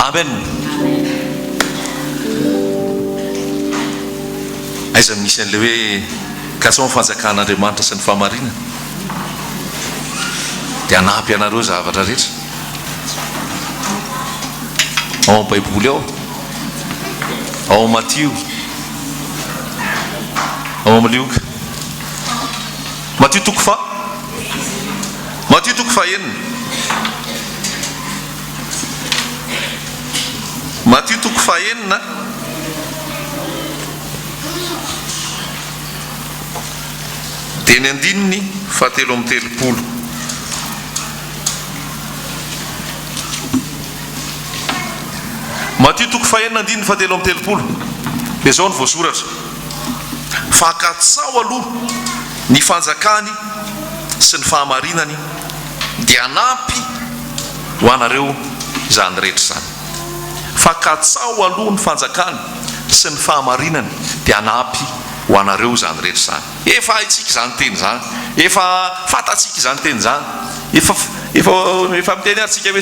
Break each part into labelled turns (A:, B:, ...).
A: Amen. Aiza no misy an'ilay hoe katsaho ny fanjakan'Andriamanitra sy ny fahamarinany dia hanampy anareo zavatra rehetra? Ao amin'ny Baiboly ao, ao amin'ny Matio, ao amin'ny Lioka. Matio toko faha Matio toko fahenina. Matio toko fahenina. Dia ny andininy fahatelo amby telopolo. Matio toko fahenina andininy fahatelo amby telopolo. Dia izao no voasoratra. Fa katsaho aloha ny fanjakany sy ny fahamarinany, dia hanampy ho anareo izany rehetra izany. Fa katsaho aloha ny fanjakany sy ny fahamarinany, dia hanampy ho anareo izany rehetra izany. Efa haintsika izany teny izany. Efa fantatsika izany teny izany. Efa, efa, efa miteny ary tsika hoe,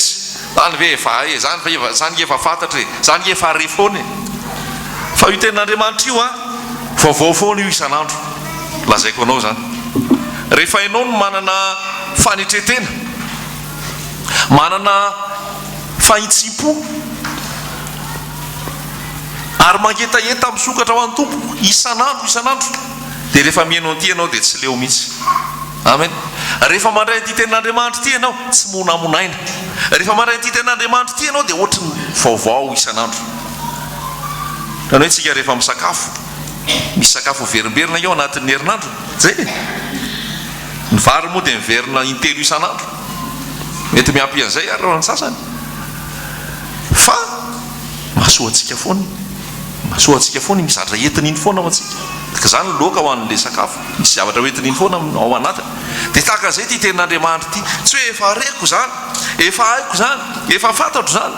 A: Zany ve efa hay e, zany ve efa, zany nge efa fantatra e, zany nge efa re foana e. Fa io tenin'Andriamanitra io an, vaovao foana io isan'andro. Lazaiko anao izany. Rehefa ianao no manana fanetren-tena, manana fahitsim-po, ary mangetaheta misokatra ho an'ny Tompo isan'andro isan'andro, dia rehefa mihaino an'ity ianao dia tsy leo mihitsy. Amen. Rehefa mandray an'ity tenin'Andriamanitra ity ianao, tsy monamonaina. Rehefa mandray an'ity tenin'Andriamanitra ity ianao dia ohatry ny vaovao isan'andro. Izany hoe tsika rehefa misakafo, misy sakafo miverimberina eo anatin'ny herinandro, zay e. Ny vary moa dia miverina intelo isan'andro. Mety miampy an'izay ary raha ny sasany. Fa mahasoa antsika foana. Mahasoa antsika foana iny zavatra entiny iny foana ho antsika. Ka izany ny loaka ho an'ilay sakafo. Misy zavatra hoentiny iny foana ao anatiny. Dia tahaka an'izay ity tenin'Andriamanitra ity. Tsy hoe efa reko izany, efa haiko izany, efa fantatro izany.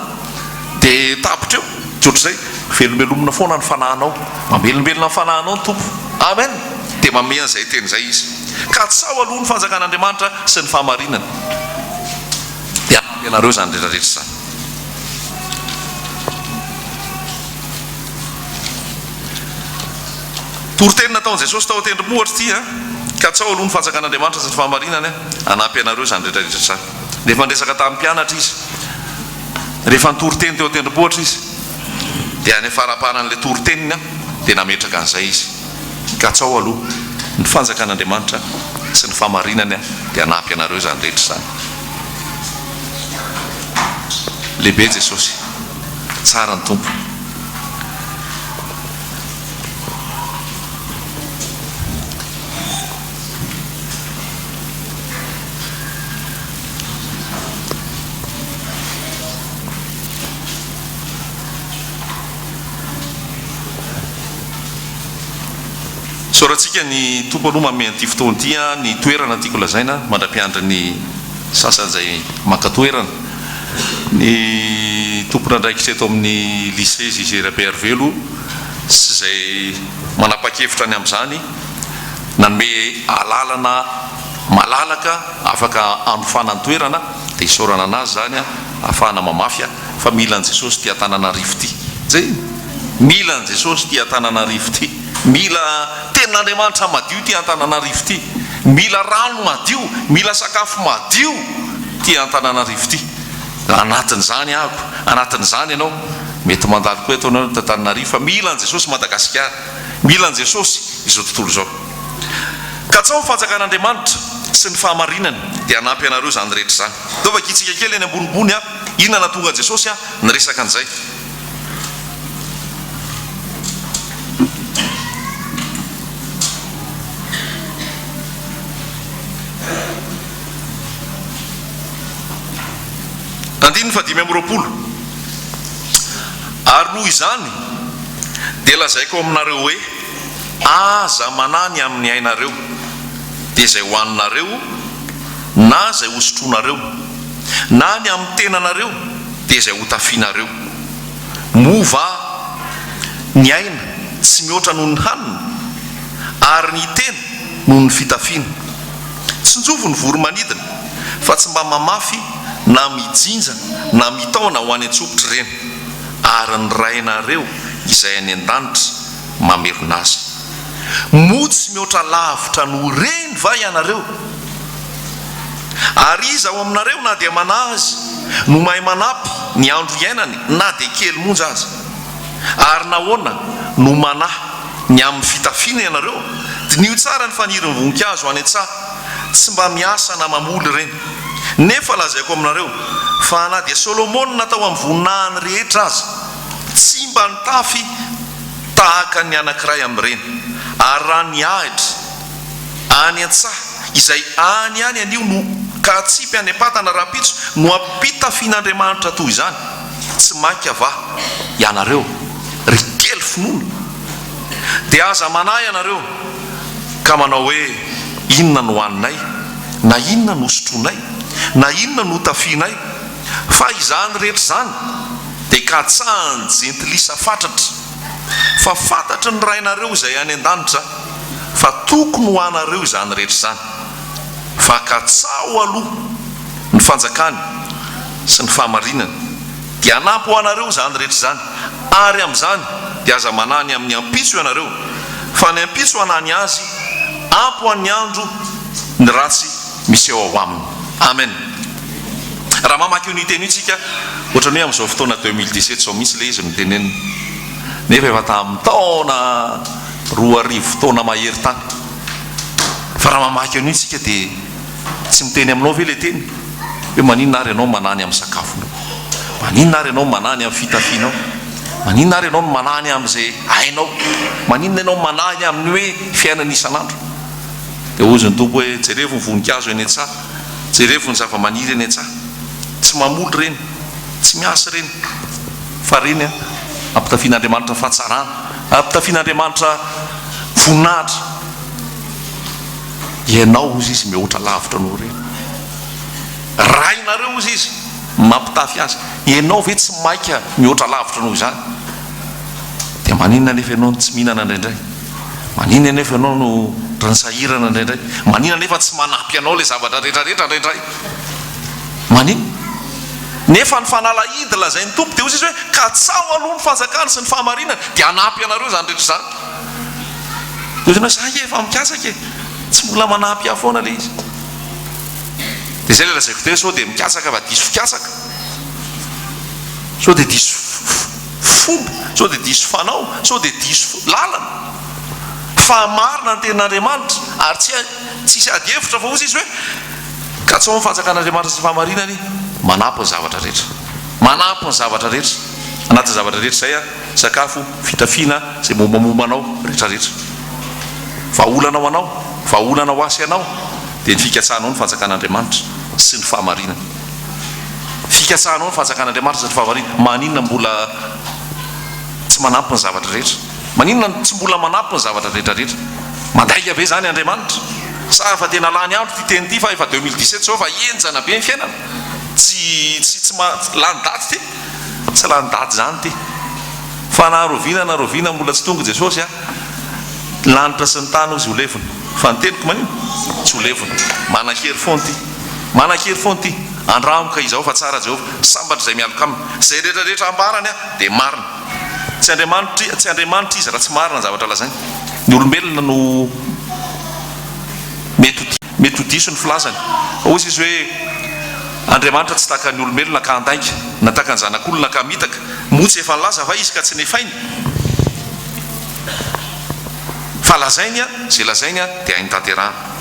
A: Dia tapitra eo. Tsy ohatr'izay. Velombelomina foana ny fanahinao. Mamelombelona ny fanahinao ny Tompo. Amen. Dia manome an'izay teny izay Izy. Katsaho aloha ny fanjakan'Andriamanitra sy ny fahamarinany. Dia hanampy anareo izany rehetra rehetra izany. Toriteny nataon'i Jesosy tao an-tendrombohitra ity an! Katsaho aloha ny fanjakan'Andriamanitra sy ny fahamarinany an! Hanampy anareo izany rehetra rehetra izany. Rehefa niresaka tamin'ny mpianatra Izy, rehefa nitory teny teo an-tendrombohitra Izy, dia any faramparan'ilay toriteniny an, dia nametraka an'izay Izy. Katsaho aloha ny fanjakan'Andriamanitra sy ny fahamarinany an, dia hanampy anareo izany rehetra izany. Lehibe Jesosy. Tsara ny Tompo. Isaorantsika ny Tompo aloha manome an'ity fotoana ity ny toerana tiako lazaina mandra-piandry ny sasany izay maka toerana. Ny tompon'andraikitra eto amin'ny Lycée JG Rabearivelo sy izay manapa-kevitra ny amin'izany nanome alalana malalaka afaka hanofana ny toerana dia isaorana anazy izany ahafahana mamafy fa mila an'i Jesosy ity Antananarivo ity. Zay! Mila an'i Jesosy ity Antananarivo ity. Mila Tenin'Andriamanitra madio ity Antananarivo ity. Mila rano madio, mila sakafo madio ity Antananarivo ity. Anatin'izany aho, anatin'izany ianao. Mety mandalo koa eto ianao eto Antananarivo fa mila an'i Jesosy Madagasikara. Mila an'i Jesosy izao tontolo izao. Katsaho ny fanjakan'Andriamanitra sy ny fahamarinany dia hanampy anareo izany rehetra izany. Ndao vakintsika kely eny ambonimbony inona nahatonga an'i Jesosy niresaka an'izay. Andininy fahadimy amby roapolo, Ary noho izany dia lazaiko aminareo hoe, Aza manahy ny amin'ny ainareo, dia izay hohaninareo na izay hosotroinareo, na ny amin'ny tenanareo, dia izay hotafianareo. Moa va ny aina tsy mihoatra noho ny hanina, ary ny tena noho ny fitafiana? Tsinjovy ny voro-manidina, fa tsy mba mamafy na mijinja na mitaona ho any an-tsopitra ireny. Ary ny Rainareo izay any an-danitra mamelona azy. Moa tsy mihoatra lavitra noho ireny va ianareo? Ary iza ao aminareo na dia manahy azy no mahay manampy ny andro iainany na dia kely monja aza? Ary nahoana no manahy ny amin'ny fitafiana ianareo? Diniho tsara ny fanirin'ny voninkazo any an-tsaha, tsy mba miasa na mamoly ireny. Nefa lazaiko aminareo, fa na dia Solomona tao amin'ny voninahiny rehetra aza, tsy mba nitafy tahaka ny anankiray amin'ireny. Ary raha ny ahitra any an-tsaha, izay any ihany anio no ka atsipy any am-patana rahampitso, no ampitafian'Andriamanitra toy izany, tsy mainka va ianareo, ry kely finoana? Dia aza manahy ianareo ka manao hoe, Inona no haninay? Na inona no hosotroinay? Na inona no hotafianay? Fa izany rehetra izany dia katsahan'ny jentilisa fatratra. Fa fantatry ny Rainareo izay any an-danitra fa tokony ho anareo izany rehetra izany. Fa katsaho aloha ny fanjakany sy ny fahamarinany, dia hanampy ho anareo izany rehetra izany. Ary amin'izany dia aza manahy ny amin'ny ampitso ianareo, fa ny ampitso hanahy ny azy, ampy ho an'ny andro ny ratsy miseho ao aminy. Amen. Raha mamaky io teny io tsika, ohatran'ny hoe amin'izao fotoana 2017 izao mihitsy ilay izy no tenenina. Nefa efa tamin'ny taona 2000 taona mahery tany. Fa raha mamaky an'io tsika dia tsy miteny aminao ve ilay teny hoe maninona ary ianao manahy ny amin'ny sakafonao? Maninona ary ianao manahy ny amin'ny fitafianao? Maninona ary ianao no manahy ny amin'izay hainao? Maninona ianao manahy ny amin'ny hoe fiainana isan'andro? Dia hozy ny Tompo hoe, Jerevo ny voninkazo eny an-tsaha, jerevo ny zava-maniry eny an-tsaha. Tsy mamoly ireny, tsy miasa ireny, fa ireny ampitafian'Andriamanitra fahatsarana, ampitafian'Andriamanitra voninahitra. Ianao, hozy izy, mihoatra lavitra noho ireny. Rainareo, hozy izy, mampitafy azy. Ianao ve tsy maika mihoatra lavitra noho izany? Dia maninona anefa ianao no tsy mihinana indraindray? Maninona anefa ianao no ohatran'ny sahirana indraindray? Maninona anefa tsy manampy anao ilay zavatra rehetrarehetra indraindray? Maninona? Nefa ny fanalahidy lazain'ny Tompo dia hoy izy hoe, katsaho aloha ny fanjakany sy ny fahamarinany dia hanampy anareo izany rehetra izany. Dia hoy ianao, za ange efa mikatsaka e! Tsy mbola manampy ahy foana ilay izy. Dia izay ilay lazaiko teo hoe sao dia mikatsaka fa diso fikatsaka? Sao dia diso fomba, sao dia diso fanao, sao dia diso lalana. Fa marina ny tenin'Andriamanitra ary tsy tsisy ady hevitra fa hozy izy hoe katsao ny fanjakan'Andriamanitra sy ny fahamarinany manampy ny zavatra rehetra. Manampy ny zavatra rehetra. Anatin'ny zavatra rehetra izay sakafo, fitafiana, izay mombamomba anao rehetra rehetra. Vahaolana ho anao, vahaolana ho ahy sy ianao dia ny fikatsahanao ny fanjakan'Andriamanitra sy ny fahamarinany. Fikatsahanao ny fanjakan'Andriamanitra sy ny fahamarinany, maninona mbola tsy manampy ny zavatra rehetra? Maninona no tsy mbola manampy ny zavatra rehetra rehetra? Mandainga ve izany Andriamanitra? Sa efa tena lany andro ity teny ity fa efa 2017 izao fa henjana be ny fiainana? Tsy tsy tsy ma lany daty ity? Tsy lany daty izany ity. Fa na rahoviana na rahoviana mbola tsy tonga Jesosy a, lanitra sy ny tany hozy ho levona. Fa ny teniko maninona? Tsy ho levona. Manan-kery foana ity. Manan-kery foana ity. Andramo ka izao fa tsara Jehovah. Sambatra izay mialoka aminy. Izay rehetra rehetra ambarany dia marina. Tsy Andriamanitra tsy Andriamanitra izy raha tsy marina ny zavatra lazainy. Ny olombelona no mety ho mety ho diso ny filazany. Fa hoy izy hoe Andriamanitra tsy tahaka ny olombelona ka handainga, na tahaka ny zanak'olona ka hamitaka. Moa tsy efa nilaza va izy ka tsy nefainy? Fa lazainy izay lazainy dia hainy tanterahana.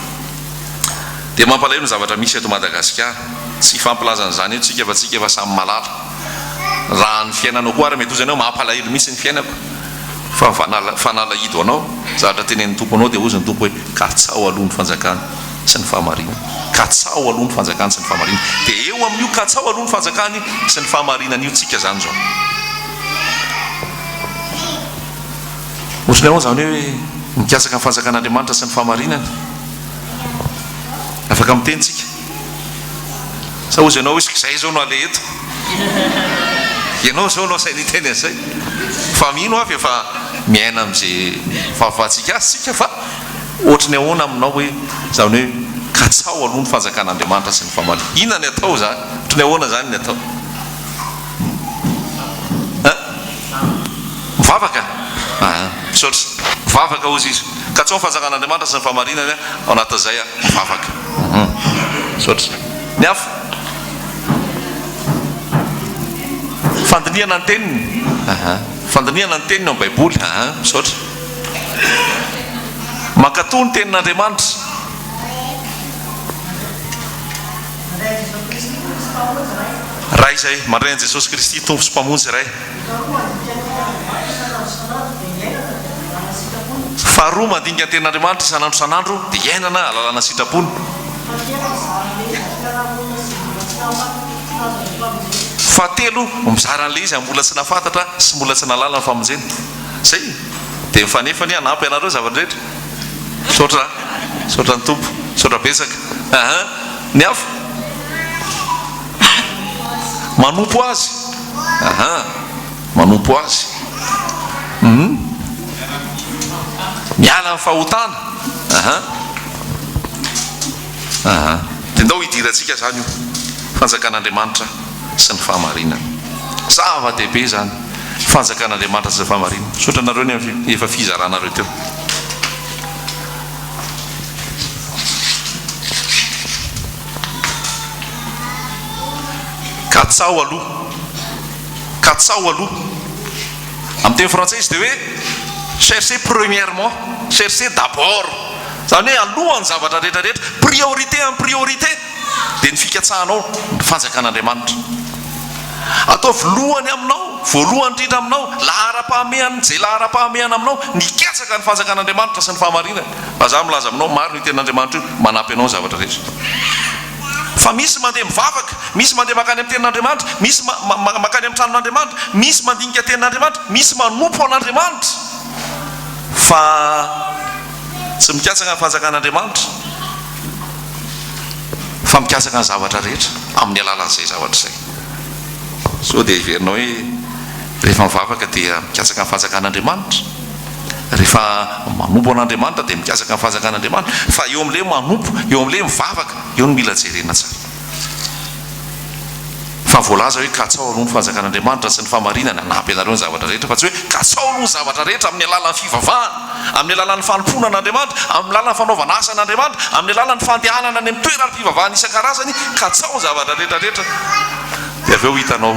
A: Dia mampalahelo ny zavatra misy eto Madagasikara. Tsy hifampilaza an'izany eto tsika fa tsika efa samy malala. Raha ny fiainanao koa ary mety ho izany hoe mampalahelo mihitsy ny fiainako. Fa fanalahidy ho anao, zavatra tenenin'ny Tompo anao dia hozy ny Tompo hoe katsaho aloha ny fanjakany sy ny fahamarinany. Katsaho aloha ny fanjakany sy ny fahamarinany. Dia eo amin'io katsaho aloha ny fanjakany sy ny fahamarinany io tsika izany izao. Ohatran'ny ahoana izany hoe mikatsaka ny fanjakan'Andriamanitra sy ny fahamarinany? Afaka miteny tsika. Sa hozy ianao hoe izay izao no aleha eto? Ianao izao no asaina hiteny an'izay. Fa mino aho fa efa miaina amin'izay fahafahantsika azy tsika fa ohatry ny ahoana aminao hoe izany hoe katsaho aloha ny fanjakan'Andriamanitra sy ny fahamarinany. Inona ny atao izany? Ohatry ny ahoana izany ny atao? Hein? Mivavaka? Aa, misaotra. Mivavaka hozy izy. Katsaho ny fanjakan'Andriamanitra sy ny fahamarinany ao anatin'izay aho. Mivavaka. Hum. Misaotra. Ny hafa? Fandinihana ny teniny. Aa. Fandinihana ny teniny ao amin'ny Baiboly. Aa, misaotra. Mankatò ny tenin'Andriamanitra. Ray izay mandray an'i Jesosy Kristy Tompo sy Mpamonjy Ray. Faharoa mandinika ny tenin'Andriamanitra isan'andro isan'andro dia iainana alalana sitrapony. Fahatelo mizara an'ilay izy amin'ny mbola tsy nahafantatra sy mbola tsy nahalala ny famonjena. Izay dia mifanefa anie hanampy anareo ny zavatra rehetra. Misaotra, misaotra ny Tompo, misaotra betsaka. Aha, ny hafa? Manompo Azy. Aha, manompo Azy. Hum. Miala amin'ny fahotana. Aha. Aha. Dia ndao hidirantsika izany io fanjakan'Andriamanitra sy ny fahamarinana. Zava-dehibe izany fanjakan'Andriamanitra sy ny fahamarinana. Misaotra anareo ny amin'ny efa fizaranareo teo. Katsaho aloha. Katsaho aloha. Amin'ny teny frantsay izy dia hoe cherchez premièrement, cherchez d'abord. Izany hoe alohan'ny zavatra rehetra rehetra, priorité en priorité dia ny fikatsahanao ny fanjakan'Andriamanitra. Ataovy lohany aminao, voalohany indrindra aminao, laharam-pahamehana, izay laharam-pahamehana aminao, ny hikatsaka ny fanjakan'Andriamanitra sy ny fahamarinany. Fa za milaza aminao, marina io tenin'Andriamanitra io, manampy anao ny zavatra rehetra. Fa misy mandeha mivavaka, misy mandeha mankany amin'ny tenin'Andriamanitra, misy mankany amin'ny tranon'Andriamanitra, misy mandinika tenin'Andriamanitra, misy manompo an'Andriamanitra, fa tsy mikatsaka ny fanjakan'Andriamanitra, fa mikatsaka ny zavatra rehetra amin'ny alalan'izay zavatra izay. Sao dia heverinao hoe rehefa mivavaka dia mikatsaka ny fanjakan'Andriamanitra? Rehefa manompo an'Andriamanitra dia mikatsaka ny fanjakan'Andriamanitra? Fa eo amin'ilay manompo, eo amin'ilay mivavaka, eo no mila jerena tsara. Fa voalaza hoe katsaho aloha ny fanjakan'Andriamanitra sy ny fahamarinany hanampy anareo ny zavatra rehetra, fa tsy hoe katsaho aloha ny zavatra rehetra amin'ny alalan'ny fivavahana, amin'ny alalan'ny fanompoana an'Andriamanitra, amin'ny alalan'ny fanaovana asa an'Andriamanitra, amin'ny alalan'ny fandehanana any amin'ny toeram-pivavahana isan-karazany, katsaho ny zavatra rehetra rehetra dia avy eo hitanao.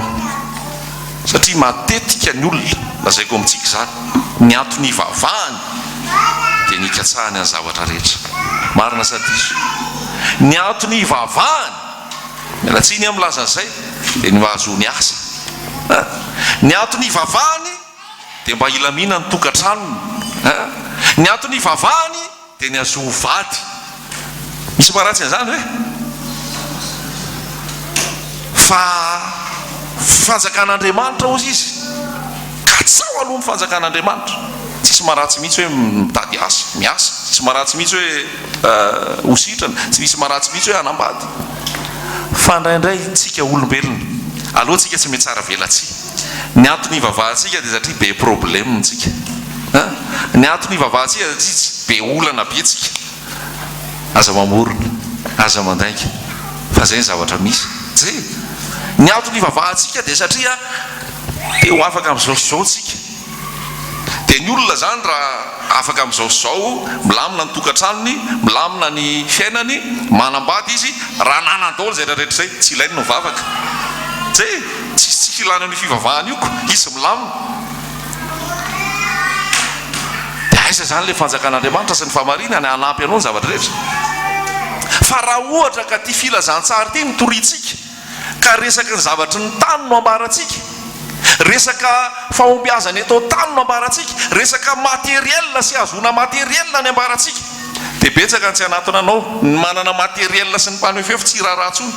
A: Satria matetika ny olona, lazaiko amintsika izany, ny antony ivavahany dia ny hikatsahany ny zavatra rehetra. Marina sa diso? Ny antony ivavahany, miala tsiny aho milaza an'izay, dia ny mba hahazoany asa. Ny antony ivavahany dia mba hilamina ny tokantranony. Ny antony ivavahany dia ny hahazoany vady. Misy maharatsy an'izany ve? Fa fanjakan'Andriamanitra hozy izy. Katsaho aloha ny fanjakan'Andriamanitra. Tsisy maharatsy mihitsy hoe mitady asa, miasa. Tsisy maharatsy mihitsy hoe ho sitrana. Tsy misy maharatsy mihitsy hoe hanambady. Fa indraindray tsika olombelona, aleo tsika tsy mihatsara velatsihy. Ny antony ivavahantsika dia satria be problème tsika. Ny antony ivavahantsika dia satria be olana be tsika. Aza mamorona, aza mandainga fa zay ny zavatra misy. Zay e! Ny antony ivavahantsika dia satria te ho afaka amin'izao sy izao tsika. Dia ny olona izany raha afaka amin'izao sy izao, milamina ny tokantranony, milamina ny fiainany, manambady izy, raha nanan-daholo izay rehetra izay, tsy ilainy ny mivavaka. Zay e! Tsisy tsisy ilana an'io fivavahana io ko, izy milamina. Dia aiza izany ilay fanjakan'Andriamanitra sy ny fahamarinany hanampy anao ny zavatra rehetra? Fa raha ohatra ka ity filazantsara ity no toriantsika, ka resaky ny zavatry ny tany no ambarantsika, resaka fahombiazana eto an-tany no ambarantsika, resaka matériel sy hahazoana matériel ny ambarantsika, dia betsaka ny tsy hanatona anao, ny manana matériel sy ny mpanefoefo tsy hiraharaha intsony.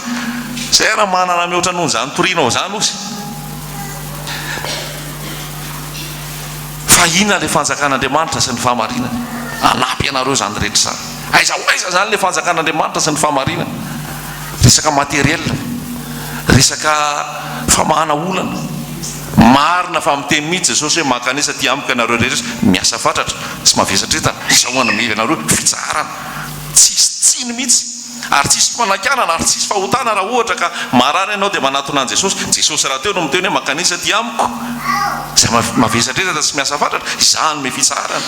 A: Izay raha manana mihoatra noho izany torianao izany ozy. Fa inona ilay fanjakan'Andriamanitra sy ny fahamarinany? Hanampy anareo izany rehetra izany. Aiza ho aiza izany ilay fanjakan'Andriamanitra sy ny fahamarinany? Resaka matériel, resaka famahana olana. Marina fa miteny mihitsy Jesosy hoe mankanesa aty amiko ianareo rehetra miasa fatratra sy mavesatra entana, izaho hanome anareo fitsaharana. Tsisy tsiny mihitsy ary tsisy fanakianana ary tsisy fahotana raha ohatra ka marary ianao dia manatona an'i Jesosy. Jesosy rahateo no miteny hoe mankanesa aty amiko izay mavesatrezatra sy miasa fatratra, izaho hanome fitsaharana.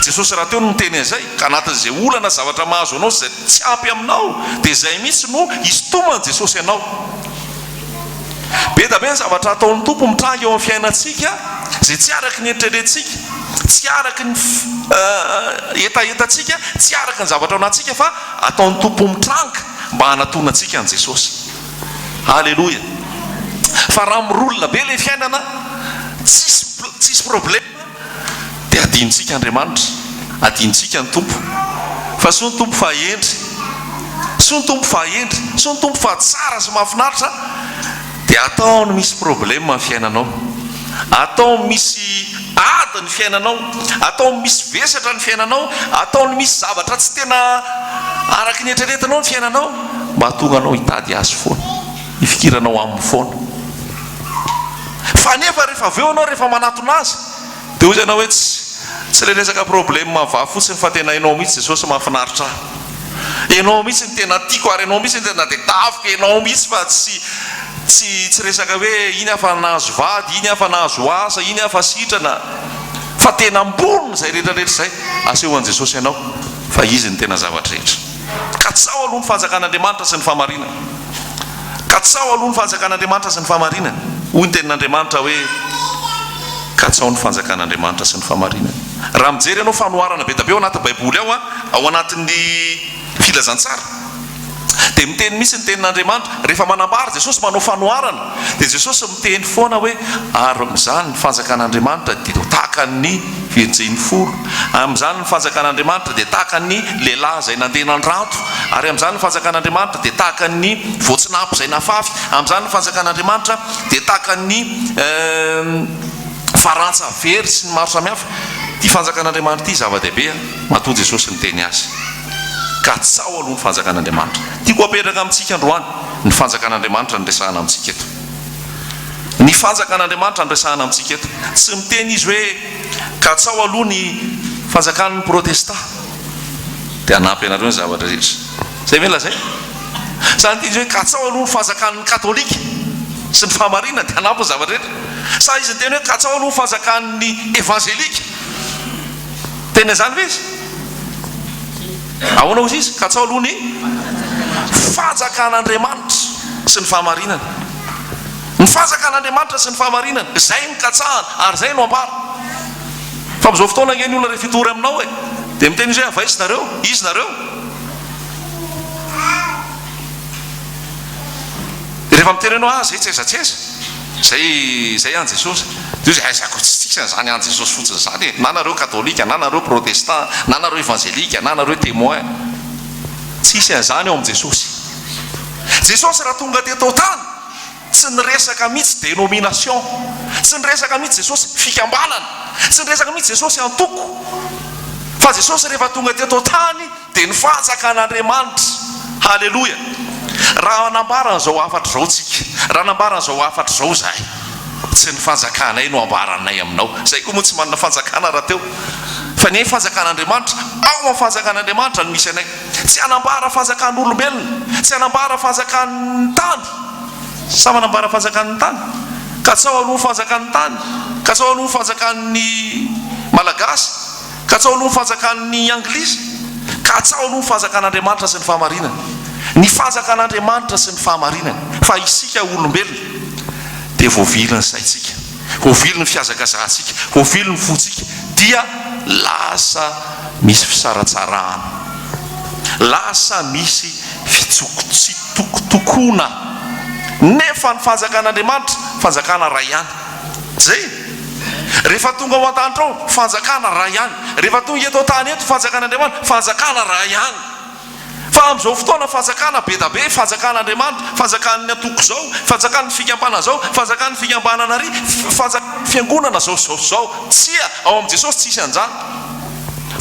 A: Jesosy rahateo no miteny an'izay, ka anatin'izay olana sy zavatra mahazo anao sy izay tsy ampy aminao dia izay mihitsy no hisintoman'i Jesosy anao. Be da be ny zavatra ataon'ny Tompo mitranga eo amin'ny fiainantsika izay tsy araka ny eritreretintsika, tsy araka ny hetahetantsika, tsy araka ny zavatra ao anatintsika fa ataon'ny Tompo mitranga mba hanatonantsika an'i Jesosy. Aleloia! Fa raha mi-roule be ilay fiainana, tsisy tsisy problème, dia adinontsika Andriamanitra, adinontsika ny Tompo. Fa soa ny Tompo fa hendry, soa ny Tompo fa hendry, soa ny Tompo fa tsara sy mahafinaritra, dia ataony misy problème ny fiainanao, ataony misy ady ny fiainanao, ataony misy vesatra ny fiainanao, ataony misy zavatra tsy tena araka ny eritreretinao ny fiainanao, mba hahatonga anao hitady Azy foana, hifikiranao Aminy foana. Fa nefa rehefa avy eo ianao rehefa manatona azy dia hoy ianao hoe tsy tsy ilay resaka problème vavy fotsiny fa tena ianao mihitsy Jesosy mahafinaritra ahy. Ianao mihitsy no tena tiako ary ianao mihitsy no tena tadiaviko, ianao mihitsy fa tsy tsy tsy resaka hoe iny aho fa nahazo vady, iny aho fa nahazo asa, iny aho fa sitrana fa tena amboniny izay rehetra rehetra izay. Aseho an'i Jesosy ianao fa Izy no tena zavatra rehetra. Katsaho aloha ny fanjakan'Andriamanitra sy ny fahamarinany. Katsaho aloha ny fanjakan'Andriamanitra sy ny fahamarinany. Hoy ny tenin'Andriamanitra hoe, Katsaho ny fanjakan'Andriamanitra sy ny fahamarinany. Raha mijery ianao fanoharana be dia be ao anaty Baiboly ao, ao anatin'ny Filazantsara, dia miteny mihitsy ny tenin'Andriamanitra. Rehefa manambara Jesosy, manao fanoharana, dia Jesosy miteny foana hoe, Ary amin'izany ny fanjakan'Andriamanitra dia ho tahaka ny virjiny folo. Amin'izany ny fanjakan'Andriamanitra dia tahaka ny lehilahy izay nandeha nandranto. Ary amin'izany ny fanjakan'Andriamanitra dia tahaka ny voatsinapy izay nafafy. Amin'izany ny fanjakan'Andriamanitra dia tahaka ny farantsa very sy ny maro samihafa. Ity fanjakan'Andriamanitra ity zava-dehibe an! Matoa Jesosy niteny azy. Katsaho aloha ny fanjakan'Andriamanitra. Tiako hapetraka amintsika androany ny fanjakan'Andriamanitra no resahana amintsika eto. Ny fanjakan'Andriamanitra no resahana amintsika eto. Tsy miteny izy hoe katsaho aloha ny fanjakan'ny protesta dia hanampy anareo ny zavatra rehetra. Izay ve no lazainy? Sa niteny izy hoe katsaho aloha ny fanjakan'ny katolika sy ny fahamarinana dia hanampy ny zavatra rehetra? Sa izy niteny hoe katsaho aloha ny fanjakan'ny evanzelika? Niteny an'izany ve izy? Ahoana hozy izy? Katsaho aloha ny fanjakan'Andriamanitra sy ny fahamarinany. Ny fanjakan'Andriamanitra sy ny fahamarinany, izay no katsahana ary izay no ambara. Fa amin'izao fotoana ange ny olona rehefa hitory aminao e, dia miteny izy hoe avy aiza nareo? Iza nareo? Dia rehefa miteny ianao ah zay tsy aiza tsy aiza, zay zay an'i Jesosy. Dia hoy izy aiza ko tsy tsisy an'izany an'i Jesosy fotsiny izany e, na nareo katolika, na nareo protestant, na nareo evangelika, na nareo témoin. Tsisy an'izany ao amin'i Jesosy. Jesosy raha tonga teto an-tany, tsy niresaka mihitsy dénomination, tsy niresaka mihitsy Jesosy fikambanana, tsy niresaka mihitsy Jesosy antoko, fa Jesosy rehefa tonga teto an-tany dia ny fanjakan'Andriamanitra. Haleloia! Raha hanambara an'izao hafatra izao tsika, raha hanambara an'izao hafatra izao izahay, tsy ny fanjakanay no ambaranay aminao. Izahay koa moa tsy manana fanjakana rahateo. Fa ny fanjakan'Andriamanitra, ao amin'ny fanjakan'Andriamanitra no misy anay. Tsy hanambara fanjakan'olombelona, tsy hanambara fanjakan'ny tany. Sa manambara fanjakan'ny tany? Katsaho aloha ny fanjakan'ny tany, katsaho aloha ny fanjakan'ny Malagasy, katsaho aloha ny fanjakan'ny Anglisy, katsaho aloha ny fanjakan'Andriamanitra sy ny fahamarinany. Ny fanjakan'Andriamanitra sy ny fahamarinany. Fa isika olombelona dia voavily ny saintsika, voavily ny fihazakazahantsika, voavily ny fontsika, dia lasa misy fisaratsarahana, lasa misy fitsitokotokoana. Nefa ny fanjakan'Andriamanitra, fanjakana iray ihany. Izay e! Rehefa tonga ao an-danitra ao, fanjakana iray ihany. Rehefa tonga eto an-tany eto, fanjakan'Andriamanitra, fanjakana iray ihany. Fa amin'izao fotoana fanjakana be da be, fanjakan'Andriamanitra, fanjakan'ny antoko izao, fanjakan'ny fikambanana izao, fanjakan'ny fikambanana ary, fanjakan'ny fiangonana izao sy izao sy izao. Tsia, ao amin'i Jesosy tsisy an'izany.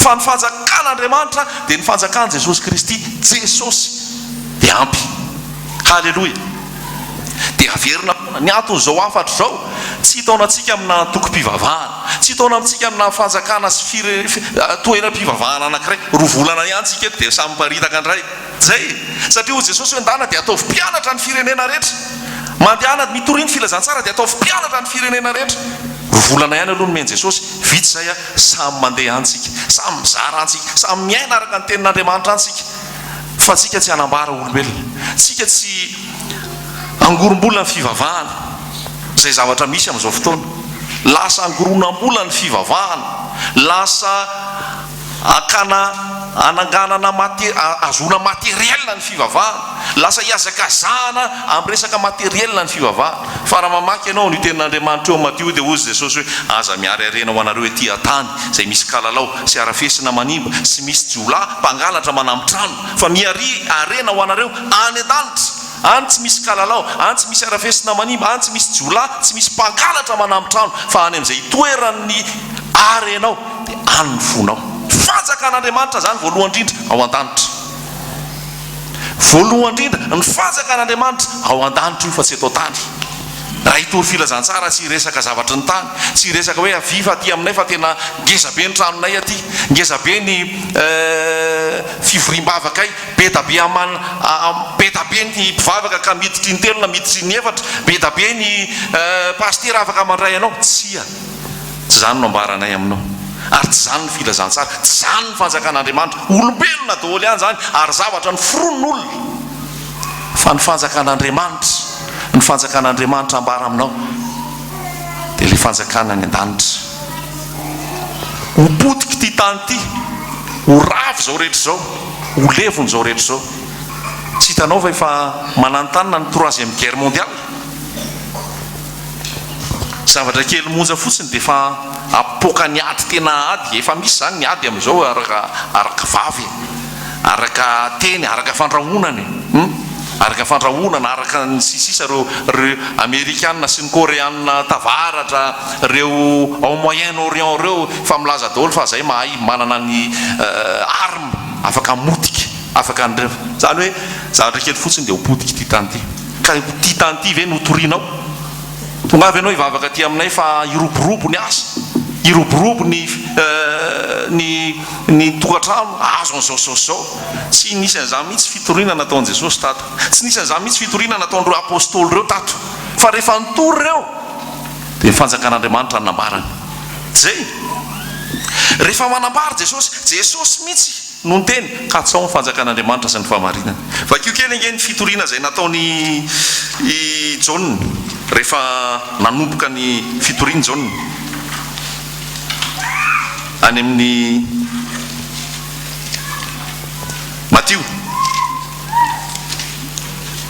A: Fa ny fanjakan'Andriamanitra dia ny fanjakan'i Jesosy Kristy, Jesosy dia ampy. Haleloia. Dia averina foana, ny anton'izao hafatra izao, tsy hitaona antsika amina antokom-pivavahana, tsy hitaona antsika amina fanjakana sy fire, toeram-pivavahana anankiray. Roa volana ihany tsika eto dia samy miparitaka indray. Izay e! Satria hoy Jesosy hoe ndana dia ataovy mpianatra ny firenena rehetra. Mandehana mitoria ny filazantsara dia ataovy mpianatra ny firenena rehetra. Roa volana ihany aloha nomen'i Jesosy, vita izay a, samy mandeha any tsika, samy mizara any tsika, samy miaina araka ny tenin'Andriamanitra any tsika. Fa tsika tsy hanambara olombelona. Tsika tsy angorom-bola ny fivavahana, izay zavatra misy amin'izao fotoana. Lasa angoronam-bola ny fivavahana. Lasa Hakana hananganana mate ahazoana materiel ny fivavahana. Lasa hihazakazahana amin'ny resaka materiel ny fivavahana. Fa raha mamaky ianao an'io tenin'Andriamanitra io ao Matio io dia hozy Jesosy hoe aza mihary harena ho anareo ety an-tany izay misy kalalao sy harafesina manimba sy misy jiolahy mpangalatra manambitrano fa miharia harena ho anareo any an-danitra. Any tsy misy kalalao, any tsy misy harafesina manimba, any tsy misy jiolahy, tsy misy mpangalatra manambitrano fa any amin'izay itoeran'ny harenao dia any ny fonao. Fanjakan'Andriamanitra izany voalohany indrindra ao an-danitra. Voalohany indrindra ny fanjakan'Andriamanitra ao an-danitra io fa tsy eto an-tany. Raha hitory filazantsara tsy hiresaka zavatry ny tany, tsy hiresaka hoe avia fa aty aminay fa tena ngeza be ny tranonay aty, ngeza be ny fivoriam-bavakay, be da be aman be da be ny mpivavaka ka miditra intelo na miditra inefatra, be da be ny pasitera afaka mandray anao. Tsia. Tsy izany no ambaranay aminao. Ary tsy izany ny filazantsara. Tsy izany ny fanjakan'Andriamanitra. Olombelona daholo ihany izany ary zavatra noforonin'olona. Fa ny fanjakan'Andriamanitra, ny fanjakan'Andriamanitra ambara aminao dia ilay fanjakana any an-danitra. Ho potika ity tany ity, ho rava izao rehetra izao, ho levona izao rehetra izao. Tsy hitanao fa efa mananontanona ny troisième guerre mondiale? Zavatra kely monja fotsiny dia efa apoaka ny ady tena ady, efa misy izany ny ady amin'izao araka araka vava e, araka teny, araka fandrahonana e, hum, araka fandrahonana, araka ny sy sisa ireo ireo amerikana sy ny koreana tavaratra, ireo ao moyen orient ireo efa milaza daholo fa zay mahay manana ny arme afaka hamotika, afaka an'ireo, izany hoe zavatra kely fotsiny dia ho potika ity tany ity. Ka ity tany ity ve no torianao? Tongava ianao hivavaka aty aminay fa hiroborobo ny asa, hiroborobo ny ny ny tokantrano, hahazo an'izao sy izao sy izao. Tsy nisy an'izany mihitsy fitoriana nataon'i Jesosy tato. Tsy nisy an'izany mihitsy fitoriana nataon'ireo apostoly ireo tato. Fa rehefa nitory ireo, dia ny fanjakan'Andriamanitra no nambarany. Izay. Rehefa manambara Jesosy, Jesosy mihitsy. No niteny, Katsaho ny fanjakan'Andriamanitra sy ny fahamarinany. Vakio kely ange ny fitoriana izay nataon'i i Jaona rehefa nanomboka ny fitoriany Jaona. Any amin'ny Matio,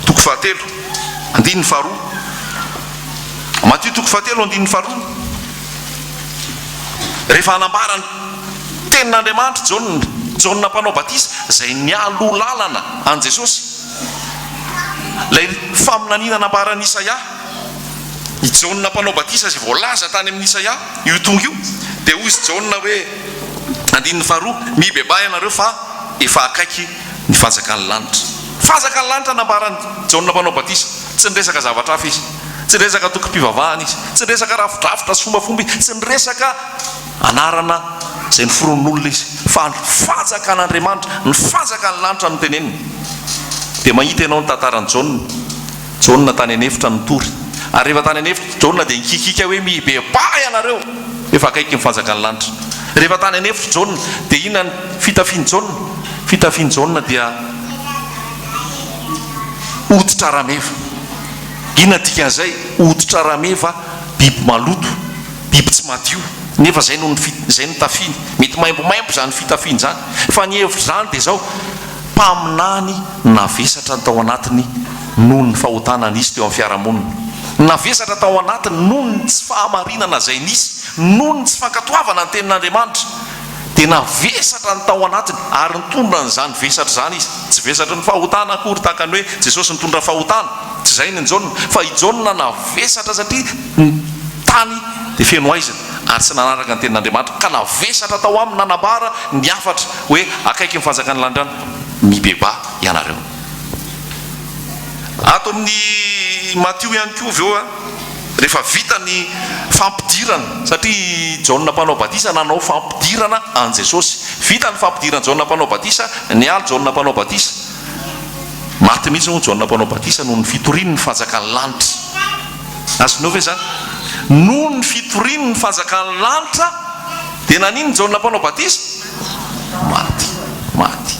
A: toko fahatelo, andininy faharoa. Matio toko fahatelo, andininy faharoa. Rehefa hanambara ny Tenin'Andriamanitra i Jaona, Jaona Mpanao Batisa, izay nialoha lalana an'i Jesosy, ilay faminaniana nambaran'i Isaia, i Jaona Mpanao Batisa izay voalaza tany amin'i Isaia, io tonga io, dia hoy izy Jaona hoe, andininy faharoa, Mibebaha ianareo fa efa akaiky ny fanjakan'ny lanitra. Fanjakan'ny lanitra nambaran'i Jaona Mpanao Batisa, tsy niresaka zavatra hafa izy. Tsy niresaka antokom-pivavahana izy, tsy niresaka rafidrafitra sy fombafomba izy, tsy niresaka anarana izay noforonin'olona izy, fa ny fanjakan'Andriamanitra, ny fanjakan'ny lanitra no teneniny. Dia mahita ianao ny tantaran'i Jaona. Jaona tany an'efitra nitory. Ary rehefa tany an'efitra Jaona dia nikikiaka hoe, Mibebaha ianareo, efa akaiky ny fanjakan'ny lanitra. Rehefa tany an'efitra Jaona, dia inona ny fitafian'i Jaona? Fitafian'i Jaona dia hoditra rameva. Inona ny dikan'izay? Hoditra rameva, biby maloto, biby tsy madio, nefa izay no izay no tafiny. Mety maimbomaimbo izany fitafiany izany. Fa ny hevitr'izany dia izao, mpaminany navesatra ny tao anatiny noho ny fahotana nisy teo amin'ny fiarahamonina. Navesatra tao anatiny noho ny tsy fahamarinana izay nisy, noho ny tsy fankatoavana ny tenin'Andriamanitra. Dia navesatra ny tao anatiny, ary nitondra an'izany vesatra izany izy. Tsy vesatry ny fahotana akory, tahaka ny hoe Jesosy nitondra fahotana. Tsy izay ny an'i Jaona. Fa i Jaona navesatra satria ny tany dia feno haizina, ary tsy nanaraka ny tenin'Andriamanitra, ka navesatra tao aminy nanambara ny hafatra hoe, Akaiky ny fanjakan'ny lanitra, mibebaha ianareo. Ato amin'ny Matio ihany koa avy eo, rehefa vita ny fampidirana, satria i Jaona Mpanao Batisa nanao fampidirana an'i Jesosy. Vita ny fampidiran'i Jaona Mpanao Batisa, niala Jaona Mpanao Batisa. Maty mihitsy moa Jaona Mpanao Batisa noho ny fitoriany ny fanjakan'ny lanitra. Azonao ve izany? Noho ny fitoriany ny fanjakan'ny lanitra dia naninona Jaona Mpanao Batisa? Maty. Maty.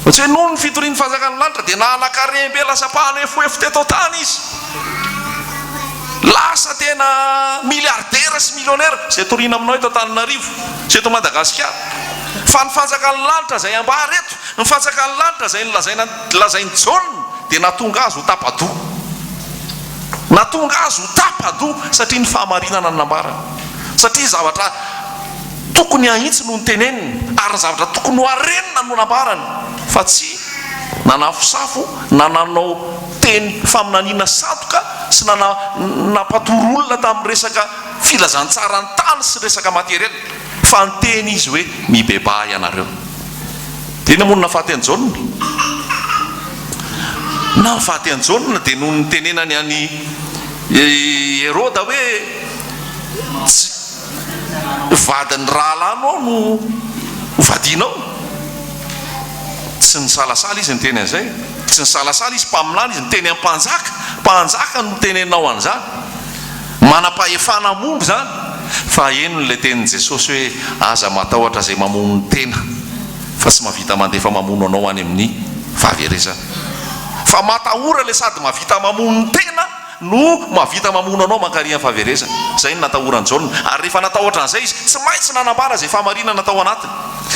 A: Fa tsy hoe noho ny fitoriany ny fanjakan'ny lanitra dia nanan-karem-be lasa mpanefoefo teto an-tany izy. Lasa tena milliardaire sy millionnaire izay toriana aminao eto Antananarivo sy eto Madagasikara. Fa ny fanjakan'ny lanitra izay ambara eto, ny fanjakan'ny lanitra izay nolazaina lazain'i Jaona dia nahatonga azy ho tapa-doha. Nahatonga azy ho tapa-doha satria ny fahamarinana no nambarany. Satria zavatra tokony hahitsy no noteneniny ary ny zavatra tokony ho harenina no nambarany fa tsy nanafosafo na nanao teny faminaniana sandoka sy nana nampatory olona tamin'ny resaka filazantsaran'ny tany sy resaka materiel fa niteny izy hoe mibebaha ianareo. Dia inona moa no nahafaty an'i Jaona? Nahafaty an'i Jaona dia noho ny nitenenany an'i Heroda hoe tsy vadin'ny rahalahinao no ho vadianao. Tsy nisalasala izy niteny an'izay. Tsy nisalasala izy, mpaminany izy, niteny amin'ny mpanjaka. Mpanjaka no tenenao an'izany. Manam-pahefana hamono izany. Fa heno ilay tenin'i Jesosy hoe, Aza matahotra izay mamono ny tena, fa tsy mahavita mandefa mamono anao any amin'ny fahaverezana. Fa matahora ilay sady mahavita mamono ny tena no mahavita mamono anao mankary amin'ny fahaverezana. Izay no natahoran'i Jaona. Ary rehefa natahotra an'izay izy, tsy maintsy nanambara izay fahamarinana tao anatiny.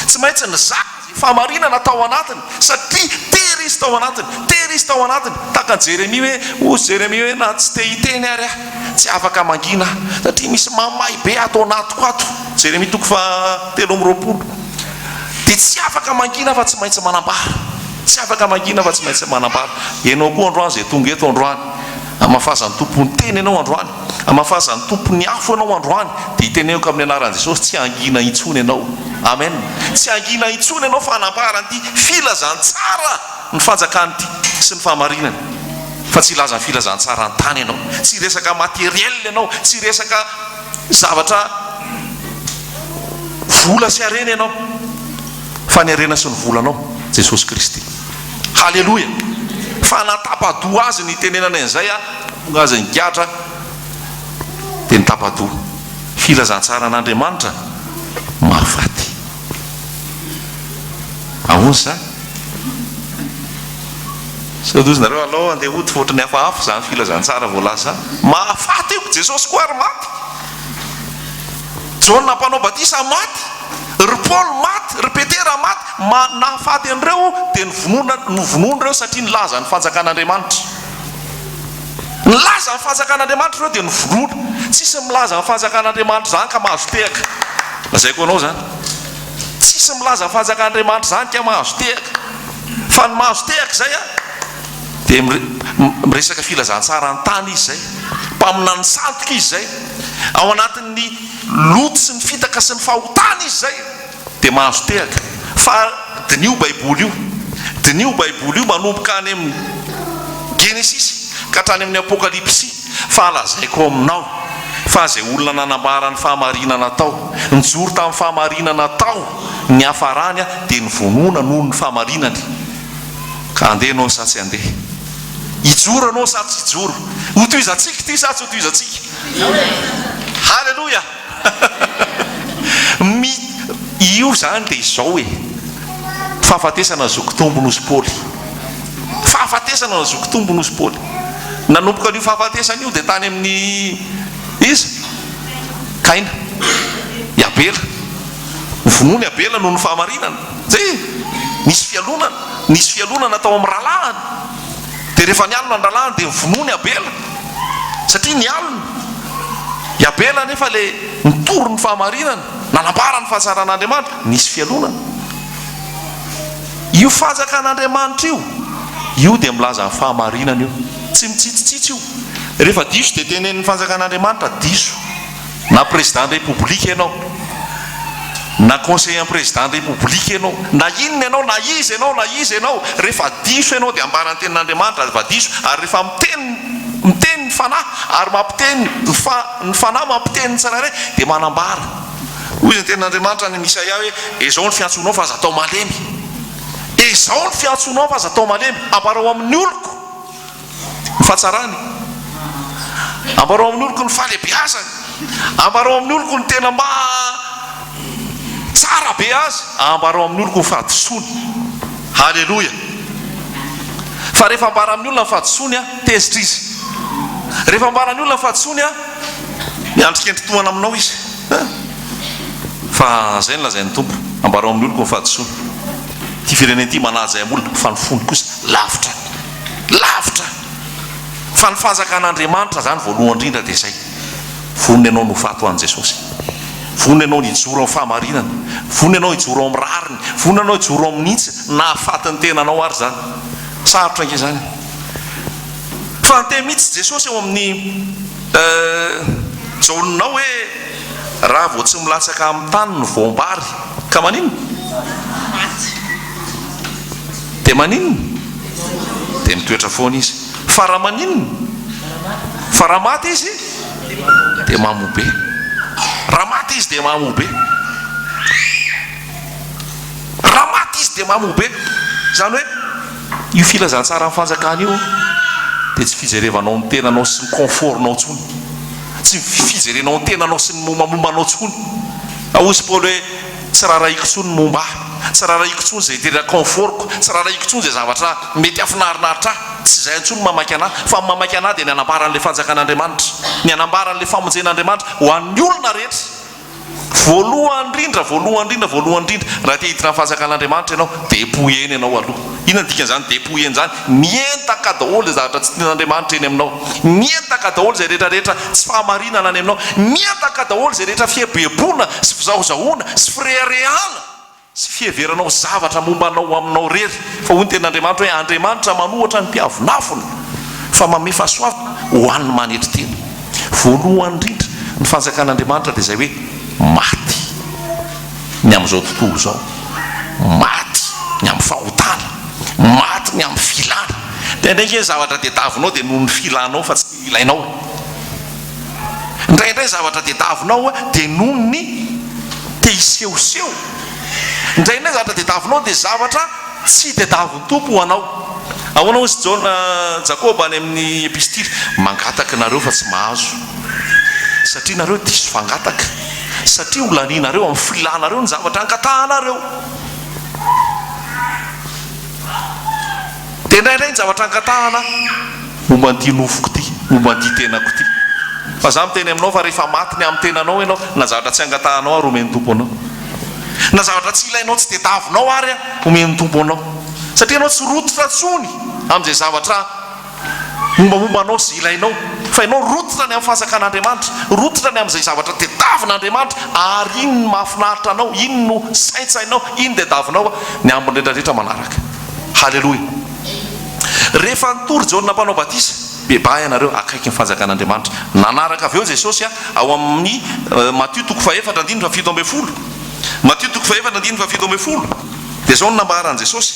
A: Tsy maintsy nizaka. Fahamarinana tao anatiny, satria tery izy tao anatiny, tery izy tao anatiny, tahaka an'i Jeremia hoe, hozy Jeremia hoe, na tsy te hiteny ary aho, tsy afaka mangina aho, satria misy mamay be ato anatiko ato, Jeremia toko faha 23, dia tsy afaka mangina aho fa tsy maintsy manambara, tsy afaka mangina aho fa tsy maintsy manambara, ianao koa androany izay tonga eto androany, Hamafazan'ny Tompo ny teny ianao androany, hamafazan'ny Tompo ny afo ianao androany, dia iteneniko amin'ny anaran'i Jesosy, tsy hangina intsony ianao. Amen. Tsy hangina intsony ianao fa hanambara an'ity filazantsara ny fanjakany ity sy ny fahamarinany. Fa tsy hilaza ny filazantsara an-tany ianao. Tsy hiresaka matériel ianao, tsy hiresaka zavatra vola sy harena ianao, fa ny harena sy ny volanao, Jesosy Kristy. Haleloia! Fa natapa-doha azy ny nitenenany an'izay a, tonga azy nigadra dia nitapa-doha. Filazantsaran'Andriamanitra mahafaty. Ahoana izany? Sao dia hozy nareo alao andeha hody fa ohatran'ny hafahafa izany filazantsara voalaza izany. Mahafaty io, Jesosy koa ary maty. Jaona mpanao batisa maty, ry Paoly maty, ry Petera maty, ma nahafaty an'ireo dia novonoina, novonoina ireo satria nilaza ny fanjakan'Andriamanitra. Nilaza ny fanjakan'Andriamanitra ireo dia novonoina. Tsisy milaza ny fanjakan'Andriamanitra izany ka mahazo tehaka. Lazaiko anao izany. Tsisy milaza ny fanjakan'Andriamanitra izany ka mahazo tehaka. Fa ny mahazo tehaka izay an, dia miresaka filazantsara an-tany izy izay. Mpaminany sandoka izy izay. Ao anatin'ny loto sy ny fitaka sy ny fahotana izy izay dia mahazo tehaka. Fa diniho baiboly io. Diniho baiboly io manomboka any amin'ny Genesisy ka hatrany amin'ny Apokalypsy fa lazaiko aminao fa izay olona nanambara ny fahamarinana tao, nijoro tamin'ny fahamarinana tao, ny hafarany dia novonoina noho ny fahamarinany. Ka handeha ianao sa tsy handeha? Hijoro ianao sa tsy hijoro? Hotohizantsika ity sa tsy hotohizantsika? Haleloia! Mi, io izany dia izao e! Fahafatesana zoky tombony hozy Paoly. Fahafatesana zoky tombony hozy Paoly. Nanomboka an'io fahafatesana io dia tany amin'ny iza? Kaina. I Abela. Novonoiny Abela noho ny fahamarinana. Zay e! Nisy fialonana. Nisy fialonana tao amin'ny rahalahiny. Dia rehefa nialona ny rahalahiny dia novonoiny Abela. Satria nialona. I Abela anefa ilay nitory ny fahamarinana, nanambara ny fahatsaran'Andriamanitra. Nisy fialonana. Io fanjakan'Andriamanitra io, io dia milaza ny fahamarinana io. Tsy mitsitsitsitsy io. Rehefa diso dia tenenin'ny fanjakan'Andriamanitra diso. Na président République ianao. Na conseiller président république ianao, na inona ianao, na iza ianao, na iza ianao, rehefa diso ianao dia ambaran'ny tenin'Andriamanitra rehefa diso, ary rehefa miteny miteny ny Fanahy ary mampiteny ny fa ny Fanahy mampiteny ny tsirairay dia manambara. Hoy ny tenin'Andriamanitra any amin'i Isaia hoe, Ezao ny fiantsoanao fa aza atao malemy. Ezao ny fiantsoanao fa aza atao malemy. Ambarao amin'ny oloko ny fahatsarany. Ambarao amin'ny oloko ny fahalehibeazany. Ambarao amin'ny oloko ny tena maha tsara be azy. Ambarao amin'ny oloko ny fahadisoany. Haleloia! Fa rehefa ambara amin'ny olona ny fahadisoany, tezitra izy. Rehefa ambara ny olona ny fahadisoany, miandry kendry tohana aminao izy. Fa izay no lazain'ny Tompo, ambarao amin'ny oloko ny fahadisoany. Ity firenena ity manaja ahy am-olona, fa ny fony kosa lavitra ahy. Lavitra! Fa ny fanjakan'Andriamanitra izany voalohany indrindra dia izay. Vonona ianao ny ho faty ho an'i Jesosy. Vonona ianao ny hijoro amin'ny fahamarinana. Vonona ianao hijoro amin'ny rariny. Vonona ianao hijoro amin'ny hitsiny na hahafaty ny tenanao ary izany. Sarotra ange izany. Fa niteny mihitsy Jesosy ao amin'ny Jaona ao hoe raha vao tsy milatsaka amin'ny tany ny voam-bary ka maninona?
B: Maty.
A: Dia maninona? Dia mitoetra foana izy. Fa raha maninona? Fa raha maty izy dia mamoa be. Raha maty izy dia mamoa be. Raha maty izy dia mamoa be. Izany hoe io filazantsaran'ny fanjakana io dia tsy fijerevanao ny tenanao sy ny confort-nao intsony. Tsy fijerenao ny tenanao sy ny mombamomba anao intsony. Hoy Paoly hoe Tsy rarahiko intsony ny momba ahy, tsy rarahiko intsony izay tena confort-ko, tsy rarahiko intsony izay zavatra mety hahafinarinaritra ahy, tsy izay intsony no mamaika an'ahy, fa ny mamaika an'ahy dia ny hanambara an'ilay fanjakan'Andriamanitra, ny hanambara an'ilay famonjen'Andriamanitra ho an'ny olona rehetra. Voalohany indrindra, voalohany indrindra, voalohany indrindra, raha te hiditra amin'ny fanjakan'Andriamanitra ianao, depouiller-na ianao aloha. Inona no dikan'izany depouiller-na izany? Mientaka daholo izay zavatra tsy tian'Andriamanitra eny aminao. Mientaka daholo izay rehetra rehetra tsy fahamarinana any aminao. Mientaka daholo izay rehetra fieboeboana sy fizahozahoana sy fireharehana sy fiheveranao zavatra momba anao aminao irery. Fa hoy ny tenin'Andriamanitra hoe, Andriamanitra manohatra ny mpiavonavona fa manome fahasoavana ho an'ny manetry tena. Voalohany indrindra, ny fanjakan'Andriamanitra dia izay hoe maty. ny amin'izao tontolo izao, maty ny amin'ny fahotana, maty ny amin'ny filana. Indraindray ange ny zavatra tediavinao dia noho ny filanao fa tsy ilainao. Indraindray ny zavatra tediavinao dia noho ny te hisehoseho. Indraindray ny zavatra tediavinao dia zavatra tsy tediavin'ny Tompo ho anao. Ahoana hozy Jaona, Jakoba any amin'ny epistily, mangataka nareo fa tsy mahazo satria nareo diso fangataka. Satria ho lanianareo amin'ny filanareo ny zavatra angatahanareo. Dia indraindray ny zavatra angatahana momba an'ity nofoko ity, momba an'ity tenako ity. Fa za miteny aminao fa rehefa maty ny amin'ny tenanao ianao, na zavatra tsy angatahanao ary omen'ny Tompo anao. Na zavatra tsy ilainao, tsy tediavinao ary omen'ny Tompo anao. Satria ianao tsy rototra intsony amin'izay zavatra Mombamomba anao sy ilainao, fa ianao rototra ny amin'ny fanjakan'Andriamanitra, rototra ny amin'izay zavatra tediavin'Andriamanitra, ary iny no mahafinaritra anao, iny no saintsainao, iny tediavinao, ny ambiny rehetra rehetra manaraka. Haleloia! Rehefa nitory Jaona Mpanao Batisa, Bebaha ianareo, akaiky ny fanjakan'Andriamanitra. Nanaraka avy eo Jesosy ao amin'ny Matio toko fahefatra andininy faha-17. Matio toko fahefatra andininy faha-17, dia izao no nambaran'i Jesosy.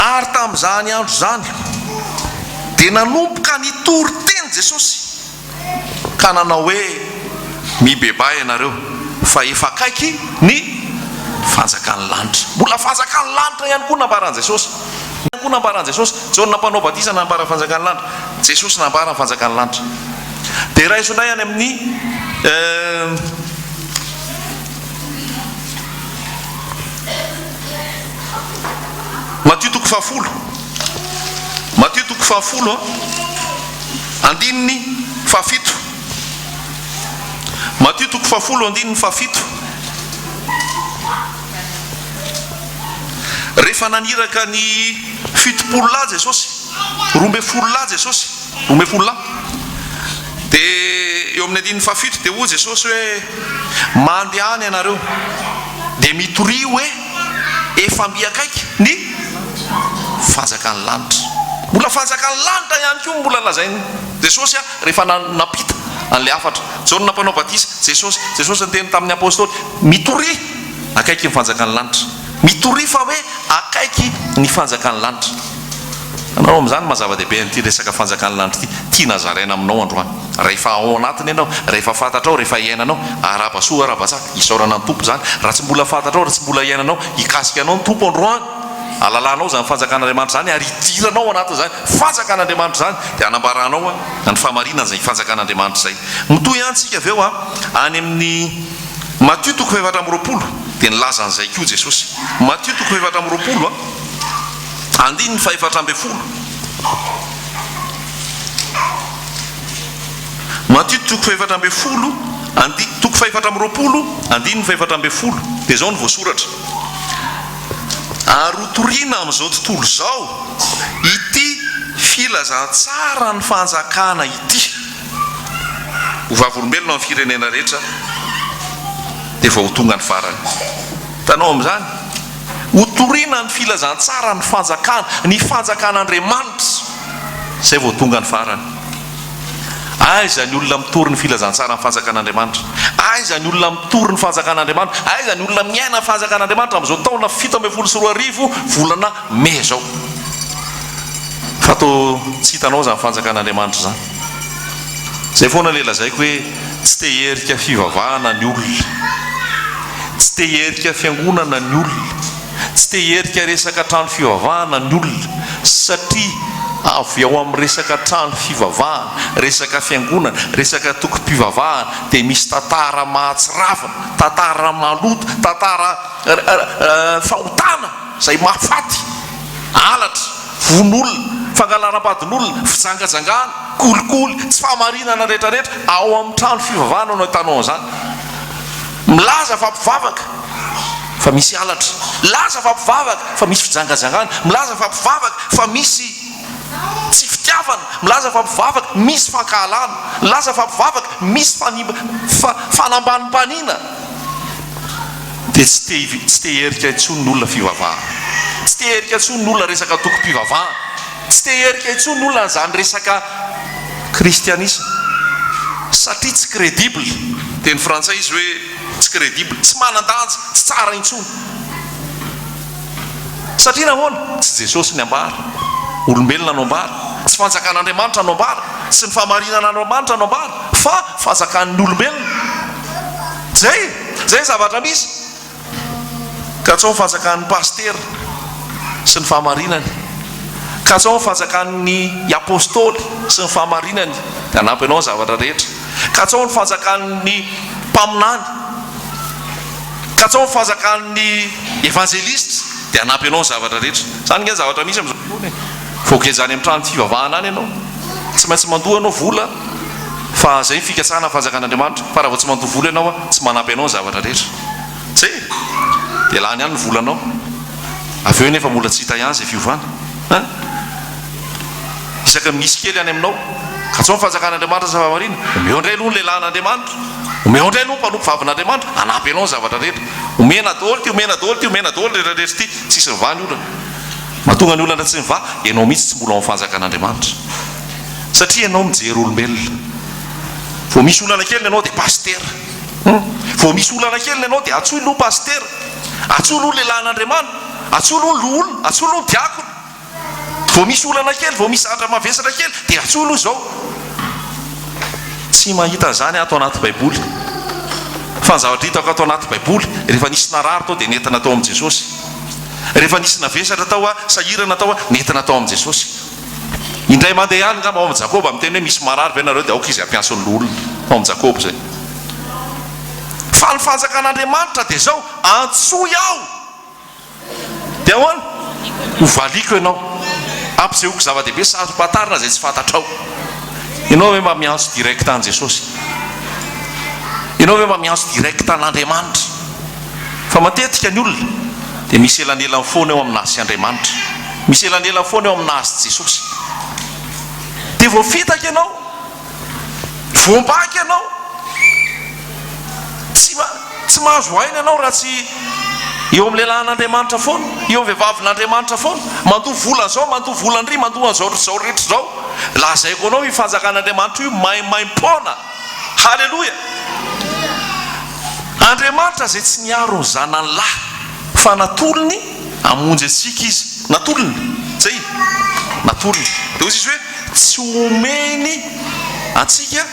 A: Ary tamin'izany andro izany, dia nanomboka nitory teny Jesosy, ka nanao hoe, Mibebaha ianareo, fa efa akaiky ny fanjakan'ny lanitra. Mbola fanjakan'ny lanitra ihany koa nambaran'i Jesosy. Ihany koa nambaran'i Jesosy. Jaona Mpanao Batisa nanambara ny fanjakan'ny lanitra. Jesosy nambara ny fanjakan'ny lanitra. Dia raiso indray any amin'ny Matio toko fahafolo, Matio toko fahafolo andininy fahafito, Matio toko fahafolo andininy fahafito. Rehefa naniraka ny 70 lahy Jesosy, 12 lahy Jesosy. 12 lahy. Dia eo amin'ny andininy fahafito dia hoy Jesosy hoe, Mandehana ianareo, dia mitoria hoe, Efa mby akaiky ny fanjakan'ny lanitra. Mbola fanjakan'ny lanitra ihany koa no mbola lazain'i Jesosy rehefa nampita an'ilay hafatra. Jaona mpanao batisa, Jesosy, Jesosy niteny tamin'ny Apostoly, mitoria akaiky ny fanjakan'ny lanitra. Mitoria fa hoe akaiky ny fanjakan'ny lanitra. Anao amin'izany maha zava-dehibe an'ity resaka fanjakan'ny lanitra ity, tiana zaraina aminao androany. Rehefa ao anatiny ianao, rehefa fantatrao, rehefa iainanao, arahaba soa, arahaba tsara, isaorana ny Tompo izany. Raha tsy mbola fantatrao, raha tsy mbola iainanao, hikasika anao ny Tompo androany. Halalanao izany fanjakan'Andriamanitra izany ary hidiranao ao anatin'izany fanjakan'Andriamanitra izany dia hanambaranao ny fahamarinana izay fanjakan'Andriamanitra izay. Mitohy ihany tsika avy eo any amin'ny Matio toko fahefatra amby 20 dia nilaza an'izay koa Jesosy. Matio toko fahefatra amby 20 andininy fahefatra ambin'ny folo. Matio toko fahefatra ambin'ny folo andi toko fahefatra amby 20 andininy fahefatra ambin'ny folo dia izao no voasoratra. Ary hotorina amin'izao tontolo izao ity filazantsaran'ny fanjakana ity. Ho vavolombelona amin'ny firenena rehetra dia vao ho tonga ny farany. Hitanao amin'izany? Hotorina ny filazantsaran'ny fanjakana, ny fanjakan'Andriamanitra, izay vao tonga ny farany. Aiza ny olona mitory ny filazantsaran'ny fanjakan'Andriamanitra? Aiza ny olona mitory ny fanjakan'Andriamanitra? Aiza ny olona miaina ny fanjakan'Andriamanitra amin'izao taona 2017 volana mey izao? Fa toa tsy hitanao izany fanjakan'Andriamanitra izany. Izay foana ilay lazaiko hoe tsy te hiherika fivavahana ny olona. Tsy te hiherika fiangonana ny olona. Tsy te hiherika resaka trano fivavahana ny olona satria avy ao amin'ny resaka trano fivavahana, resaka fiangonana, resaka tokom-pivavahana dia misy tantara mahatsiravina, tantara maloto, tantara fahotana izay mahafaty, halatra, vono olona, fangalaram-badin'olona, fijangajangana, kolikoly, tsy fahamarinana rehetrarehetra ao amin'ny trano fivavahana no ahitanao an'izany. Milaza fa mpivavaka fa misy halatra. Milaza fa mpivavaka fa misy fijangajangana. Milaza fa mpivavaka fa misy tsy fitiavana. Milaza fa mpivavaka misy fankahalana. Milaza fa mpivavaka misy fanimba, fa, fanambanimbanina. Dia tsy te, tsy te hiherika intsony ny olona fivavahana. Tsy te hiherika intsony ny olona resaka antokom-pivavahana. Tsy te hiherika intsony ny olona an'izany resaka kristianisma. Satria tsy crédible. Teny frantsay izy hoe tsy crédible, tsy manan-danja, tsy tsara intsony. Satria nahoana? Tsy Jesosy ny ambara, olombelona no ambara, tsy fanjakan'Andriamanitra no ambara, tsy ny fahamarinan'Andriamanitra no ambara, fa fanjakan'ny olombelona. Zay, zay ny zavatra misy. Katsao ny fanjakan'ny pasitera sy ny fahamarinany. Katsao ny fanjakan'ny apostoly sy ny fahamarinany, dia hanampy anao ny zavatra rehetra. Katsao ny fanjakan'ny mpaminany. Katsao ny fanjakan'ny evanjelista, dia hanampy anao ny zavatra rehetra. Izany ange ny zavatra misy amin'izao fotoana e. Voageja any amin'ny trano fivavahana any ianao. Tsy maintsy mandoa ianao vola, fa izay ny fikatsahana ny fanjakan'Andriamanitra. Fa raha vao tsy mandoa vola ianao, tsy manampy anao ny zavatra rehetra. Tse! Dia lany any ny volanao. Avy eo nefa mbola tsy hita ihany izay fiovana. Hein? Isaky ny misy kely any aminao, katsao ny fanjakan'Andriamanitra sy ny fahamarinana. Omeo indray aloha ny lehilahin'Andriamanitra. Omeo indray aloha ny mpanompo vavin'Andriamanitra. Hanampy anao ny zavatra rehetra. Omena daholo ity, omena daholo ity, omena daholo rehetra rehetra ity. Tsisy mivaha ny olana. Mahatonga ny olana tsy mivaha, ianao mihitsy tsy mbola ao amin'ny fanjakan'Andriamanitra. Satria ianao mijery olombelona. Vao misy olana kely ianao dia pasitera. Hum. Vao misy olana kely ny anao dia antsoy aloha pasitera, antsoy aloha ny lehilahin'Andriamanitra, antsoy aloha ny loholona, antsoy aloha ny diakona. Vao misy olana kely, vao misy zavatra mavesatra kely dia antsoy aloha izao. Tsy mahita an'izany ato anaty Baiboly. Fa ny zavatra hitako ato anaty Baiboly, rehefa nisy narary tao dia nentina tao amin'i Jesosy. Rehefa nisy navesatra tao, sahirana tao, nentina tao amin'i Jesosy. Indray mandeha ihany angamba ao amin'i Jakoba miteny hoe misy marary ve nareo dia aoka izy hampiantso ny loholona. Ao amin'i Jakoba izay. Fa ny fanjakan'Andriamanitra dia izao, antsoy aho dia ahoana? Ho valiako ianao. Ampisehoako zava-dehibe saro-pantarina izay tsy fantatrao. Ianao ve mba miantso direct an'i Jesosy? Ianao ve mba miantso direct an'Andriamanitra? Fa matetika ny olona dia misy elanelany foana eo aminazy sy Andriamanitra. Misy elanelany foana eo aminazy sy Jesosy. Dia voafitaka ianao, voambaka ianao, tsy tsy mahazo aina ianao raha tsy eo amin'ny lehilahin'Andriamanitra foana, eo amin'ny vehivavin'Andriamanitra foana. Mandoa vola an'izao, mandoa vola an-dry, mandoa an'izao izao rehetra izao. Lazaiko anao io fanjakan'Andriamanitra io maimaimpoana. Haleloia! Andriamanitra izay tsy niaro ny Zanany lahy, fa natolony hamonjy antsika Izy. Natolony. Izay. Natolony. Dia hoy izy hoe, tsy homeny antsika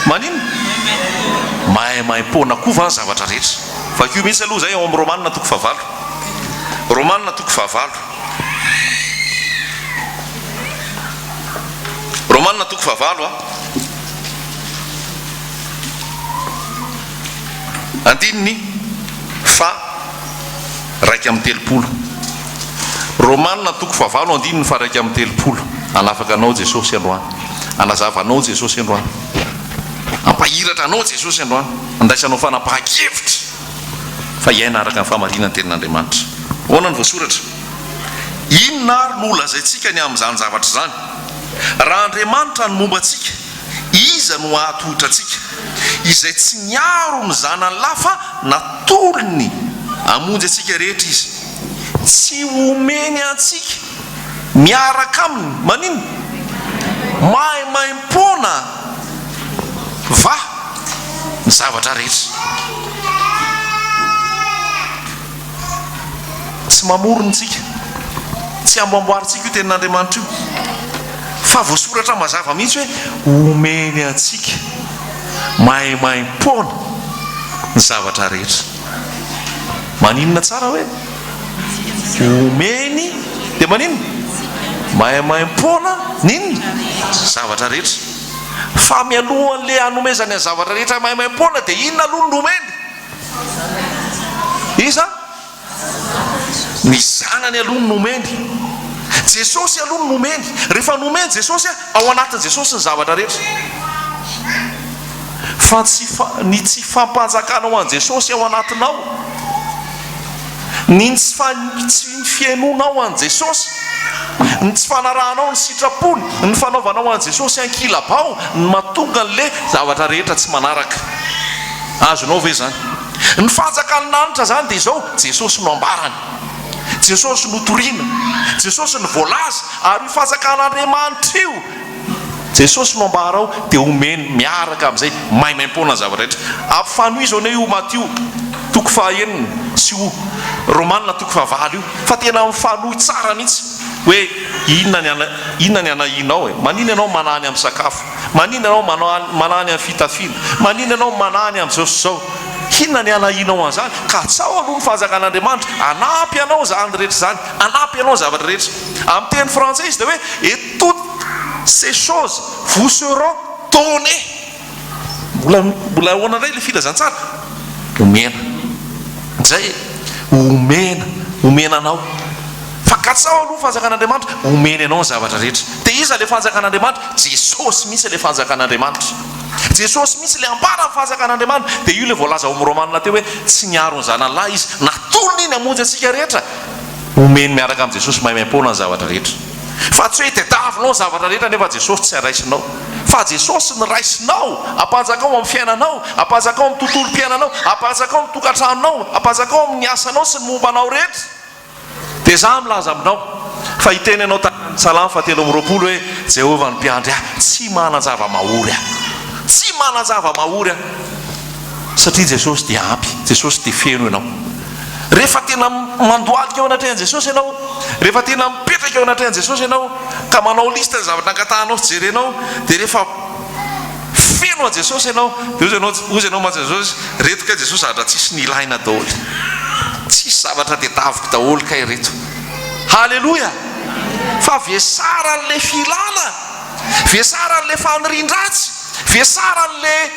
A: maninona? Maimaimpoana koa va ny zavatra rehetra? Vakio mihitsy aloha izay ao amin'ny Romana toko fahavalo. Romana toko fahavalo. Romana toko fahavalo a. Andininy faha 31. Romana toko fahavalo andininy faha 31. Hanafaka anao Jesosy androany. Hanazava anao Jesosy androany. Hampahiratra anao Jesosy androany. Handraisanao fanapahan-kevitra fa hiaina araka ny fahamarinan'ny tenin'Andriamanitra. Ahoana no voasoratra? Inona ary no holazaintsika ny amin'izany zavatra izany? Raha Andriamanitra no momba antsika, iza no hahatohitra antsika? Izay tsy niaro ny Zanany lahy fa natolony hamonjy antsika rehetra Izy. Tsy homeny antsika miaraka Aminy maninona? Maimaimpoana va ny zavatra rehetra? Tsy mamorona isika, tsy amboamboarintsika io tenin'Andriamanitra io, fa voasoratra mazava mihitsy hoe omeny antsika maimaimpoana ny zavatra rehetra. Maninona tsara hoe omeny dia maninona? Maimaimpoana ny inona? Zavatra rehetra. Fa mialohan'ilay hanomezany ny zavatra rehetra maimaimpoana dia inona aloha no nomeny? Iza? Ny zanany aloha no nomeny. Jesosy aloha no nomeny. Rehefa nomeny Jesosy, ao anatin'i Jesosy ny zavatra rehetra. Fa tsy ny tsy fampanjakanao an'i Jesosy ao anatinao, ny tsy tsy fihainoanao an'i Jesosy, ny tsy fanarahanao ny sitrapony, ny fanaovanao an'i Jesosy ankilabao no mahatonga an'le zavatra rehetra tsy manaraka. Azonao ve izany? Ny fanjakan'ny lanitra izany dia izao, Jesosy no ambarany, Jesosy no torina, Jesosy no voalaza, ary io fanjakan'Andriamanitra io, Jesosy no ambara ao, dia omeny miaraka amin'izay maimaimpoana ny zavatra rehetra. Ampifanohizo anie io Matio toko fahaenina sy io Romana toko fahavalo io, fa tena mifanohy tsara mihitsy hoe inona ny inona ny anahianao e? Maninona ianao manahy ny amin'ny sakafo? Maninona ianao manahy ny amin'ny fitafiana? Maninona ianao manahy ny amin'izao sy izao? Inona ny anahianao an'izany? Katsaho aloha ny fanjakan'Andriamanitra, hanampy anao izany rehetra izany, hanampy anao ny zavatra rehetra. Amin'ny teny frantsay izy dia hoe et toutes ces choses vous seront données. Mbola mbola ahoana indray ilay filazantsara? Omena. Izay e. Omena. Omena anao. Fa katsaho aloha ny fanjakan'Andriamanitra, omeny anao ny zavatra rehetra. Dia iza ilay fanjakan'Andriamanitra? Jesosy mihitsy ilay fanjakan'Andriamanitra. Jesosy mihitsy ilay ambaran'ny fanjakan'Andriamanitra. Dia io ilay voalaza ao amin'ny Romana teo hoe tsy niaro ny zanany lahy izy, natolony iny hamonjy antsika rehetra. Omeny miaraka amin'i Jesosy maimaimpoana ny zavatra rehetra. Fa tsy hoe tediavinao ny zavatra rehetra nefa Jesosy tsy raisinao. Fa Jesosy no raisinao, ampanjakao amin'ny fiainanao, ampanjakao amin'ny tontolom-piainanao, ampanjakao amin'ny tokantranonao, ampanjakao amin'ny asanao sy ny momba anao rehetra. Dia izaho milaza aminao, fa hiteny anao tahaka ny Salamo fahatelo amby 20 hoe, Jehovah no mpiandry ahy, tsy manan-java-mahory aho. Tsy manan-java-mahory aho. Satria Jesosy dia ampy, Jesosy dia feno ianao. Rehefa tena mandohalika eo anatrehan'i Jesosy ianao, rehefa tena mipetraka eo anatrehan'i Jesosy ianao, ka manao liste ny zavatra angatahanao sy jerenao, dia rehefa feno an'i Jesosy ianao, dia hozy ianao, hozy ianao mantsy Jesosy, reto kay Jesosy zavatra tsisy nilaina daholo. Tsisy zavatra tedaviko daholo kay reto. Haleloia! Fa vesaran'ilay filana, vesaran'ilay fanirian-dratsy, vesaran'ilay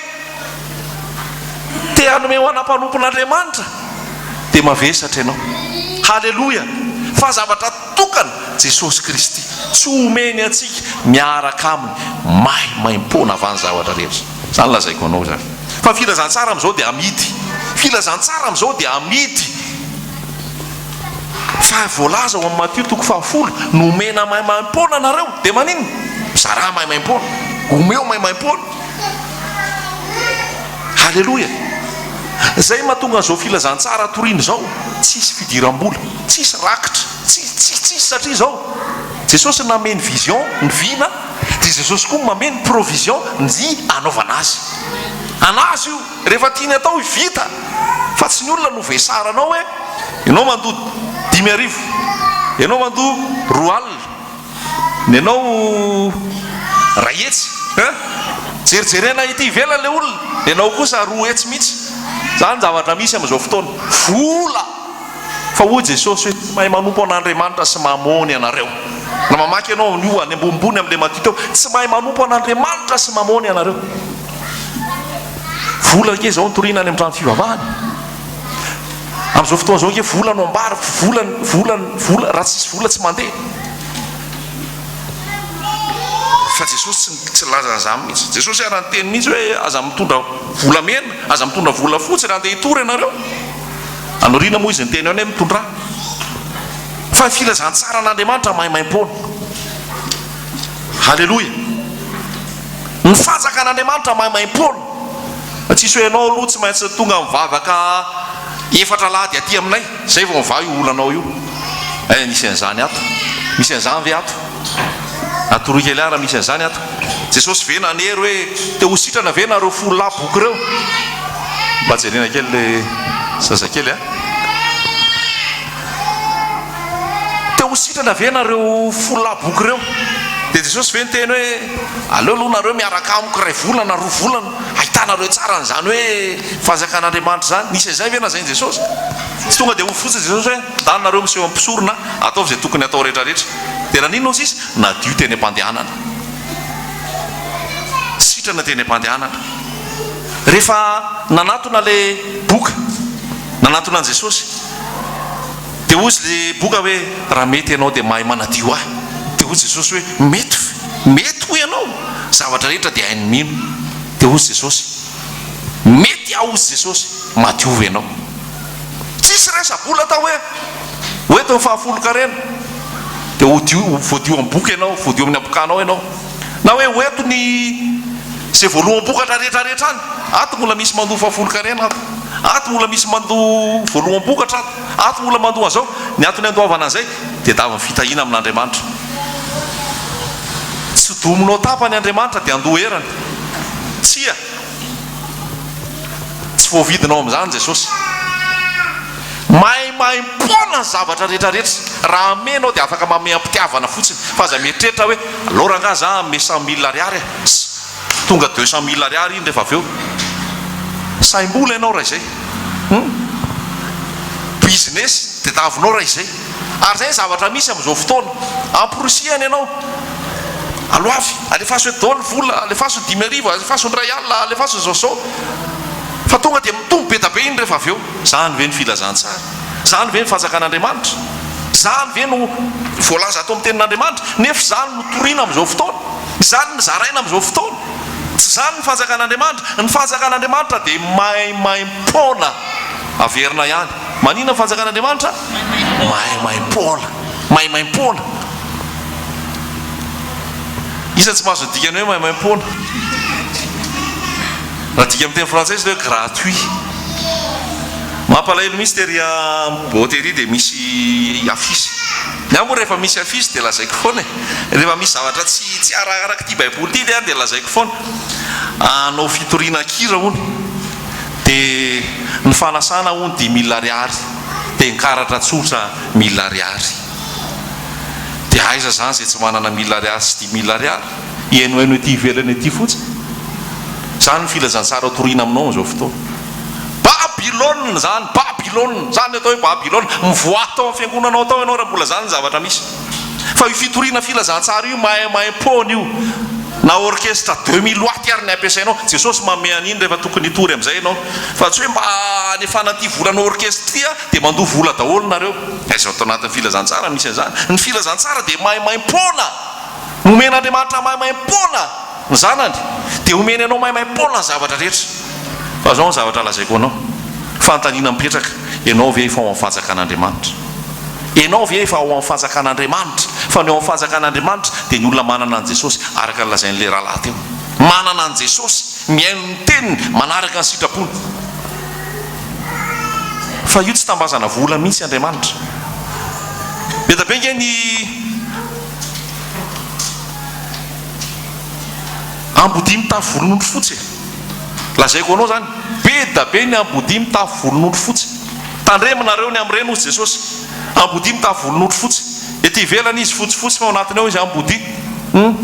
A: Te hanome ho ana mpanompon'Andriamanitra dia mavesatra ianao. Haleloia! Fa zavatra tokana, Jesosy Kristy, tsy omeny antsika miaraka Aminy maimaimpoana va ny zavatra rehetra. Izany lazaiko anao izany. Fa ny filazantsara amin'izao dia amidy. Filazantsara amin'izao dia amidy. Fa voalaza ao amin'ny Matio toko fahafolo, nomena maimaimpoana nareo, dia maninona? Mizarà maimaimpoana. Omeo maimaimpoana. Haleloia! Izay mahatonga an'izao filazantsara toriana izao, tsisy fidiram-bola, tsisy rakitra, tsisy, tsisy, tsisy, satria izao, Jesosy nameno vision, ny vina, Dia Jesosy koa mamehy ny provision ny anaovana azy. An'azy io. Rehefa tiany atao vita. Fa tsy ny olona no vesaranao hoe ianao mandoa 5000, ianao mandoa 20. Ny anao 100 hein! Jerijerena ety ivelany le olona, ny anao kosa 200 mihitsy. Zany zavatra misy amin'izao fotoana. Vola! Fa hoy Jesosy hoe tsy mahay manompo an'Andriamanitra sy mamôny ianareo. Raha mamaky ianao an'io any ambonimbony amin'ilay Matio teo, tsy mahay manompo an'Andriamanitra sy mamôny ianareo. Vola ange izao no toriana any amin'ny trano fivavahana. Amin'izao fotoana izao ange vola no ambara, vola, vola, vola, raha tsisy vola tsy mandeha. Fa Jesosy tsy tsy nilaza an'izany mihitsy. Jesosy ary niteny mihitsy hoe aza mitondra volamena, aza mitondra volafotsy raha handeha hitory ianareo. Any aoriana moa izy niteny hoe mitondrà. Fa ny filazantsaran'Andriamanitra maimaimpoana. Haleloia! Ny fanjakan'Andriamanitra maimaimpoana. Fa tsisy hoe ianao aloha tsy maintsy tonga mivavaka efatra alahady aty aminay zay vao mivaha io olanao io. Eh misy an'izany ato? Misy an'izany ve ato? Atoroy kely ahy raha misy an'izany ato. Jesosy ve nanery hoe te ho sitrana ve nareo folo lahy boky ireo? Mba jerena kely le zazakely a. Te ho sitrana ve nareo folo lahy boky ireo? Dia Jesosy ve niteny hoe aleo aloha nareo miaraka amiko iray volana, roa volana, ahitanareo tsara an'izany hoe fanjakan'Andriamanitra izany. Nisy an'izay ve lazain'i Jesosy? Tsy tonga dia ho fotsiny Jesosy hoe ndany nareo miseho amin'ny mpisorona, ataovy izay tokony hatao rehetra rehetra. Dia naninona hozy izy? Nadio teny am-pandehanana. Sitrana teny am-pandehanana. Rehefa nanatona ilay boka, nanatona an'i Jesosy, Dia hozy le boka hoe, raha mety ianao dia mahay manadio ahy. Dia hoy Jesosy hoe, mety, mety hoy ianao, zavatra rehetra dia hain'ny mino. Dia hozy Jesosy, mety aho hozy Jesosy, madiova ianao. Tsisy resa-bola atao hoe, ho eto ny fahafolon-karena, dia ho dio, ho voadio amin'ny boka ianao, voadio amin'ny habokanao ianao. Na hoe ho eto ny izay voaloham-bokatra rehetra rehetra any, ato mbola misy mandoa fahafolon-karena ato, ato mbola misy mandoa voaloham-bokatra ato. Ato mbola mandoa an'izao. Ny antony andoavana an'izay dia davin'ny fitahiana amin'Andriamanitra. Tsy dominao tapany Andriamanitra dia handoa erany. Tsia. Tsy voavidinao amin'izany Jesosy. Maimaimpoana ny zavatra rehetra rehetra. Raha hanome ianao dia afaka manome am-pitiavana fotsiny. Fa aza mieritreritra hoe aleo rangahy za hanome cent mille ariary e. Tonga deux cent mille ariary iny rehefa avy eo. Saim-bola ianao raha izay. Hum. Business tediavinao raha izay. Ary izay ny zavatra misy amin'izao fotoana. Amporisihana ianao. Aloavy, alefaso eto daholo ny vola, alefaso ny 5000, alefaso ny 1000, alefaso izao sy izao. Fa tonga dia mitombo be da be iny rehefa avy eo. Izany ve ny filazantsara? Izany ve ny fanjakan'Andriamanitra? Izany ve no voalaza ato amin'ny tenin'Andriamanitra? Nefa izany no torina amin'izao fotoana. Izany no zaraina amin'izao fotoana. Tsy izany ny fanjakan'Andriamanitra. Ny fanjakan'Andriamanitra dia maimaimpoana. Averina ihany. Maninona ny fanjakan'Andriamanitra? Maimaimpoana. Maimaimpoana. Iza tsy mahazo ny dikany hoe maimaimpoana? Raha adika amin'ny teny frantsay izy dia hoe gratuit. Mampalahelo mihitsy tery ambao tery dia misy affiche. Ny ahy moa rehefa misy affiche dia lazaiko foana e. Rehefa misy zavatra tsy tsy arakaraka ity baiboly ity dia lazaiko foana. Hanao fitoriana an-kira hono. Dia ny fanasana hono dix mille ariary. Dia ny karatra tsotra mille ariary. Dia aiza izany izay tsy manana mille ariary sy dix mille ariary? Hihainohaino ety ivelany ety fotsiny. Izany ny filazantsara toriana aminao amin'izao fotoana. Babylona izany, Babylona. Izany ny atao hoe Babylona. Mivoaha tao amin'ny fiangonanao tao ianao raha mbola izany ny zavatra misy. Fa io fitoriana filazantsara io maimaimpoana io. Na orchestre 2000 watts ary ny ampiasainao. Jesosy manome an'iny rehefa tokony hitory amin'izay ianao. Fa tsy hoe mba anefana ity volan'ny orchestre ity dia mandoa vola daholo nareo. Aiza ato anatin'ny filazantsara misy an'izany. Ny filazantsara dia maimaimpoana. Nomen'Andriamanitra maimaimpoana ny zanany, dia omeny anao maimaimpoana ny zavatra rehetra. Fa izao ny zavatra lazaiko anao, fanontaniana mipetraka, ianao ve efa ao amin'ny fanjakan'Andriamanitra? Ianao ve efa ao amin'ny fanjakan'Andriamanitra? Fa ny ao amin'ny fanjakan'Andriamanitra dia ny olona manana an'i Jesosy, araka ny lazain'ilay rahalahy teo. Manana an'i Jesosy, mihaino ny teniny, manaraka ny sitrapony. Fa io tsy tambazana vola mihitsy Andriamanitra. Be dia be ange ny. Ambodia mitafy volon'ondry fotsy e! Lazaiko anao zany, be da be ny ambodia mitafy volon'ondry fotsy. Tandremo nareo ny amin'ireny hozy Jesosy. Ambodia mitafy volon'ondry fotsy. Ety ivelany izy fotsifotsy fa ao anatiny ao izy ambodia. Hum.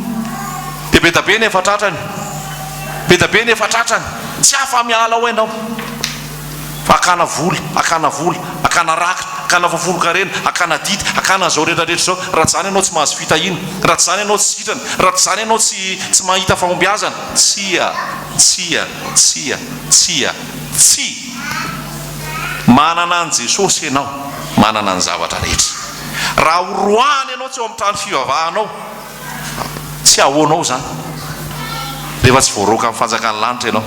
A: Dia be da be ny efa tratrany. Be da be ny efa tratrany. Tsy afa-miala ao ianao. Fa hakana vola, hakana vola, hakana rakitra, hakana fahafolon-karena, hakana adidy, hakana an'izao rehetra rehetra izao. Raha tsy izany ianao tsy mahazo fitahiana. Raha tsy izany ianao tsy sitrana. Raha tsy izany ianao tsy tsy mahita fahombiazana. Tsia, tsia, tsia, tsia, tsia. Manana an'i Jesosy ianao, manana ny zavatra rehetra. Raha horoahana ianao tsy ao amin'ny trano fivavahanao, Tsy ahoanao izany rehefa tsy voaroaka amin'ny fanjakan'ny lanitra ianao.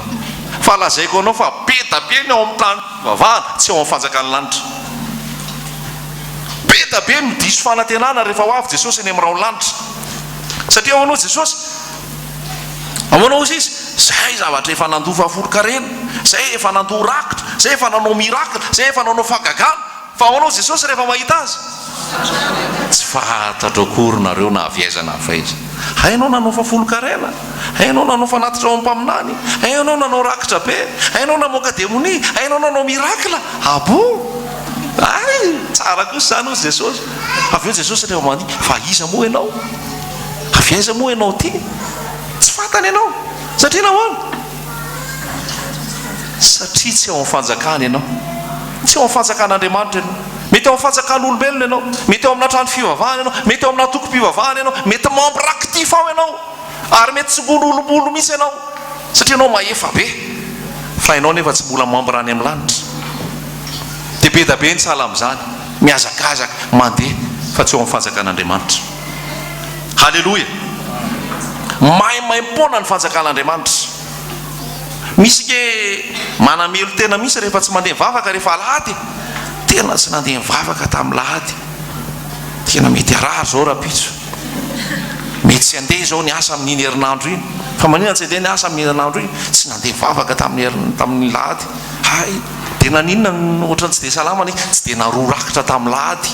A: Fa lazaiko anao fa be da be ny ao amin'ny trano fivavahana tsy ao amin'ny fanjakan'ny lanitra. Be da be no diso fanantenana rehefa ho avy Jesosy eny amin'ny rahon'ny lanitra. Satria ahoana hoy Jesosy? Ahoana hoy Izy? Izay zavatra efa nandoa fahafolonkarena, izay efa nandoa rakitra, izay efa nanao miracle, izay efa nanao fahagagana. Fa ahoana hoy Jesosy rehefa mahita azy? Tsy fantatro akory nareo na avy aiza na avy aiza. Hay ianao nanao fahafolonkarena, hay ianao nanao fanatitra ao amin'ny mpaminany, hay ianao nanao rakitra be, hay ianao namoaka demonia, hay ianao nanao miracle. Ah bon? Hay! Tsara kosa izany hoy Jesosy. Avy eo Jesosy rehefa mandinika, fa iza moa ianao? Avy aiza moa ianao ity? Tsy fantany ianao. Satria nahoana? Satria tsy ao amin'ny fanjakany ianao. Tsy ao amin'ny fanjakan'Andriamanitra ianao. Mety ao amin'ny fanjakan'olombelona ianao. Mety ao amina trano fivavahana ianao. Mety ao amina antokom-pivavahana ianao. Mety membre actif ao ianao. Ary mety tsy mbola olom-bolo mihitsy ianao. Satria ianao mahefa be. Fa ianao nefa tsy mbola membre any amin'ny lanitra. Dia be da be ny sahala amin'izany. Mihazakazaka, mandeha, fa tsy ao amin'ny fanjakan'Andriamanitra. Haleloia! Maimaimpoana ny fanjakan'Andriamanitra. Misy nge manamelo tena mihitsy rehefa tsy mandeha mivavaka rehefa alahady e! Tena tsy nandeha nivavaka tamin'ny lahady. Tena mety harary izao rahampitso. Mety tsy handeha izao ny asa amin'iny herinandro iny. Fa maninona tsy handeha ny asa amin'iny herinandro iny? Tsy nandeha nivavaka tamin'ny herin tamin'ny lahady. Hay! Dia naninona no ohatran'ny tsy dia salama anie? Tsy dia naroa rakitra tamin'ny lahady.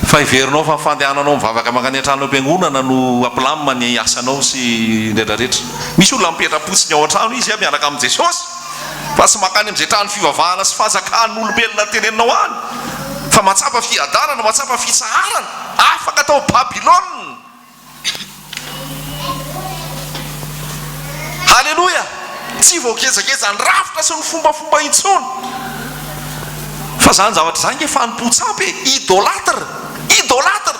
A: Fa heverinao fa ny fandehananao mivavaka mankany an-trano am-piangonana no hampilamina ny asanao sy ny rehetra rehetra. Misy olona mipetra-potsiny ao an-trano izy miaraka amin'i Jesosy fa tsy mankany amin'izay trano fivavahana sy fanjakan'olombelona teneninao any fa mahatsapa fiadanana, mahatsapa fitsaharana, afaka tao Babylona. Haleloia! Tsy voagejageja ny rafitra sy ny fombafomba intsony. Fa zany zavatra zany nge fanompoan-tsampy e! Idolâtre! Idolâtre!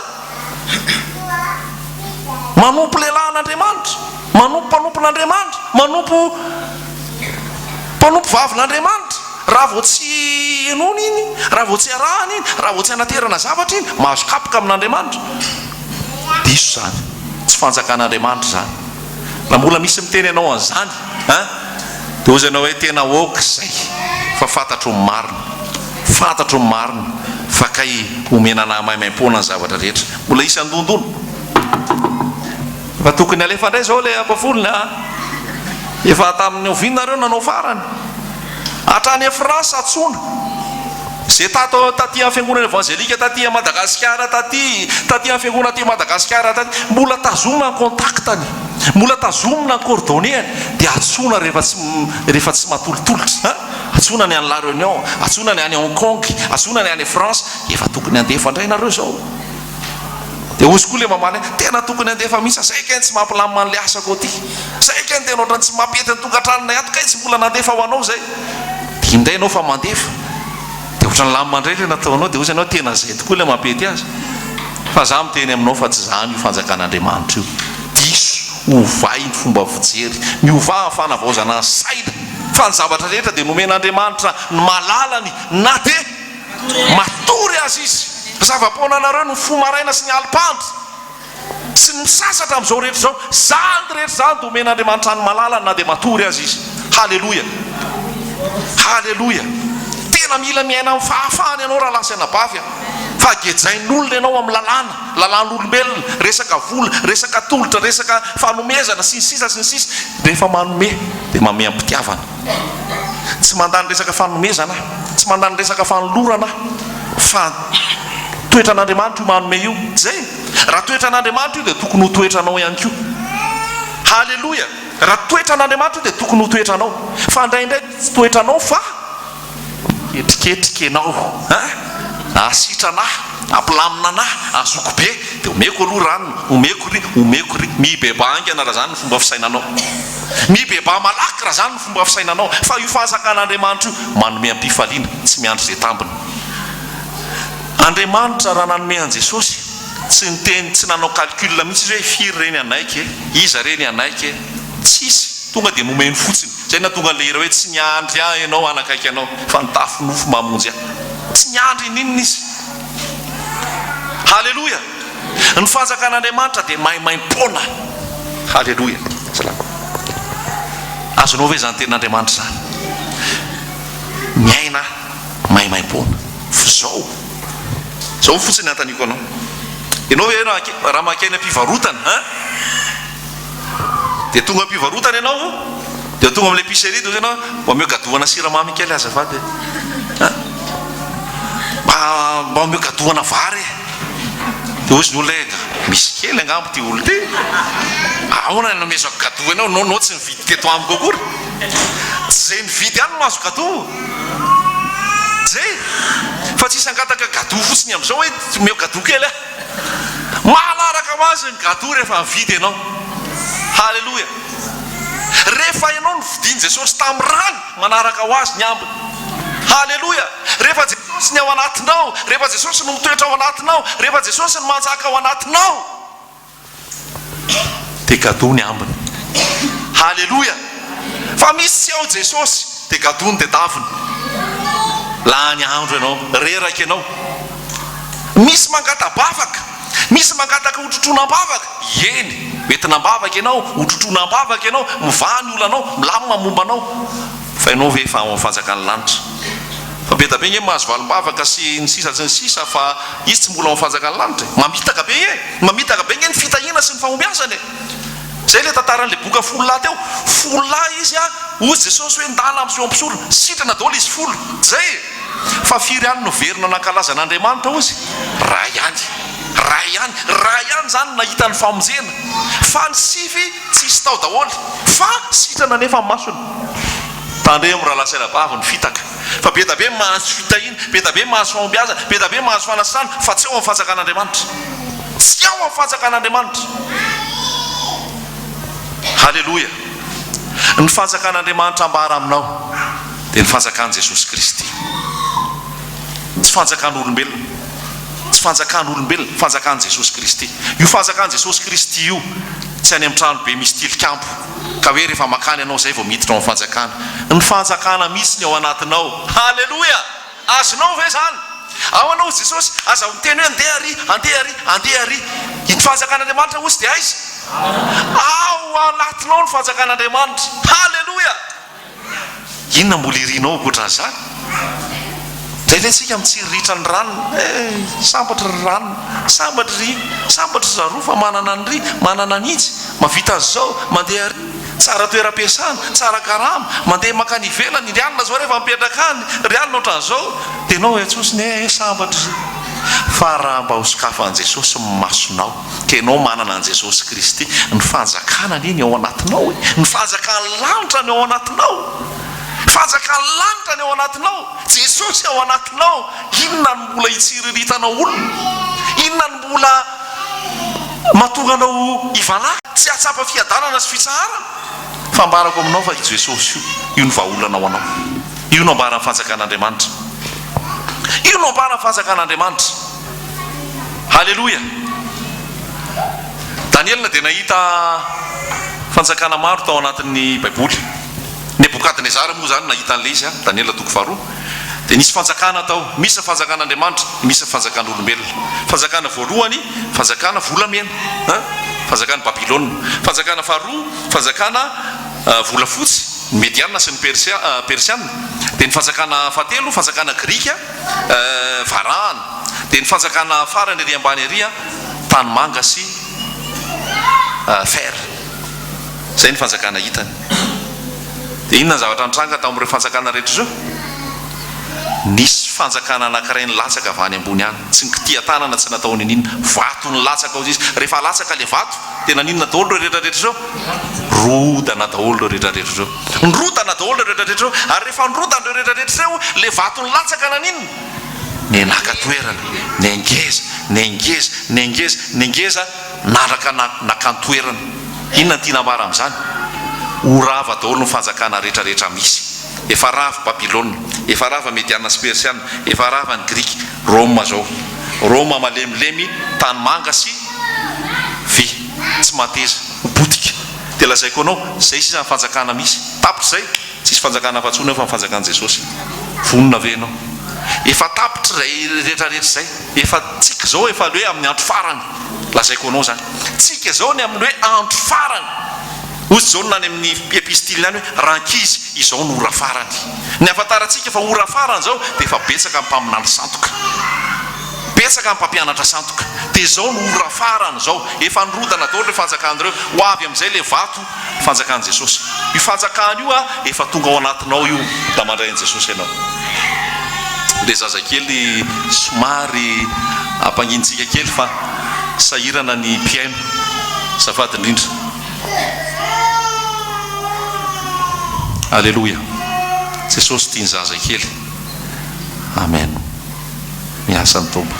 A: Manompo lehilahy an'Andriamanitra, manompo mpanompon'Andriamanitra, manompo mpanompo vavin'Andriamanitra. Raha vao tsy henoina iny, raha vao tsy arahana iny, raha vao tsy anaterana zavatra iny, mahazo kapoka amin'Andriamanitra. Diso izany. Tsy fanjakan'Andriamanitra izany. Raha mbola misy miteny anao an'izany, an, dia hozy ianao hoe tena ok izay, fa fantatro ny marina. Fantatro ny marina fa kay omena anah maimaimpoana ny zavatra rehetra. Mbola hisy handondona. Efa tokony alefa indray izao ilay ampafolony an. Efa tamin'ny oviana nareo nanao farany? Hatrany France antsoina. Izay tato taty amin'ny fiangonana evangelika taty Madagasikara taty, taty amin'ny fiangonana aty Madagasikara taty, mbola tazomina ny contact-ny, mbola tazomina ny coordonnées-ny, dia antsoina rehefa tsy rehefa tsy matolotolotra an! Antsoina ny any La Réunion, antsoina ny any Hong Kong, antsoina ny any France, efa tokony handefa indray nareo izao. Dia hozy koa ilay mamaly hoe, tena tokony handefa mihitsy aho, zay kay ny tsy mampilamina an'ilay asako aty, zay kay ny tena ohatran'ny tsy mampety ny tokantranonay ato kay tsy mbola nandefa ho anao zay. Dia indray ianao fa mandefa, dia ohatran'ny lamina indray ilay nataonao, dia hozy ianao tena zay tokoa ilay mampety azy. Fa za miteny aminao fa tsy izany io fanjakan'Andriamanitra io. Diso, ovay ny fomba fijery, miovà ny fanavaozana ny saina, fa ny zavatra rehetra dia nomen'Andriamanitra ny malalany na dia. Matory aza izy. Zava-poana anareo ny mifoha maraina sy ny alim-pandry sy ny misasatra amin'izao rehetra izao. Izany rehetra izany dia omen'Andriamanitra ny malalany na dia matory aza izy. Haleloia! Haleloia! Tena mila miaina amin'ny fahafahana ianao rahalahy sy anabavy a! Fa gejain'olona ianao amin'ny lalàna, lalàn'olombelona, resaka vola, resaka tolotra, resaka fanomezana, sy ny sisa sy ny sisa. Rehefa manome dia manome am-pitiavana. Tsy mandany resaka fanomezana aho, tsy mandany resaka fanolorana aho, fa toetran'Andriamanitra io manome io. Izay. Raha toetran'Andriamanitra io dia tokony ho toetranao ihany koa. Haleloia! Raha toetran'Andriamanitra io dia tokony ho toetranao. Fa indraindray tsy toetranao fa miketriketrika ianao. An! Ahasitrana ahy, ampilamina anah, azoko be, dia omeko aloha ranona, omeko ry, omeko ry. Mibebaha haingana raha izany ny fomba fisainanao. Mibebaha malaky raha izany ny fomba fisainanao. Fa io fahazakan'Andriamanitra io manome am-pifaliana, tsy miandry izay tambiny. Andriamanitra raha nanome an'i Jesosy, tsy niteny, tsy nanao calcul mihitsy izy hoe firy re ny hanaiky e, iza re ny hanaiky e, tsisy, tonga dia nomeny fotsiny. Izay nahatonga an'ilay hira hoe tsy niandry ahy ianao hanakaiky anao fa nitafy nofo mamonjy ahy. Tsy niandry ininona izy. Haleloia! Ny fanjakan'Andriamanitra dia maimaimpoana. Haleloia! Salama. Azonao ve izany tenin'Andriamanitra izany? Miaina maimaimpoana. F'izao, izao fotsiny ny anontaniako anao. Ianao ve raha mankeny am-pivarotana, hein? Dia tonga am-pivarotana ianao, dia tonga amin'ilay épicerie dia hoy ianao, mba omeo gadohana siramamy kely azafady e. Hein? Mba, mba omeo gadohana vary e. Dia hoy ny olona hoe, misy kely angamba ity olona ity. Ahoana no nomezako gadoa anao, nao nao tsy nividy teto amiko akory. Tsy izay nividy ihany no mahazo gadoa. Zay. Fa tsy hisy hangataka gadoa fotsiny amin'izao hoe omeo gadoa kely aho. Manaraka ho azy ny gadoa rehefa mividy ianao. Haleloia. Rehefa ianao novidian'i Jesosy tamin'ny rany, manaraka ho azy ny ambiny. Haleloia. Rehefa Jesosy ny ao anatinao, rehefa Jesosy no mitoetra ao anatinao, rehefa Jesosy no manjaka ao anatinao, Dia gadoa ny ambiny. Haleloia! Fa misy tsy ao Jesosy, dia gadoa ny tedaviny. Lany andro ianao, reraka ianao. Misy mangata-bavaka, misy mangataka hotrotroina am-bavaka. Eny, hoentina am-bavaka ianao, hotrotroina am-bavaka ianao, mivaha ny olanao, milamina ny momba anao. Fa ianao ve efa ao amin'ny fanjakan'ny lanitra? Fa be da be nge mahazo valim-bavaka sy ny sisa sy ny sisa fa izy tsy mbola ao amin'ny fanjakan'ny lanitra e! Mamitaka be nge! Mamitaka be nge ny fitahiana sy ny fahombiazana e! Zay le tantaran'le boka fololahy teo, fololahy izy an, hozy Jesosy hoe ndana ampiseho mpisorona, sitrana daholo izy folo, zay e! Fa firy ihany no verina nankalaza an'Andriamanitra hozy? Ray ihany, ray ihany, ray ihany zany nahita ny famonjena, fa ny sivy tsisy tao daholo, fa sitrana nefa ny masony. Tandremo rahalahy sy anabavy ny fitaka fa be da be mahazo fitahiana, be da be mahazo fahombiazana, be da be mahazo fanasana fa tsy ao amin'ny fanjakan'Andriamanitra. Tsy ao amin'ny fanjakan'Andriamanitra. Haleloia. Ny fanjakan'Andriamanitra ambara aminao dia ny fanjakan'i Jesosy Kristy. Tsy fanjakan'olombelona. Tsy fanjakan'olombelona, fanjakan'i Jesosy Kristy. Io fanjakan'i Jesosy Kristy io tsy any amin'ny trano be misy tilikambo. Ka hoe rehefa makany ianao izay vao miditra ao amin'ny fanjakana. Ny fanjakana misy ny ao anatinao. Haleloia! Azonao ve izany? Ao anao hozy Jesosy, aza miteny hoe andeha ary, andeha ary, andeha ary. Ny fanjakan'Andriamanitra hozy dia aiza? Ao anatinao ny fanjakan'Andriamanitra. Haleloia! Inona mbola irinao ankoatran'izany? Indraindray isika mitsiriritra ny ranona, eh, sambatra ry ranona, sambatra ry, sambatra ry zaroa fa manana an'ry, manana an'itsy, mahavita an'izao, mandeha ary, tsara toeram-piasana, tsara karama, mandeha mankany ivelany, ry anona izao rehefa mipetraka any, ry anona ohatran'izao, dia ianao antsotsiny, eh, sambatra ry. Fa raha mba hosokafan'i Jesosy ny masonao, Ka ianao manana an'i Jesosy Kristy, ny fanjakana anie ny ao anatinao e! Ny fanjakan'ny lanitra ny ao anatinao! Fanjakan'ny lanitra ny ao anatinao! Jesosy ao anatinao! Inona no mbola hitsiriritanao olona? Inona no mbola mahatonga anao hivalahy, tsy hahatsapa fiadanana sy fitsaharana? Fa ambarako aminao fa i Jesosy io, io no vahaolana ho anao. Io no ambaran'ny fanjakan'Andriamanitra. Io no ambaran'ny fanjakan'Andriamanitra. Haleloia! Daniela dia nahita fanjakana maro tao anatin'ny Baiboly. Nebokadnezara moa izany nahita an'ilay izy, Daniela toko faharoa. Dia nisy fanjakana tao. Misy ny fanjakan'Andriamanitra, misy ny fanjakan'olombelona. Fanjakana voalohany, fanjakana volamena, fanjakan'i Babylona. Fanjakana faharoa, fanjakana volafotsy, ny Mediana sy ny Persiana. Dia ny fanjakana fahatelo, fanjakana grika. Varahana, dia ny fanjakana farany ery ambany ery tanimanga sy fer. Izay ny fanjakana hitany. Dia inona ny zavatra nitranga tao amin'ireo fanjakana rehetra ireo? Nisy fanjakana anankiray nilatsaka avy any ambony any, tsy nikitihan-tanana, tsy natao niniana, vato nilatsaka hozy izy. Rehefa alatsaka ilay vato, dia naninona daholo ireo rehetra rehetra ireo? Rodana daholo ireo rehetra rehetra ireo. Nirodana daholo ireo rehetra rehetra ireo. Ary rehefa nirodana ireo rehetra rehetra ireo, ilay vato nilatsaka naninona? Nenaka toerana, nengeza, nengeza, nengeza, nengeza, nandraka nakan-toerana. Inona no tiana ambara amin'izany? Ho rava daholo ny fanjakana rehetra rehetra misy. Efa rava Babylona, efa rava Mediana sy Persiana, efa rava ny Grika, Roma zao. Roma malemilemy, tanimanga sy vy, tsy mateza, ho potika. Dia lazaiko anao, zay sisa ny fanjakana misy. Tapitra zay, tsisy fanjakana hafa tsony eo fa ny fanjakan'i Jesosy. Vonona ve ianao? Efa tapitra izay rehetra rehetra izay. Efa tsika izao efa le hoe amin'ny andro farany. Lazaiko anao izany. Tsika izao ny amin'ny hoe andro farany. Hoy Jaona any amin'ny epistiliny any hoe, Rankizy, izao no ora farany. Ny ahafantarantsika fa ora farany izao dia efa betsaka ny mpaminany sandoka. Betsaka ny mpampianatra sandoka. Dia izao no ora farany izao. Efa nirodana daholo ireo fanjakana ireo. Ho avy amin'izay ilay vato fanjakan'i Jesosy. Io fanjakana io efa tonga ao anatinao io raha mandray an'i Jesosy ianao. Ilay zazakely somary ampangintsika kely fa sahirana ny mpihaino. Azafady indrindra. Aleloia. Jesosy tia ny zaza kely. Amen. Miasa ny Tompo.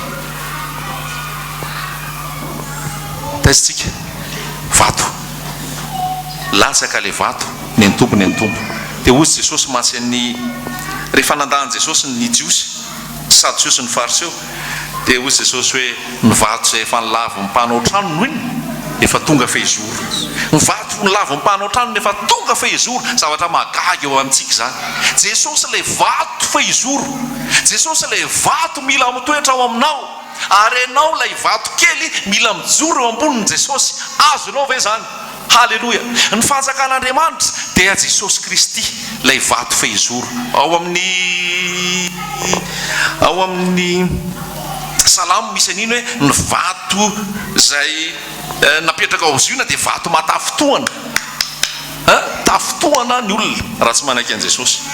A: Taiza tsika? Vato. Latsaka ilay vato, nentombo nentombo. Dia hozy Jesosy mantsy an'ny rehefa nandà an'i Jesosy ny Jiosy, Sadoseo sy ny Fariseo, dia hoy Jesosy hoe, Ny vato izay efa nolavin'ny mpanao trano no inona? Efa tonga fehizoro. Ny vato nolavin'ny mpanao trano no efa tonga fehizoro. Zavatra mahagaga eo amintsika izany. Jesosy ilay vato fehizoro. Jesosy ilay vato mila mitoetra ao aminao. Ary ianao ilay vato kely mila mijoro eo ambonin'i Jesosy. Azonao ve izany? Haleloia! Ny fanjakan'Andriamanitra dia Jesosy Kristy, ilay vato fehizoro. Ao amin'ny ao amin'ny Salamo misy an'iny hoe ny vato izay napetraka ao Ziona dia vato mahatafintohana. Hein? Tafintohana ny olona raha tsy manaiky an'i Jesosy.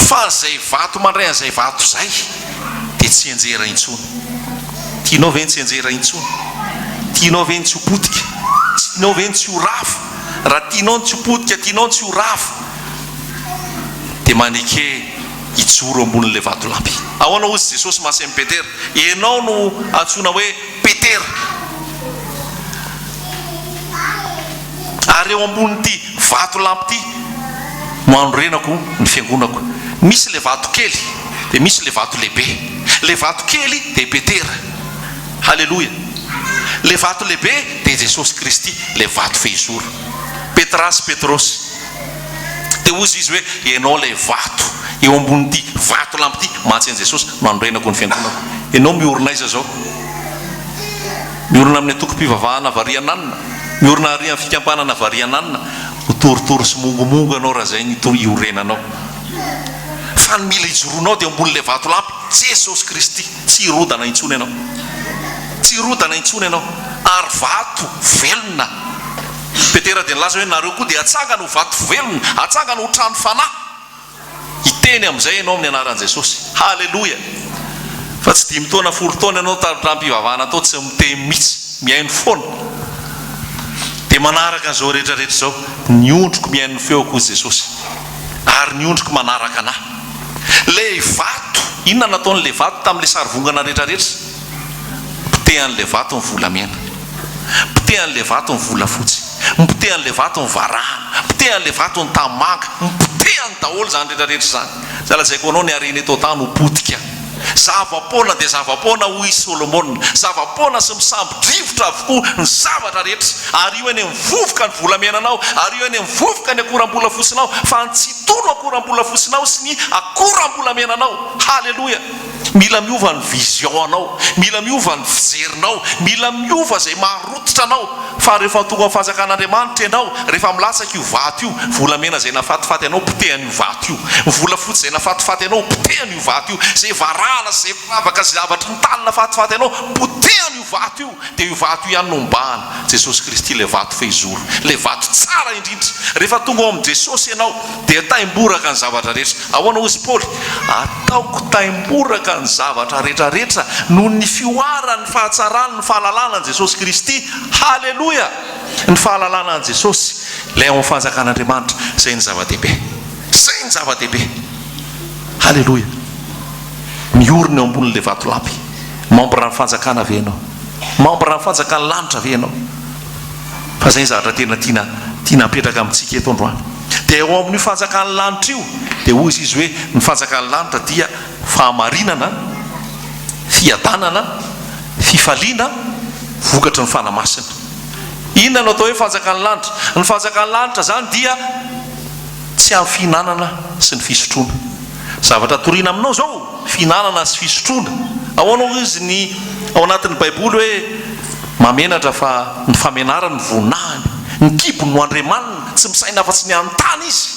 A: Fa izay vato mandray an'izay vato izay dia tsy hianjera intsony. Tianao ve ny tsy hianjera intsony? Tianao ve ny tsy ho potika? Tsy tianao ve ny tsy ho rava? Raha tianao ny tsy ho potika, tianao ny tsy ho rava, dia maneke hijoro ambonin'ilay vatolampy. Ahoana hozy Jesosy masy amin'i Petera? Ianao no antsoina hoe Petera. Ary eo ambonin'ity vatolampy ity no hanorenako ny fiangonako. Misy ilay vato kely, dia misy ilay vato lehibe. Ilay vato kely dia Petera. Haleloia! Ilay vato lehibe dia Jesosy Kristy, ilay vato fehizoro. Petra sy Petrosy. Dia hozy izy hoe, Ianao ilay vato. Eo ambonin'ity vatolampy ity, mantsy an'i Jesosy, no hanorenako ny fiangonako. Ianao miorina aiza izao? Miorina amin'ny antokom-pivavahana variananina, miorina àry amin'ny fikambanana variananina, ho torotoro sy mongomongo ianao raha izay no iorenanao. Fa ny mila ijoroanao dia ambonin'ilay vatolampy, Jesosy Kristy. Tsy hirodana intsony ianao. Tsy hirodana intsony ianao. Ary vato velona. Petera dia nilaza hoe, Nareo koa dia atsangana ho vato velona, atsangana ho trano fanahy. Hiteny amin'izay ianao amin'ny anaran'i Jesosy. Haleloia! Fa tsy dimy taona, folo taona ianao tamin'ny tranompivavahana tao tsy miteny mihitsy, mihaino foana. Dia manaraka an'izao rehetra rehetra izao, ny ondriko mihaino ny feoko hoy Jesosy, ary ny ondriko manaraka an'ahy. Ilay vato, inona no nataon'ilay vato tamin'ilay sarivongana rehetra rehetra? Potehan'ilay vato ny volamena. Potehan'ilay vato ny volafotsy. Potehan'ilay vato ny varahana. Potehan'ilay vato ny tanimanga. Potehany daholo izany rehetra rehetra izany. Za lazaiko anao ny harena eto an-tany ho potika. Zava-poana dia zava-poana hoy i Solomona. Zava-poana sy misambo-drivotra avokoa ny zavatra rehetra. Ario eny amin'ny vovoka ny volamenanao, ario eny amin'ny vovoka ny akoram-bolafotsinao, fa ny tsitoha no akoram-bolafotsinao sy ny akoram-bolamenanao. Haleloia! Mila miova ny vision anao, mila miova ny fijerinao, mila miova izay maha rototra anao, fa rehefa tonga amin'ny fanjakan'Andriamanitra ianao, rehefa milatsaka io vato io, volamena izay nafatifaty anao potehan'io vato io, ny volafotsy izay nafatifaty anao potehan'io vato io, izay varahina. varahana sy izay firavaka sy zavatry ny tany nafatifaty anao, potehana io vato io, dia io vato io ihany no mibahana, Jesosy Kristy ilay vato fehizoro, ilay vato tsara indrindra. Rehefa tonga ao amin'i Jesosy ianao, dia taimboraka ny zavatra rehetra. Ahoana hozy Paoly? Ataoko taimboraka ny zavatra rehetra rehetra noho ny fihoaran'ny fahatsaran'ny fahalalana an'i Jesosy Kristy. Haleloia! Ny fahalalana an'i Jesosy, ilay ao amin'ny fanjakan'Andriamanitra, izay no zava-dehibe. Izay no zava-dehibe. Haleloia! Miorina eo ambonin'ilay vatolampy. Membre ny fanjakana ve ianao? Membre ny fanjakan'ny lanitra ve ianao? Fa izay ny zavatra tena tiana tiana apetraka amintsika eto androany. Dia eo amin'io fanjakan'ny lanitra io, dia hoy izy hoe ny fanjakan'ny lanitra dia fahamarinana, fiadanana, fifaliana, vokatry ny Fanahy Masina. Inona no atao hoe fanjakan'ny lanitra? Ny fanjakan'ny lanitra izany dia tsy amin'ny fihinanana sy ny fisotroana. Zavatra toriana aminao izao, fihinanana sy fisotroana. Ahoana hoy izy ny ao anatin'ny Baiboly hoe mamenatra fa ny famenarany ny voninahiny, ny kibony no andriamaniny, tsy misaina afa-tsy ny hanontany izy.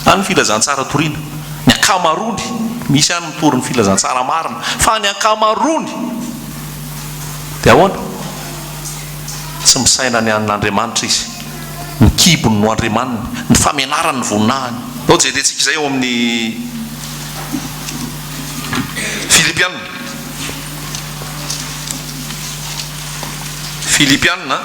A: Any ny filazantsara toriana. Ny ankamaroany, misy ihany mitory ny filazantsara marina, fa ny ankamaroany dia ahoana? Tsy misaina ny an'Andriamanitra izy. Ny kibony no andriamaniny, ny famenarany ny voninahiny. Ndao jerentsika izay ao amin'ny Filipiana. Filipiana.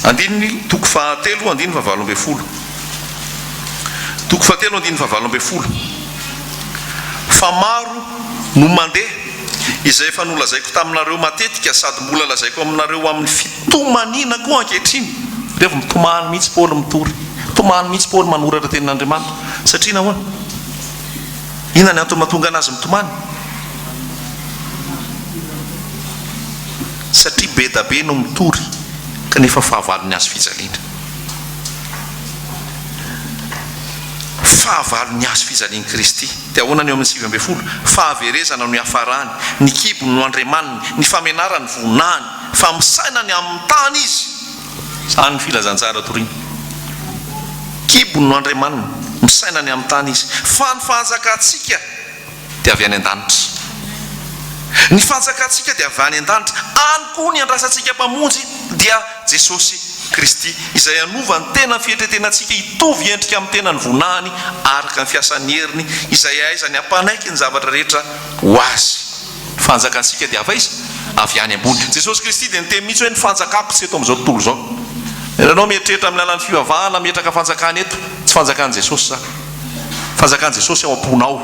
A: Andininy toko fahatelo andininy fahavalo ambin'ny folo. Toko fahatelo andininy fahavalo ambin'ny folo. Fa maro no mandeha, izay efa nolazaiko taminareo matetika sady mbola lazaiko aminareo amin'ny fitomaniana koa ankehitriny. Revo mitomany mihitsy Paoly mitory. Mitomany mihitsy Paoly manoratra tenin'Andriamanitra. Satria nahoana? Inona ny antony mahatonga anazy mitomany? Satria be da be no mitory kanefa fahavalon'ny hazo fijaliana. Fahavalon'ny hazo fijalian'i Kristy. Dia ahoana ny eo amin'ny 19? Fahaverezana no iafarany, ny kibony no andriamaniny, ny famenarany voninahiny, fa misaina ny amin'ny tany izy. Izany ny filazantsara torina. Kibony no andriamaniny, misaina ny amin'ny tany izy. Fa ny fanjakantsika dia avy any an-danitra. Ny fanjakantsika dia avy any an-danitra. Any koa ny andrasantsika Mpamonjy dia Jesosy Kristy, izay hanova ny tena fietretenantsika hitovy endrika amin'ny tenany voninahiny araka ny fiasan'ny heriny, izay ahaizany hampanaiky ny zavatra rehetra ho Azy. Ny fanjakantsika dia avy aiza? Avy any ambony. Jesosy Kristy dia niteny mihitsy hoe ny fanjakako tsy eto amin'izao tontolo izao. Ianao mieritreritra amin'ny alalan'ny fivavahana hametraka fanjakana eto, tsy fanjakan'i Jesosy izany. Fanjakan'i Jesosy ao am-ponao.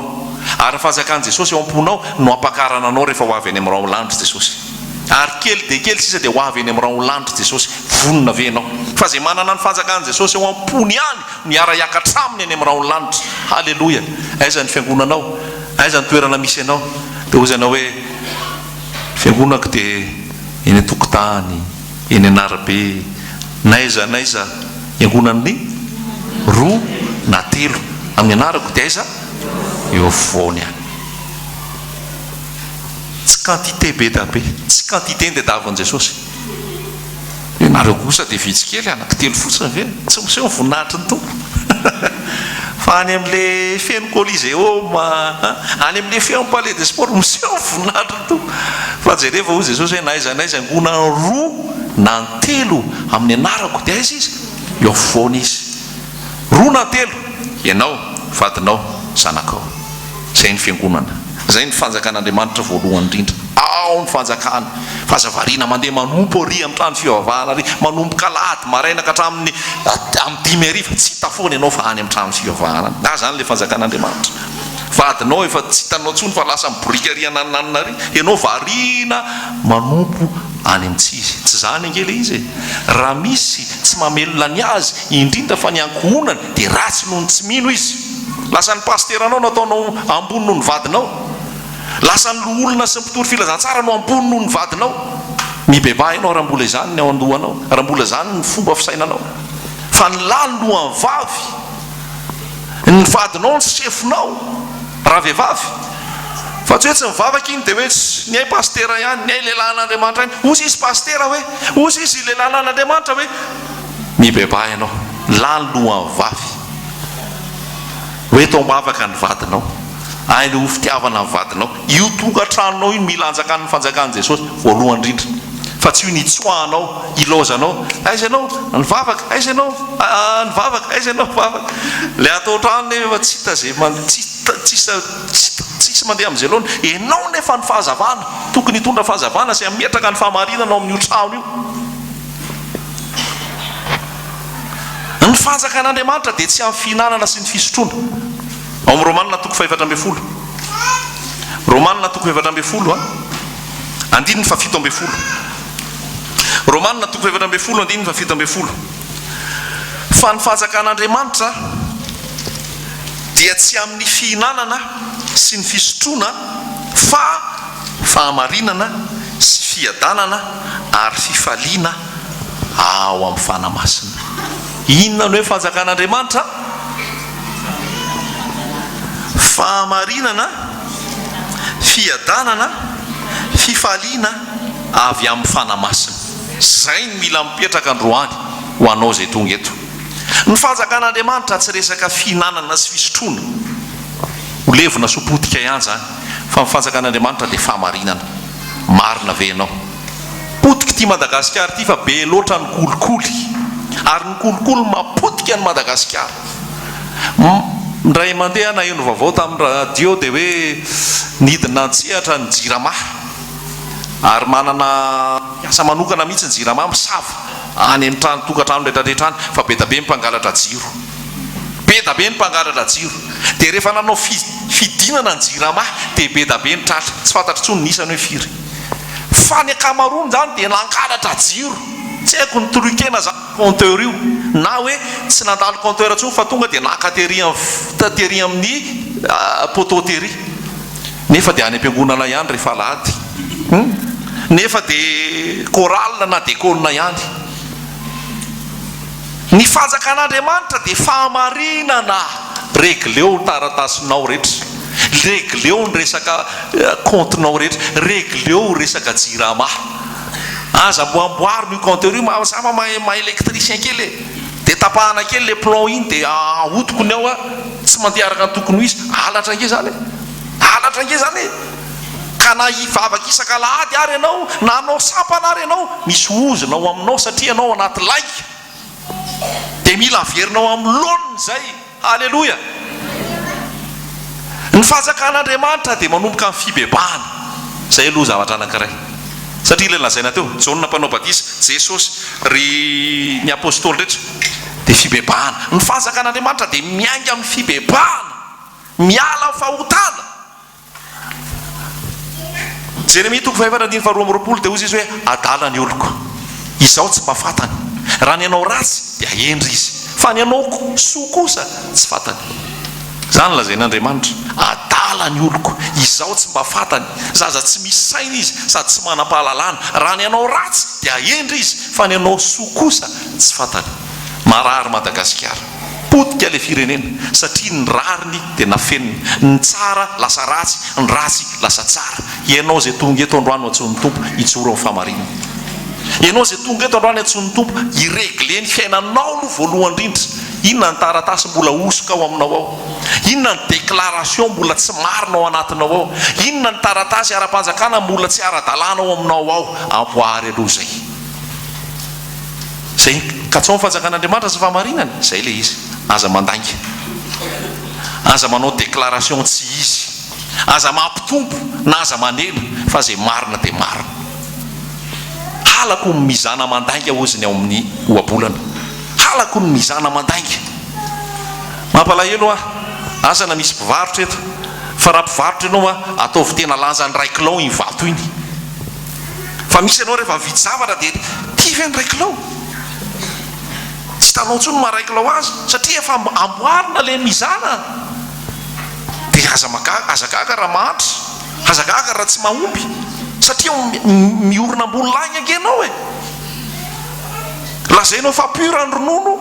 A: Ary ny fanjakan'i Jesosy ao am-ponao no hampakarana anao rehefa ho avy any amin'ny rahon-lanitra Jesosy. Ary kely dia kely sisa dia ho avy eny amin'ny rahon-lanitra Jesosy. Vonona ve ianao? Fa izay manana ny fanjakan'i Jesosy ao am-pony ihany no hiara-hiakatra aminy any amin'ny rahon-lanitra. Haleloia! Aiza ny fiangonanao? Aiza ny toerana misy anao? Dia hoy ianao hoe, Ny fiangonako dia eny an-tokotany, eny an'arabe, n'aiza n'aiza iangonan'ny roa na telo amin'ny anarako dia aiza? Eo afovoany any. Tsy quantité be dia be, tsy quantité no tadiavin'i Jesosy. Ianareo kosa dia vitsy kely, anankitelo fotsiny ve? Tsy miseho ny voninahitry ny Tompo. Fa any amin'ilay feno Coliseum, any amin'ilay feno Palais des Sports, miseho ny voninahitry ny Tompo. Fa jereo fa hoy Jesosy hoe na aiza na aiza angonan'ny roa na ny telo amin'ny anarako, dia aiza izy? Eo afovoany izy. Roa na telo, ianao, vadinao, zanakao. Izay ny fiangonana. Izay ny fanjakan'Andriamanitra voalohany indrindra. Ao ny fanjakana. Fa aza variana mandeha manompo ary amin'ny trano fivavahana ary, manomboka alahady maraina ka hatramin'ny amin'ny dimy hariva, tsy hita foana ianao fa any amin'ny trano fivavahana any. Nga izany ilay fanjakan'Andriamanitra? Vadinao efa tsy hitanao intsony fa lasa miboriaka ary anananana ary, ianao variana manompo any amin'ny tsy izy. Tsy izany ange ilay izy e! Raha misy tsy mamelona ny azy, indrindra fa ny ankohonany, dia ratsy noho ny tsy mino izy. Lasa ny pasiteranao no ataonao ambony noho ny vadinao. Lasa ny loholona sy ny mpitory filazantsara no ambony noho ny vadinao. Mibebaha ianao raha mbola izany ny ao an-dohanao, raha mbola izany ny fomba fisainanao. Fa ny lahy no lohan'ny vavy. Ny vadinao no sefonao raha vehivavy. Fa tsy hoe tsy mivavaka iny dia hoe ny ahy pasitera ihany, ny ahy lehilahin'Andriamanitra ihany. Hozy izy pasitera hoe, hozy izy lehilahin'Andriamanitra hoe. Mibebaha ianao. Ny lahy no lohan'ny vavy. Hoe eto am-bavaka ny vadinao. Aino ho fitiavana ny vadinao. Io tokantranonao io no mila hanjakan'ny fanjakan'i Jesosy voalohany indrindra. Fa tsy io ny hitsoahanao, hilaozanao. Aiza ianao? Nivavaka. Aiza ianao? Aa nivavaka. Aiza ianao? Nivavaka. Ilay ato an-trano nefa efa tsy hita izay tsy tsisy mandeha amin'izay laona. Ianao nefa ny fahazavana. Tokony hitondra fahazavana sy hametraka ny fahamarinana ao amin'io trano io. Ny fanjakan'Andriamanitra dia tsy amin'ny fihinanana sy ny fisotroana. Ao amin'ny Romana toko fahefatra ambin'ny folo. Romana toko fahefatra ambin'ny folo, andininy fahafito ambin'ny folo. Romana toko fahefatra ambin'ny folo, andininy fahafito ambin'ny folo. Fa ny fanjakan'Andriamanitra dia tsy amin'ny fihinanana sy ny fisotroana fa fahamarinana sy fiadanana ary fifaliana ao amin'ny Fanahy Masina. Inona no hoe fanjakan'Andriamanitra? Fahamarinana, fiadanana, fifaliana avy amin'ny Fanahy Masina. Izay no mila mipetraka androany ho anao izay tonga eto. Ny fanjakan'Andriamanitra tsy resaka fihinanana sy fisotroana. Ho levona sy ho potika ihany izany. Fa ny fanjakan'Andriamanitra dia fahamarinana. Marina ve ianao? Potika ity Madagasikara ity fa be loatra ny kolikoly. Ary ny kolikoly mapotika an'i Madagasikara. Indray mandeha aho naheno vaovao tamin'ny radio dia hoe nidina an-tsehatra ny Jirama. Ary manana mpiasa manokana mihitsy ny Jirama misava any amin'ny trano tokantrano rehetra rehetra any fa be dia be ny mpangalatra jiro. Be da be ny mpangalatra jiro. Dia rehefa nanao fidinana ny jirama dia be da be ny tratra. Tsy fantatro intsony ny isany hoe firy. Fa ny ankamaroany izany dia nangalatra jiro. Tsy haiko ny truquer-na izany compteur io. Na hoe tsy nandalo compteur intsony fa tonga dia naka tery tery amin'ny poteau tery. Nefa dia any am-piangonana ihany rehefa alahady. Hum. Nefa dia chorale na dekona ihany. Ny fanjakan'Andriamanitra dia fahamarinana. Regleo ny taratasinao rehetra. Regleo ny resaka compte-nao rehetra. Regleo resaka jirama. Aza amboamboarina io compteur io, za mahay mahay électricien kely e. Dia tapahana kely le plomb iny dia ahodiko ny ao a, tsy mandeha araka ny tokony ho izy. Halatra ange zany e. Halatra ange zany e. Ka na hivavaka isak'alahady ary ianao, na hanao sampana ary ianao, misy ozona ao aminao satria ianao anaty lainga. Dia mila averinao amin'ny laoniny izay. Aleloia! Ny fanjakan'Andriamanitra dia manomboka amin'ny fibebahana. Izay aloha zavatra anankiray. Satria ilay lazaina teo, Jaona mpanao batisa, Jesosy, ry ny apostoly rehetra, dia fibebahana. Ny fanjakan'Andriamanitra dia miainga amin'ny fibebahana, miala amin'ny fahotana. Jeremia toko fahefatra andininy faharoa amby roapolo dia hozy izy hoe, Adala ny oloko, izaho tsy mba fantany. Raha ny hanao ratsy dia hendry izy, fa ny hanao soa kosa tsy fantany. Izany lazain'Andriamanitra, Adala ny oloko, izaho tsy mba fantany. Zaza tsy misy saina izy sady tsy manam-pahalalana. Raha ny hanao ratsy dia hendry izy, fa ny hanao soa kosa tsy fantany. Marary Madagasikara. Potika ilay firenena satria ny rariny dia nafenina, ny tsara lasa ratsy, ny ratsy lasa tsara. Ianao izay tonga eto androany ho antsoin'ny Tompo hijoro amin'ny fahamarinana. Ianao izay tonga eto androany antsoin'ny Tompo hi-regler ny fiainanao aloha voalohany indrindra. Inona ny taratasy mbola hosoka ao aminao ao? Inona ny déclaration mbola tsy marina ao anatinao ao? Inona ny taratasy ara-panjakana mbola tsy ara-dalàna ao aminao ao? Amboary aloha izay. Izay katsao ny fanjakan'Andriamanitra sy ny fahamarinany, izay ilay izy. Aza mandainga. Aza manao déclaration tsy izy. Aza mampitombo na aza manena fa izay marina dia marina. Halako ny mizana mandainga hozy ny ao amin'ny ohabolana. Halako ny mizana mandainga. Mampalahelo aho. Asa na misy mpivarotra eto. Fa raha mpivarotra ianao a, ataovy tena lanjan'ny iray kilao iny vato iny. Fa misy ianao rehefa mividy zavatra dia ity ve ny iray kilao? Tsy hitanao intsony ny maha iray kilao azy satria efa amboarina ilay mizana. Dia aza magaga, aza gaga raha mahantra, aza gaga raha tsy mahomby. Satria miorina ambony lainga ange ianao e! Lazainao fa pur ny ronono,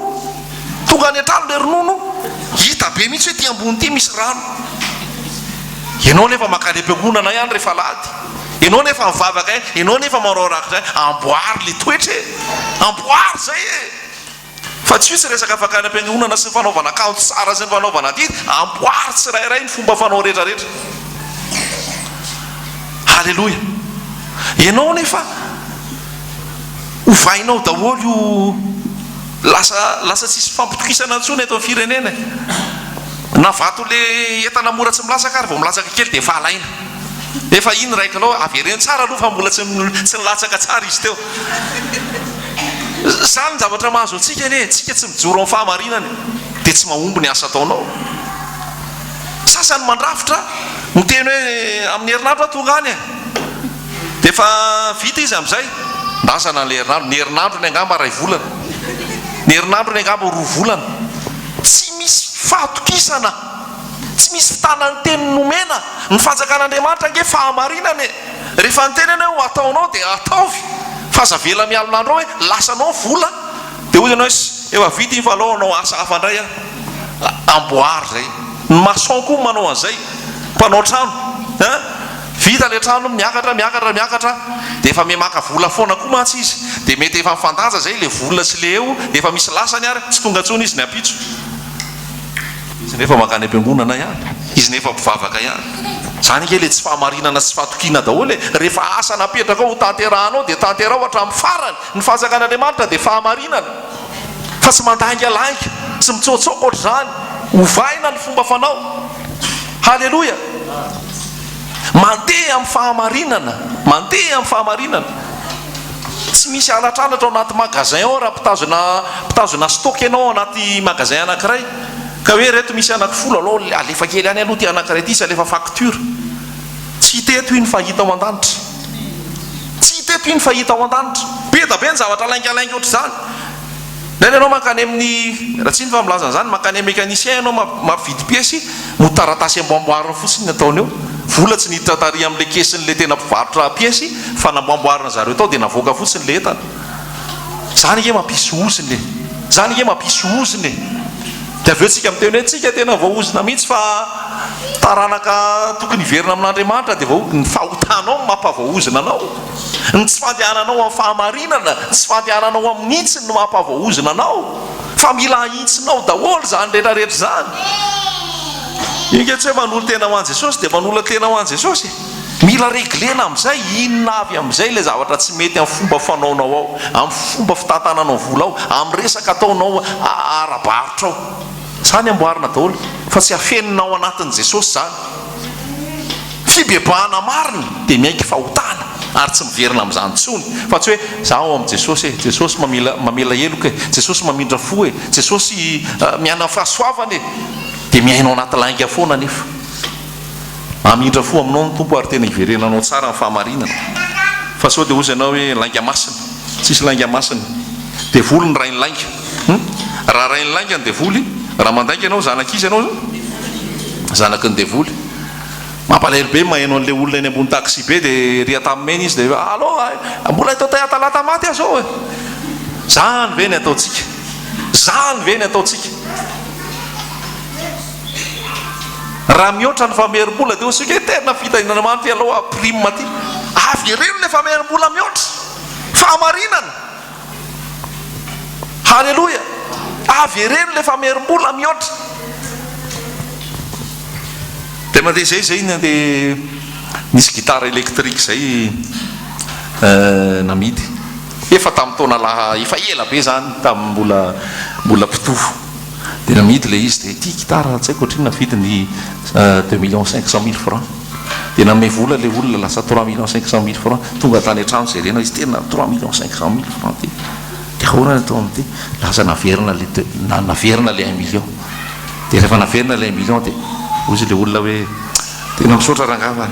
A: tonga any an-trano ilay ronono, hita be mihitsy hoe ity ambony ity misy rano. Ianao nefa mankany am-piangonana ihany rehefa alahady. Ianao nefa mivavaka ihany, ianao nefa manao rakitra ihany. Amboary ilay toetra e! Amboary izay e! Fa tsy io tsy resaka fakana am-piangonana sy ny fanaovana akanjo tsara sy ny fanaovana adidy, amboary tsirairay ny fomba fanao rehetra rehetra. Haleloia. Ianao nefa ovainao daholo io lasa lasa tsisy fampitokisana intsony eto amin'ny firenena e. Na vato le entana mora tsy milatsaka ary vao milatsaka kely dia efa alaina. Efa iny iray kilao, avereno tsara aloha fa mbola tsy tsy nilatsaka tsara izy teo. Zany ny zavatra mahazo antsika anie, tsika tsy mijoro amin'ny fahamarinana dia tsy mahomby ny asa ataonao. Sasany mandrafitra, miteny hoe amin'ny herinandro aho tonga any e. Dia efa vita izy amin'izay. Ndasana ilay herinandro, ny herinandrony angamba iray volana. Ny herinandrony angamba roa volana. Tsy misy fahatokisana. Tsy misy fitana ny teny nomena. Ny fanjakan'Andriamanitra ange fahamarinana e. Rehefa niteny ianao hoe ho ataonao dia ataovy. Fa aza avela mialonandro ao hoe lasanao ny vola dia hoy ianao hoe efa vita iny fa aleo hanao asa hafa indray aho. Amboary izay. Ny maçon koa manao an'izay. Mpanao trano. Hein? Vita ilay trano, miakatra, miakatra, miakatra, dia efa miha-maka vola foana koa mantsy izy. Dia mety efa mifandanja izay ilay vola sy ilay eo, dia efa misy lasany ary, tsy tonga intsony izy ny ampitso. Izy nefa mankany am-piangonana ihany. Izy nefa mpivavaka ihany. Izany ange ilay tsy fahamarinana sy fahatokiana daholo e. Rehefa asa napetrakao ho tanterahanao dia tanteraho hatramin'ny farany. Ny fanjakan'Andriamanitra dia fahamarinana. Fa tsy mandaingalainga, tsy mitsoatsoaka ohatr'izany. Ovaina ny fomba fanao. Haleloia! Mandeha amin'ny fahamarinana. Mandeha amin'ny fahamarinana. Tsy misy halatr'halatra ao anaty magasin ao raha mpitazona mpitazona stock ianao ao anaty magasin anankiray ka hoe ireto misy anankifolo alao alefa kely any aloha ity anankiray ity sy alefa facture. Tsy hita eto iny fa hita ao an-danitra. Tsy hita eto iny fa hita ao an-danitra. Be da be ny zavatra laingalainga ohatr'izany. Indraindray ianao mankany amin'ny, raha tsy iny fa milaza an'izany, mankany amin'ny mécanicien ianao mampividy piesy, mody taratasy amboamboarina fotsiny ny ataony eo. Vola tsy niditra tary amin'ilay caisse-n'ilay tena mpivarotra piesy fa namboamboarina zareo tao dia navoaka fotsiny ilay entana. Izany ange mampisy ozona e! Izany ange mampisy ozona e! Dia avy eo tsika miteny hoe tsika tena voaozona mihitsy fa taranaka tokony hiverina amin'Andriamanitra dia vao ny fahotanao no mampavoaozona anao. Ny tsy fandehananao amin'ny fahamarinana, ny tsy fandehananao amin'ny hitsiny no mampavoaozona anao. Fa mila ahitsinao daholo izany rehetra rehetra izany. Io ange tsy hoe manolo-tena ho an'i Jesosy dia manolo-tena ho an'i Jesosy e. Mila reglena amin'izay inona avy amin'izay ilay zavatra tsy mety amin'ny fomba fanaonao ao, amin'ny fomba fitantananao vola ao, amin'ny resaka ataonao ara-barotra ao. Izany amboarina daholo fa tsy afenina ao anatin'i Jesosy izany. Fibebahana marina dia miaiky fahotana ary tsy miverina amin'izany intsony fa tsy hoe za ao amin'i Jesosy e, Jesosy mamela mamela heloka e, Jesosy mamindra fo e, Jesosy miaina amin'ny fahasoavana e, dia miaina ao anaty lainga foana anefa. Hamindra fo aminao ny Tompo ary tena hiverenanao tsara ny fahamarinana. Fa sao dia hozy ianao hoe lainga masina. Tsisy lainga masina. Devoly ny rain'ny lainga. Hum? Raha rain'ny lainga ny devoly, raha mandainga ianao, zanak'iza ianao? Zanaky ny devoly. Mampalahelo be maheno an'ilay olona eny ambony taxi be dia ery Antanimena izy dia allo mbola eto Talatamaty aho zao e. Zany ve ny ataontsika? Zany ve ny ataontsika? Raha mihoatra ny famerim-bola dia hoy isika hoe tena fitahian'Andriamanitra aloha prime aty. Avereno ilay famerim-bola mihoatra. Fahamarinana. Haleloia. Avereno ilay famerim-bola mihoatra. Dia mandeha izay izay nandeha nisy gitara électrique izay namidy. Efa tamin'ny taona laha efa ela be izany tamin'ny mbola mbola mpitovo. Dia namidy ilay izy dia ity gitara tsy haiko ohatrinona vidiny deux millions cinq cent mille francs. Dia nanome vola ilay olona lasa trois millions cinq cent mille francs. Tonga tany an-trano jerena izy tena trois millions cinq cent mille francs ity. Dia ahoana ny atao amin'ity? Lasa naverina ilay deux naverina ilay un million. Dia rehefa naverina ilay un million dia hoy izy ilay olona hoe tena misaotra rangahy fa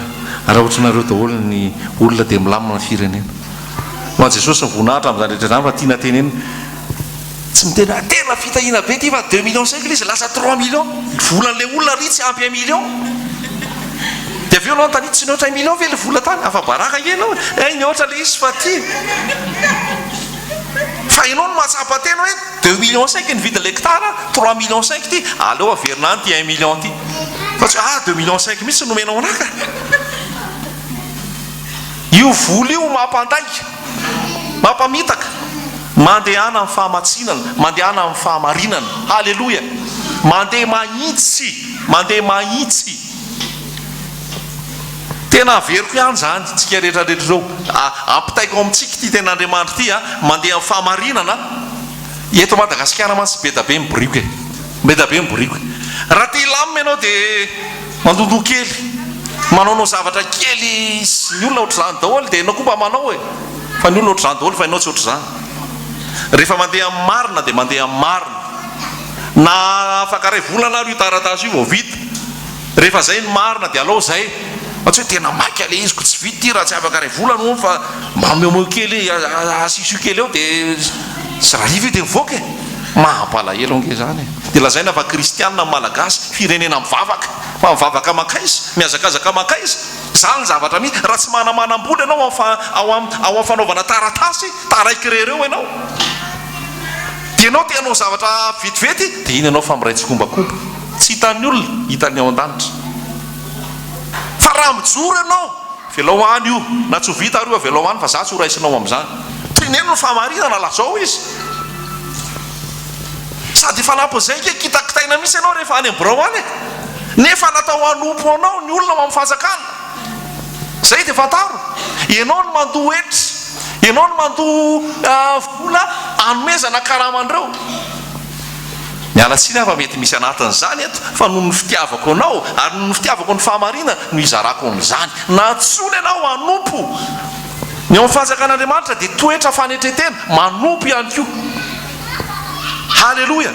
A: raha ohatranareo daholo ny olona dia milamina ny firenena. Ho an'i Jesosy ny voninahitra amin'izany rehetra izany fa tiana tenenina. Tsy miteny hoe tena fitahiana be ity fa deux millions cinq ilay izy lasa trois millions. Ny volan'ilay olona ary tsy ampy un million. Dia avy eo. avy eo ianao anontaniana, tsy nihoatra un million ve ilay vola tany? Afa-baraka ange ianao e! Hay nihoatra ilay izy fa ty. Fa ianao no mahatsapa tena hoe deux millions cinq ny vidin'ilay hectare, trois millions cinq ity, aleo averina any ity un million ity. Fa tsy hoe ah deux millions cinq mihitsy no nomenao anah ka. Io vola io mampandainga, mampamitaka. Mandehana amin'ny fahamatsinana, mandehana amin'ny fahamarinana. Haleloia! Mandeha mahitsy, mandeha mahitsy. Tena averiko ihany izany, tsika rehetra rehetra ireo. Ampitaiko ao amintsika ity tenin'Andriamanitra ity, mandeha amin'ny fahamarinana. Eto Madagasikara mantsy be da be ny biriky e. Be da be ny biriky. Raha te hilamina ianao dia mandondoa kely, manaonao zavatra kely sy ny olona ohatr'izany daholo dia ianao koa mba manao e. Fa ny olona ohatr'izany daholo fa ianao tsy ohatr'izany. Rehefa mandeha amin'ny marina dia mandeha amin'ny marina. Na afaka iray volana ary io taratasy io vao vita. Rehefa zay ny marina dia alao zay. Fa tsy hoe tena maika le izy ko tsy vita ity raha tsy afaka iray volana hono fa mba omeomeo kely asisio kely eo dia tsy rariva io dia mivoaka e. Mampalahelo ange zany e. Dia lazaina fa kristianina ny malagasy, firenena mivavaka. Fa mivavaka mankaiza? Mihazakazaka mankaiza? Zany ny zavatra misy. Raha tsy manamanam-bola ianao ao ao ao amin'ny fanaovana taratasy, taraiky irery eo ianao. Dia ianao te hanao zavatra vetivety dia iny ianao fa miray tsikombakomba. Tsy hitan'ny olona, hitan'ny ao an-danitra. Fa raha mijoro ianao, avelao any io, na tsy ho vita ary io avelao any fa za tsy ho raisinao amin'izany. Teneno ny fahamarinana, lazao izy. Sady fanampin'izay ange kitakitaina mihitsy ianao rehefa any amin'ny birao any e. Nefa natao hanompo anao ny olona ao amin'ny fanjakana. Izay dia fantaro. Ianao no mandoa hetra. Ianao no mandoa vola hanomezana karama an'ireo. Miala tsiny aho fa mety misy anatin'izany eto fa noho ny fitiavako anao ary noho ny fitiavako ny fahamarinana no hizarako an'izany. Nantsoina ianao hanompo. Ny ao amin'ny fanjakan'Andriamanitra dia toetra fanetren-tena, manompo ihany koa. Haleloia!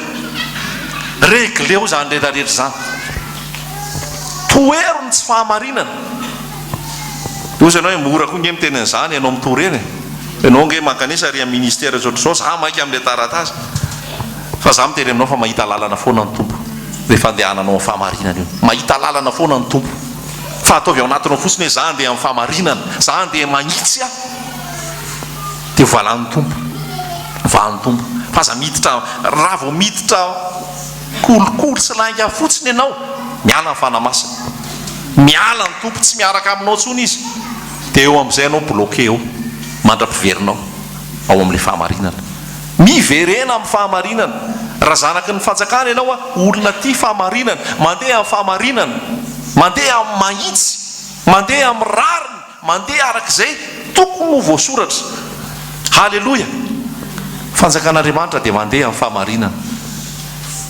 A: Regleo izany rehetra rehetra izany. Tohero ny tsy fahamarinana. Hoy ianao hoe mora koa nge miteny an'izany ianao mitory eny e. Ianao nge mankanesa ary amin'ny ministère izao ohatr'izao, za maika amin'ilay taratasy. Fa za miteny aminao fa mahita lalana foana ny Tompo rehefa andehananao amin'ny fahamarinana io. Mahita lalana foana ny Tompo. Fa ataovy ao anatinao fotsiny hoe za andeha amin'ny fahamarinana, za andeha mahitsy aho. Dia valan'ny Tompo. Vahan'ny Tompo. Fa aza miditra, raha vao miditra kolikoly sy lainga fotsiny ianao, miala ny Fanahy Masina. Miala ny Tompo, tsy miaraka aminao intsony Izy. Dia eo amin'izay ianao bloqué eo, mandra-piverinao ao amin'ilay fahamarinana. Miverena amin'ny fahamarinana. Raha zanaky ny fanjakana ianao, olona tia fahamarinana, mandeha amin'ny fahamarinana, mandeha amin'ny mahitsy, mandeha amin'ny rariny, Mandeha araka izay tokony ho voasoratra. Haleloia! Fanjakan'Andriamanitra dia mandeha amin'ny fahamarinana.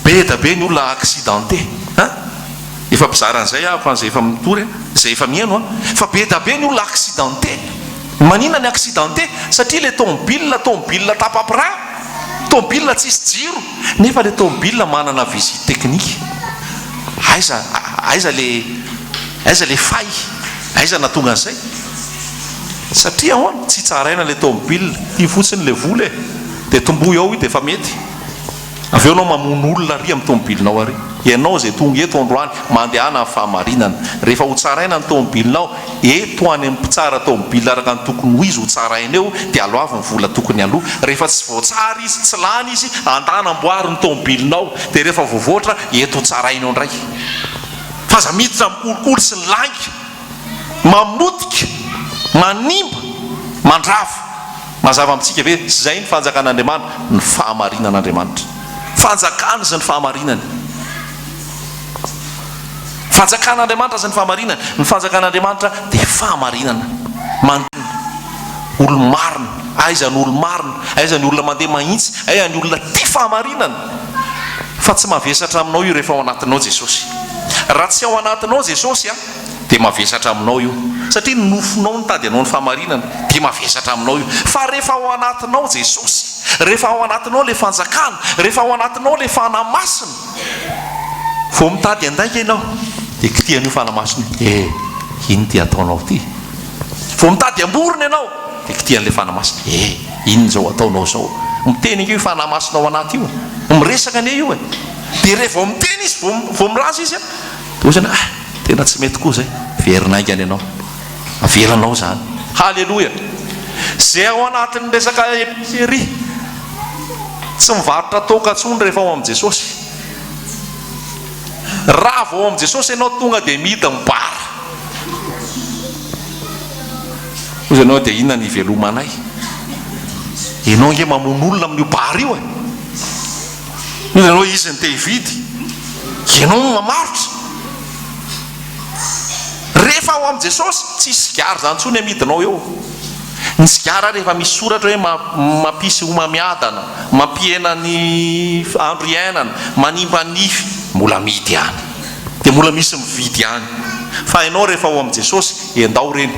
A: Be da be ny olona accidenté an! Efa mpizara an'izay aho fa izay efa mitory an, izay efa mihaino an! Fa be da be ny olona accidenté. Maninona ny accidenté? Satria ilay tomobile, tomobile tapa-pira, tomobile tsisy jiro, nefa ilay tomobile manana visite technique. Aiza, aiza ilay. Aiza le faille? Aiza nahatonga an'izay? Satria ahoana? Tsy tsaraina le tomobile, ity fotsiny le vola e! Dia tomboy ao io dia efa mety. Avy eo ianao mamono olona ary amin'ny tomobilinao ary. Ianao izay tonga eto androany, mandehana amin'ny fahamarinana. Rehefa ho tsaraina ny tomobilinao, eto any amin'ny mpitsara tomobile araka ny tokony ho izy ho tsaraina eo, dia aloavy ny vola tokony aloa. Rehefa tsy voatsara izy, tsy lany izy, andana amboary ny tomobilinao. Dia rehefa voavoatra, eto ho tsaraina eo indray. Fa aza miditra amin'ny kolikoly sy ny lainga, mamotika, manimba, mandrava. Mazava amintsika ve izay ny fanjakan'Andriamanitra? Ny fahamarinan'Andriamanitra. Fanjakany sy ny fahamarinany. Fanjakan'Andriamanitra sy ny fahamarinany. Ny fanjakan'Andriamanitra dia fahamarinana. Mandina. Olo-marina. Aiza ny olo-marina? Aiza ny olona mandeha mahitsy? Aiza ny olona tia fahamarinana? Fa tsy mavesatra aminao io rehefa ao anatinao Jesosy. Raha tsy ao anatinao Jesosy a, dia mavesatra aminao io. Satria ny nofonao nitady anao ny fahamarinana, dia mavesatra aminao io. Fa rehefa ao anatinao Jesosy, rehefa ao anatinao ilay fanjakana, rehefa ao anatinao ilay Fanahy Masina, vao mitady handainga ianao, dia kitihan'io Fanahy Masina io, eh, ino ity ataonao ity? Vao mitady hamorona ianao, dia kitihan'ilay Fanahy Masina, eh, inona izao ataonao izao? Miteny ange io Fanahy Masina ao anaty io e! Miresaka anie io e! Dia rehefa vao miteny izy, vao vao milaza izy an, dia hoy izy ah, tena tsy mety koa izay. Miverina haingana ianao. Avelanao izany. Haleloia! Izay ao anatin'ny resaka épicerie, tsy mivarotra toaka intsony rehefa ao amin'i Jesosy. Raha vao ao amin'i Jesosy ianao tonga dia mihidy ny bar. Hoy ianao dia inona ny hivelomanay? Ianao ange mamono olona amin'io bar io e! Hoy ianao izy no te hividy, ianao no mamarotra. Rehefa ao amin'i Jesosy, tsisy sigara izany intsony amidinao eo. Ny sigara rehefa misy soratra hoe mampisy homamiadana, mampihena ny andro iainana, manimba nify, mbola amidy ihany. Dia mbola misy mividy ihany. Fa ianao rehefa ao amin'i Jesosy, endao ireny.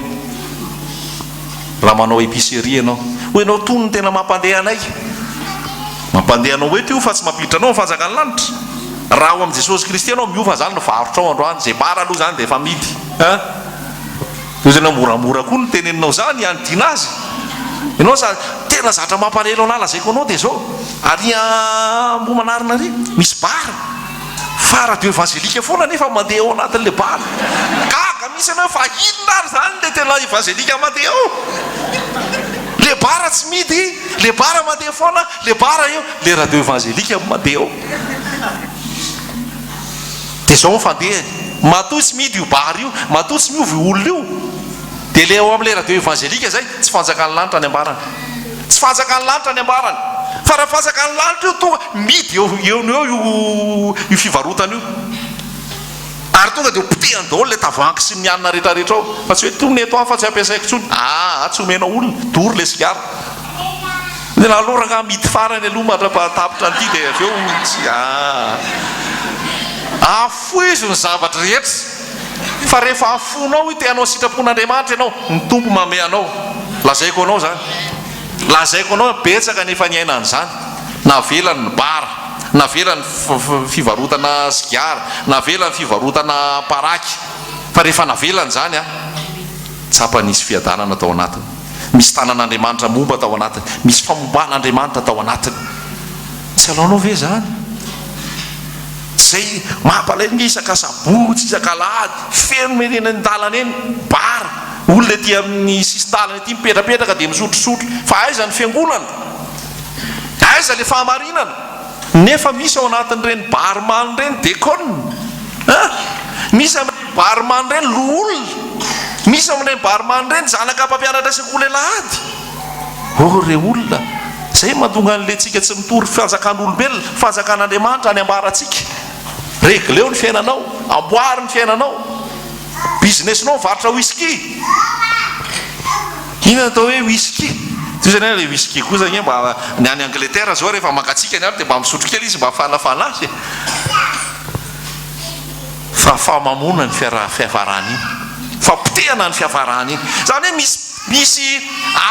A: Raha manao épicerie ianao. Hoy ianao, Tony no tena mampandeha anay. Mampandeha anao eto io fa tsy mampiditra anao amin'ny fanjakan'ny lanitra. Raha ao amin'i Jesosy Kristy ianao, miova izany ny varotrao androany. Izay bar aloha izany dia efa amidy. Hein? Hoy ianao, moramora koa no teneninao izany, hanidina azy. Ianao za, tena zatra mampalahelo anah lazaiko anao dia izao, ary Ambohimanarina ary misy bar. Fa radio evangelika foana nefa mandeha ao anatin'ilay bar. Gaga mihitsy ianao fa inona ary izany ilay tena evangelika mandeha ao? Le bar tsy mihidy, le bar mandeha foana, le bar eo, le radio evangelika mandeha ao. Dia izao ny fandehany, matoa tsy mihidy io bar io, matoa tsy miova io olona io, Dia le ao amin'ilay radio evangelika izay, tsy fanjakan'ny lanitra ny ambarany. Tsy fanjakan'ny lanitra ny ambarany. Fa raha fanjakan'ny lanitra io tonga mihidy eo eo no eo io io fivarotana io. Ary tonga dia ho potehany daholo ilay tavoahangy sy ny hanina rehetrarehetra ao. Fa tsy hoe tony eto aho fa tsy ampiasaiko intsony. Aa tsy omenao olona. Dory ilay sigara. Tena aleo rangaha amidy farany aloha mandrapahatapitra an'ity dia avy eo tsy aa. Afoizo ny zavatra rehetra. Fa rehefa afoinao io te hanao sitrapon'Andriamanitra ianao, ny Tompo mamehy anao. Lazaiko anao izany. Lazaiko anao betsaka ny efa niaina an'izany. Navelany ny bar, navelany ny fivarotana sigara, navelany ny fivarotana paraky. Fa rehefa navelany izany an, tsapany nisy fiadanana tao anatiny. Misy tanan'Andriamanitra momba tao anatiny. Misy famomban'Andriamanitra tao anatiny. Tsy alaonao ve izany? Zay mampalahelo nge isaka asabotsy isaka alahady feno eny eny andalana eny bar olona ety amin'ny sisin-dalana ety mipetrapetraka dia misotrosotro fa aiza ny fiangonana aiza le fahamarinana nefa misy ao anatin'ireny bar man ireny dekona an misy amin'ireny bar man ireny loholona misy amin'ireny bar man ireny zanaka mpampianatra sekoly alahady Oh re olona, zay mahatonga an'le tsika tsy mitory fanjakan'olombelona, fanjakan'Andriamanitra any ambarantsika. Regleo ny fiainanao, amboary ny fiainanao. Business-nao mivarotra whisky. Inona atao hoe whisky? Toy izany hoe le whisky kosa anie mba ny any Angleterre zao rehefa mangatsiaka ny andro dia mba misotro kely izy mba hafanafana azy e. Fa famamoana ny fiafarana iny. Fampotehana ny fiafarana iny. Izany hoe misy misy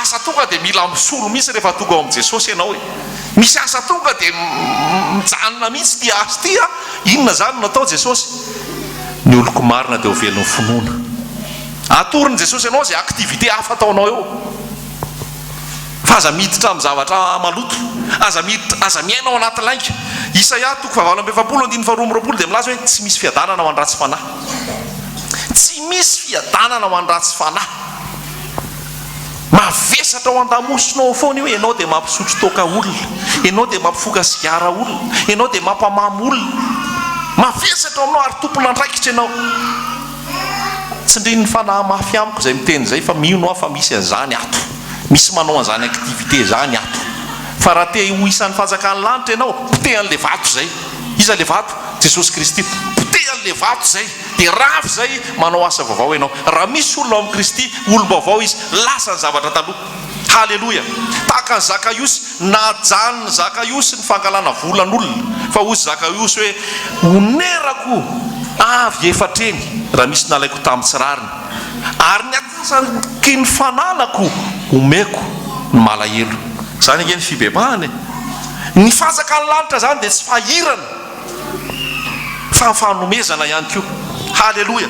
A: asa tonga dia mila misolo mihitsy rehefa tonga ao amin'i Jesosy ianao e. Misy asa tonga dia mijanona mihitsy ity asa ity a. Inona izany no natao Jesosy? Ny oloko marina dia ho velon'ny finoana. Atoron'i Jesosy anao izay activité hafa ataonao eo. Fa aza miditra amin'ny zavatra maloto. Aza miditra, aza miaina ao anaty lainga. Isaia toko fahavalo amby efapolo andininy faharoa amby roapolo dia milaza hoe tsy misy fiadanana ho an'ny ratsy fanahy. Tsy misy fiadanana ho an'ny ratsy fanahy. Mavesatra ao an-damosinao ao foana io, ianao dia mampisotro toaka olona, ianao dia mampifoka sigara olona, ianao dia mampamamo olona. Mavesatra ao aminao ary tompon'andraikitra ianao. Tsindrin'ny fanahy mafy amiko izay miteny izay fa mino aho fa misy an'izany ato. Misy manao an'izany activité izany ato. Fa raha te ho isan'ny fanjakan'ny lanitra ianao, poteho an'ilay vato izay. Iza ilay vato? Jesosy Kristy. Poteho an'ilay vato izay. Dia rava izay, manao asa vaovao ianao. Raha misy olona ao amin'i Kristy, olom-baovao izy, lasa ny zavatra taloha. Haleloia! Tahaka an'i Zakaiosy, najanon'i Zakaiosy ny fangalana volan'olona. Fa hoy Zakaiosy hoe, Onerako avy efatra eny raha misy nalaiko tamin'ny tsy rariny, ary ny antsasaky ny fananako omeko ny malahelo. Izany ange ny fibebahana e! Ny fanjakan'ny lanitra izany dia tsy fahirana. Fa fanomezana ihany koa. Haleloia!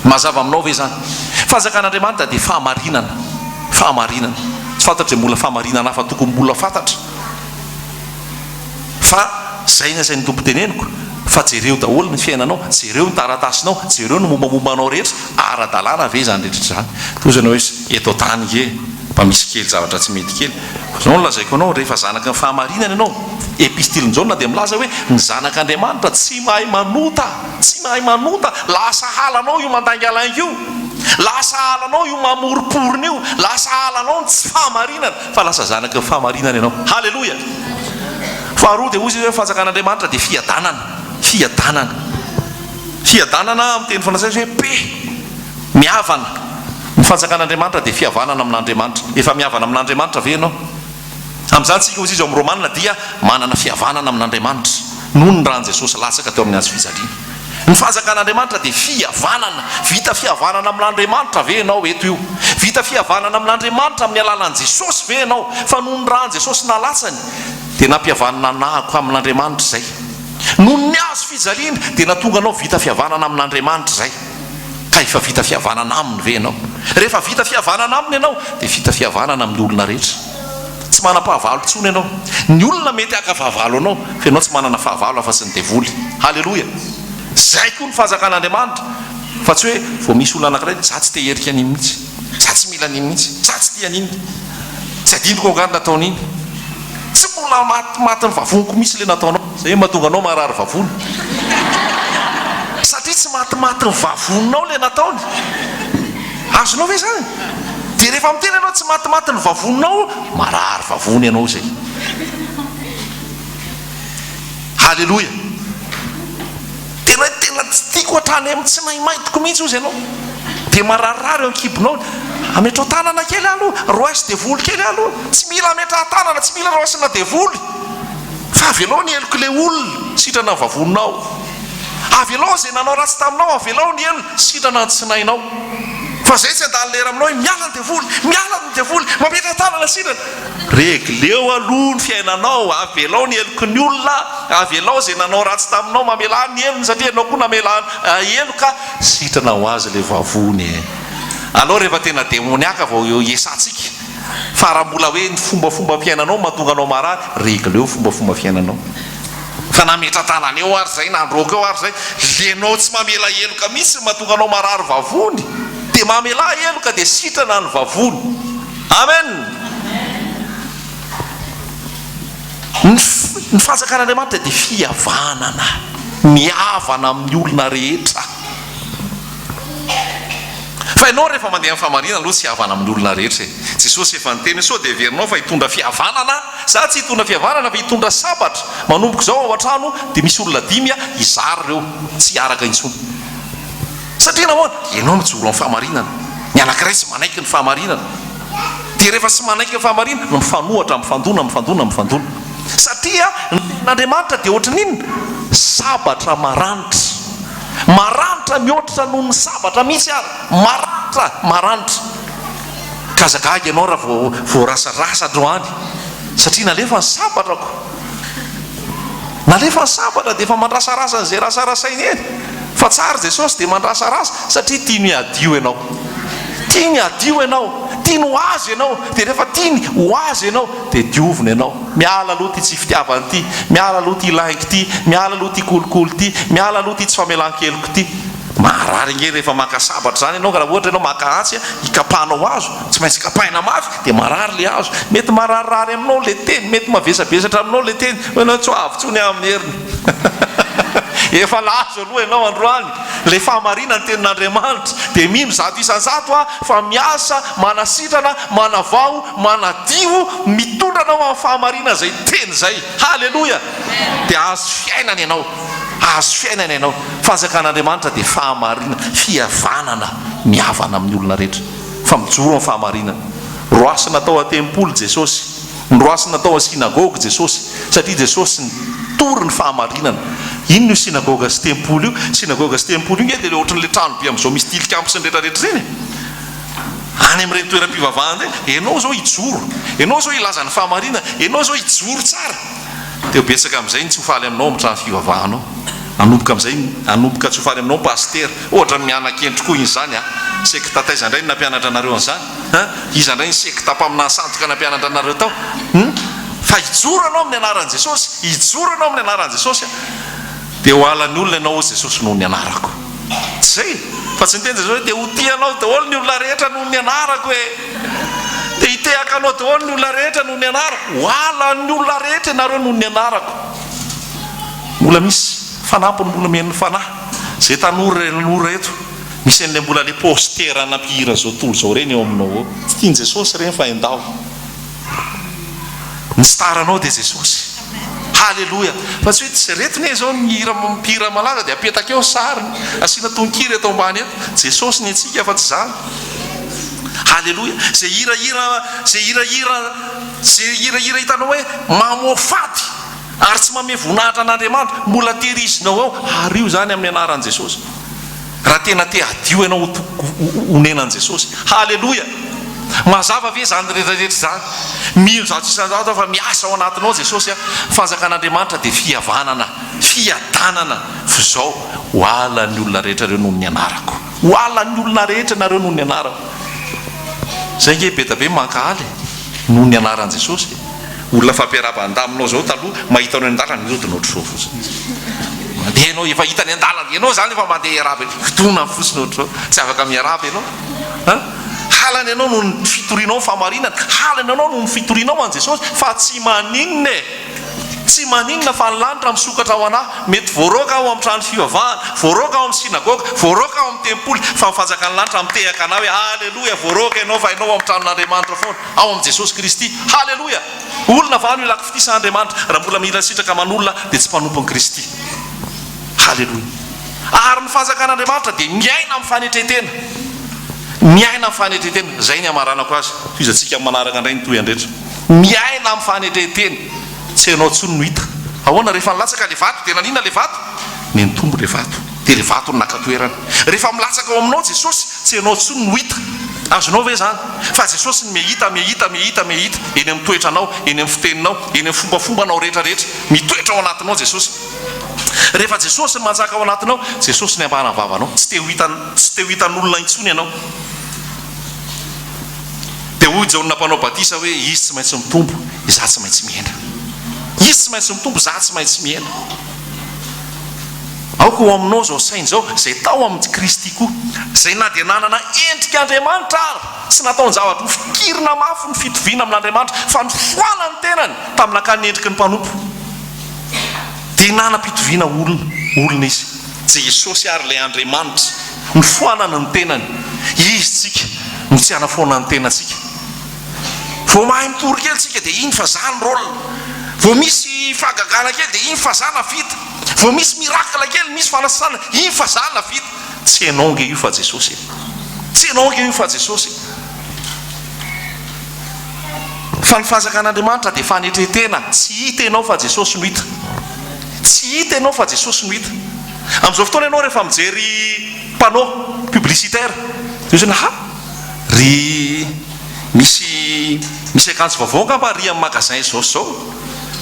A: Mazava aminao ve izany? Fanjakan'Andriamanitra dia fahamarinana. Fahamarinana. Tsy fantatro izay mbola fahamarinana hafa tokony mbola fantatra. Fa. Izay ny asain'ny Tompo teneniko fa jereo daholo ny fiainanao, jereo ny taratasinao, jereo ny mombamomba anao rehetra, ara-dalàna ve izany rehetra izany? Toa izany hoe eto an-tany nge mba misy kely zavatra tsy mety kely. Izao no lazaiko anao, rehefa zanaky ny fahamarinana ianao, Epistilin'i Jaona dia milaza hoe ny zanak'Andriamanitra tsy mahay manota, tsy mahay manota, lasa halanao io mandaingalainga io, lasa halanao io mamoromporona io, lasa halanao ny tsy fahamarinana, fa lasa zanaky ny fahamarinana ianao. Haleloia! Faharoa dia hoy izy hoe ny fanjakan'Andriamanitra dia fiadanana, fiadanana. Fiadanana amin'ny teny frantsay hoe paix, mihavana. Ny fanjakan'Andriamanitra dia fihavanana amin'Andriamanitra. Efa mihavana amin'Andriamanitra ve ianao? Amin'izany isika hoy izy ao amin'ny Romana dia manana fihavanana amin'Andriamanitra noho ny ran'i Jesosy latsaka teo amin'ny hazo fijaliana. Ny fanjakan'Andriamanitra dia fihavanana. Vita fihavanana amin'Andriamanitra ve ianao eto io? Vita fihavanana amin'Andriamanitra amin'ny alalan'i Jesosy ve ianao? Fa noho ny ran'i Jesosy nalatsany dia nampihavanina anahako amin'Andriamanitra izay. Noho ny hazo fijaliana dia nahatonga anao vita fihavanana amin'Andriamanitra izay. Ka efa vita fihavanana Aminy ve ianao? Rehefa vita fihavanana Aminy ianao dia vita fihavanana amin'ny olona rehetra. Tsy manam-pahavalo intsony ianao. Ny olona mety haka fahavalo anao, fa ianao tsy manana fahavalo afa-tsy ny devoly. Haleloia! Izay koa ny fanjakan'Andriamanitra, fa tsy hoe vao misy olona anankiray, za tsy te hierika an'iny mihitsy, za tsy mila an'iny mihitsy, za tsy tia an'iny, tsy adinoko angaha ny nataon'iny. Tsy mbola matimatin'ny vavoniko mihitsy ilay nataonao. Izay no mahatonga anao marary vavony. Satria tsy matimatin'ny vavoninao ilay nataony. Azonao ve izany? Dia rehefa miteny ianao tsy matimatin'ny vavoninao, marary vavony ianao izay. Haleloia! Tena hoe tena tsy tiako hatrany amin'ny tsy maimaitiko mihitsy hozy ianao. Dia mararirary eo an-kibonao. Ametrao tanana kely aloha, roaso devoly kely aloha. Tsy mila ametrahan-tanana, tsy mila roasina devoly. Fa avelao ny helok'ilay olona, sitrana ny vavoninao. Avelao izay nanao ratsy taminao, avelao ny helony, sitrana ny tsinainao. Fa izay tsy handany lera aminao hoe miala ny devoly, miala ny devoly, mametra-tanana sitrana. Regleo aloha ny fiainanao, avelao ny heloky ny olona, avelao izay nanao ratsy taminao, mamelà ny helony satria ianao koa namela heloka, sitrana ho azy ilay vavony e. Aleo rehefa tena demoniaka vao iesantsika, fa raha mbola hoe ny fombafombam-piainanao no mahatonga anao marary, regleo ny fombafomba fiainanao. Fa nametra-tanana eo ary izay, nandroaka eo ary izay, lenao tsy mamela heloka mihitsy no mahatonga anao marary vavony, dia mamelà heloka dia sitrana ny vavony. Amen! Ny ny fanjakan'Andriamanitra dia fihavanana, mihavana amin'ny olona rehetra. Fa ianao rehefa mandeha amin'ny fahamarinana aloha tsy hihavana amin'ny olona rehetra e. Jesosy efa niteny hoe sao dia heverinao fa hitondra fihavanana aho? Za tsy hitondra fihavanana fa hitondra sabatra. Manomboka izao ao an-trano dia misy olona dimy hizara ireo, tsy hiaraka intsony. Satria nahoana? Ianao mijoro amin'ny fahamarinana. Ny anankiray tsy manaiky ny fahamarinana. Dia rehefa tsy manaiky ny fahamarinana, mifanohatra, mifandona, mifandona, mifandona. Satria ny tenin'Andriamanitra dia ohatry ny inona? Sabatra maranitra. Maranitra mihoatra noho ny sabatra mihitsy ary. Maranitra, maranitra. Ka aza gaga ianao raha vao voarasarasa androany. Satria nalefa ny sabatrako. Nalefa ny sabatra dia efa mandrasarasa an'izay rasarasainy eny. Fa tsara Jesosy dia mandrasarasa satria tiany hadio ianao. Tiany hadio ianao. Tiany ho Azy ianao. Dia rehefa tiany ho Azy ianao dia diovina ianao. Miala aloha ity tsy fitiavana ity. Miala aloha ity lainga ity. Miala aloha ity kolikoly ity. Miala aloha ity tsy famelan-keloka ity. Maharary ange rehefa maka sabatra izany ianao ka raha ohatra ianao maka antsy hikapanao hazo, tsy maintsy kapaina mafy dia marary ilay hazo. Mety mararirary aminao ilay teny, mety mavesabesatra aminao ilay teny, hoy ianao tsy ho avy intsony aho amin'ny heriny. Efa nahazo aloha ianao androany ilay fahamarinan'ny tenin'Andriamanitra dia mino 100% aho fa miasa, manasitrana, manavao, manadio, mitondra anao amin'ny fahamarinana izay teny izay. Haleloia! Dia hahazo fiainana ianao. Hahazo fiainana ianao. Fanjakan'Andriamanitra dia fahamarinana, fihavanana, mihavana amin'ny olona rehetra. Fa mijoro amin'ny fahamarinana. Roasina tao an-tempoly Jesosy. Noroasina tao an-synagoga Jesosy. Satria Jesosy nitory ny fahamarinana. Inona io synagoga sy tempoly io? Synagoga sy tempoly io nge dia ilay ohatran'ilay trano be amin'izao misy tilikambo sy ny rehetrarehetra ireny e. Any amin'ireny toeram-pivavahana ireny, ianao izao hijoro, ianao izao hilaza ny fahamarinana, ianao izao hijoro tsara. Dia ho betsaka amin'izay ny tsy ho faly aminao amin'ny trano fivavahanao. Hanomboka amin'izay, hanomboka tsy ho faly aminao ny pasitera. Ohatra ny miana-kendry koa iny izany an! Sekta taiza indray no nampianatra anareo an'izany? An! Iza indray ny sekta mpaminany sandoka nampianatra anareo tao? Hum! Fa hijoro ianao amin'ny anaran'i Jesosy, hijoro ianao amin'ny anaran'i Jesosy, dia ho halan'ny olona ianao hoy Jesosy noho ny anarako. Tsy izay? Fa tsy niteny Jesosy hoe dia ho tia anao daholo ny olona rehetra noho ny anarako e! Dia hitehaka anao daholo ny olona rehetra noho ny anarako. Ho halan'ny olona rehetra ianareo noho ny anarako. Mbola misy fanampiny mbola omen'ny Fanahy izay tanora tanora eto. Misy an'ilay mbola ilay poster nampihira izao tontolo izao ireny eo aminao eo. Tsy tian'i Jesosy ireny fa endaho. Ny star anao dia Jesosy. Haleloia. Fa tsy hoe tsy reto ne zao ny hira mpihira malaza dia apetaka eo ny sariny, asiana tononkira eto ambany eto. Jesosy ny antsika fa tsy izany. Haleloia. Izay hirahira, izay hirahira, izay hirahira hitanao hoe mamoafady ary tsy mamehy voninahitra an'Andriamanitra, mbola tehirizinao ao, ario izany amin'ny anaran'i Jesosy. Raha tena te hadio ianao ho honenan'i Jesosy. Haleloia! Mazava ve izany rehetra rehetra izany? Mino 100% aho fa miasa ao anatinao Jesosy a! Ny fanjakan'Andriamanitra dia fihavanana, fiadanana, f'izao ho halan'ny olona rehetra ireo noho ny anarako. Ho halan'ny olona rehetra ianareo noho ny anarako. Izay ange be dia be mankahala e! Noho ny anaran'i Jesosy e! Olona fampiaraban-daminao zao taloha mahita anao eny an-dalana mihodina ohatr'izao fotsiny izy. Mandeha ianao efa hitany an-dalana, ianao izany efa mandeha hiarahaba eny, hodonany fotsiny ohatr'izao, tsy afaka miarahaba ianao. An! Halany ianao noho ny fitorianao ny fahamarinana, halany ianao noho ny fitorianao an'i Jesosy fa tsy maninona e! Tsy maninona fa ny lanitra misokatra ho anà, mety voaroaka aho amin'ny trano fivavahana, voaroaka aho amin'ny synagoga, voaroaka aho amin'ny tempoly, fa ny fanjakan'ny lanitra mitehaka anà hoe Aleloia, voaroaka ianao fa ianao ao amin'ny tranon'Andriamanitra foana. Ao amin'i Jesosy Kristy. Haleloia! Olona va no ilako fitia sa Andriamanitra? Raha mbola mila sitraka aman'olona dia tsy mpanompon'i Kristy. Haleloia! Ary ny fanjakan'Andriamanitra dia miaina amin'ny fanetren-tena. Miaina amin'ny fanetren-tena. Izay ny hamaranako azy. Tohizantsika amin'ny manaraka indray ny tohiny rehetra. Miaina amin'ny fanetren-tena. Tsy ianao intsony no hita. Ahoana? Rehefa nilatsaka ilay vato dia naninona ilay vato? Nitombo ilay vato. Dia ilay vato no naka toerana. Rehefa milatsaka ao aminao Jesosy, tsy ianao intsony no hita. Azonao ve izany? Fa Jesosy no mihita, mihita, mihita, mihita. Eny amin'ny toetranao, eny amin'ny fiteninao, eny amin'ny fombafombanao rehetra rehetra. Mitoetra ao anatinao Jesosy. Rehefa Jesosy no manjaka ao anatinao, Jesosy ny ambana vavanao. Tsy te ho hita, tsy te ho hitan'olona intsony ianao. Dia hoy Jaona Mpanao Batisa hoe, Izy tsy maintsy mitombo, izaho tsy maintsy mihena. Izy tsy maintsy mitombo, izaho tsy maintsy mihena. Aoka ho aminao izao saina izao, izay tao amin'i Kristy koa, izay na dia nanana endrik'Andriamanitra ary, tsy nataon-javatra ho fikirina mafy ny fitoviana amin'Andriamanitra, fa nifoana ny tenany tamin'ny nakany ny endriky ny mpanompo. Dia nanam-pitoviana olona, olona izy. Jesosy ary ilay Andriamanitra, nifoanany ny tenany. Izy tsika no tsy hanafoana ny tenantsika. Vao mahay mitory kely tsika dia iny fa za ny rôle. Vao misy fahagagana kely dia iny fa za navita. Vao misy miracle kely, misy fanasana, iny fa za navita. Tsy enao nge io fa Jesosy e. Tsy enao nge io fa Jesosy e. Fa ny fanjakan'Andriamanitra dia fanetren-tena, tsy hita enao fa Jesosy no hita. Tsy hita enao fa Jesosy no hita. Amin'izao fotoana ianao rehefa mijery panneau publicitaire dia ohatrany ha! Ry misy misy akanjo vaovao angamba ary amin'ny magasin izao sy izao.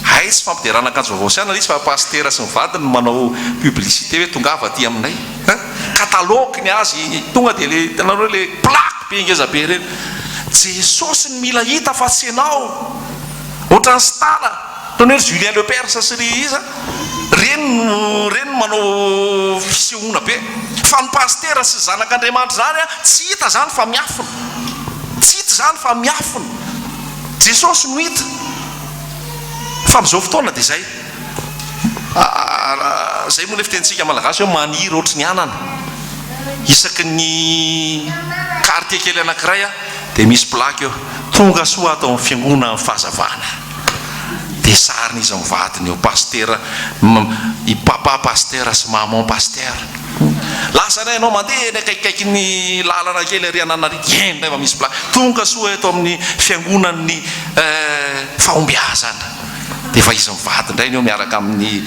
A: Hay tsy fampiderana akanjo vaovao sy anona ilay izy fa pasitera sy ny vadiny no manao publicité hoe tongava aty aminay. Hein? Catalogue ny azy tonga dia ilay hitanareo ilay plaque be ngeza be ireny. Jesosy no mila hita fa tsy ianao. Ohatran'ny star. Ataony hoe ry Julien Lepers sy ry iza, reny no reny no manao fisehoana be. Fa ny pasitera sy zanak'Andriamanitra izany an, tsy hita izany fa miafina. Tsy hita izany fa miafina. Jesosy no hita. Fa amin'izao fotoana dia izay. Izay moa ilay fitenintsika malagasy hoe maniry ohatry ny anana. Isaky ny quartier kely anankiray dia misy plaque eo. Tonga soa ato amin'ny fiangonan'ny fahazavana. Dia sarin'izy mivadiny eo pasitera i papa pasitera sy maman pasitera. Lasa indray ianao mandeha eny akaikikaikin'ny lalana kely ary Ananarivo, eny indray fa misy plaque. Tonga soa eto amin'ny fiangonan'ny fahombiazana. Dia efa izy mivady indray ny eo miaraka amin'ny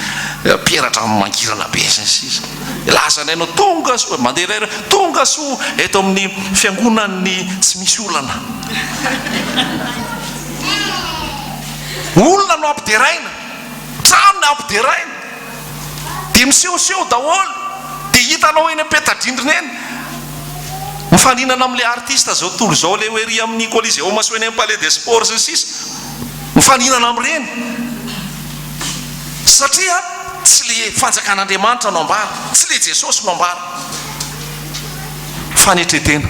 A: peratra mangirana be sy ny sisa. Lasa indray ianao tonga soa, mandeha indray ianao tonga soa eto amin'ny fiangonan'ny tsy misy olana. Olona no ampideraina, trano no ampideraina, dia misehoseho daholo, dia hitanao eny am-peta-drindrina eny, mifaninana amin'ilay artiste izao tontolo izao ilay ho ery amin'ny Coliseum sy ho eny amin'ny Palais des Sports sy ny sisa. Mifaninana amin'ireny. Satria tsy le fanjakan'Andriamanitra no ambara, tsy le Jesosy no ambara. Fanetretena.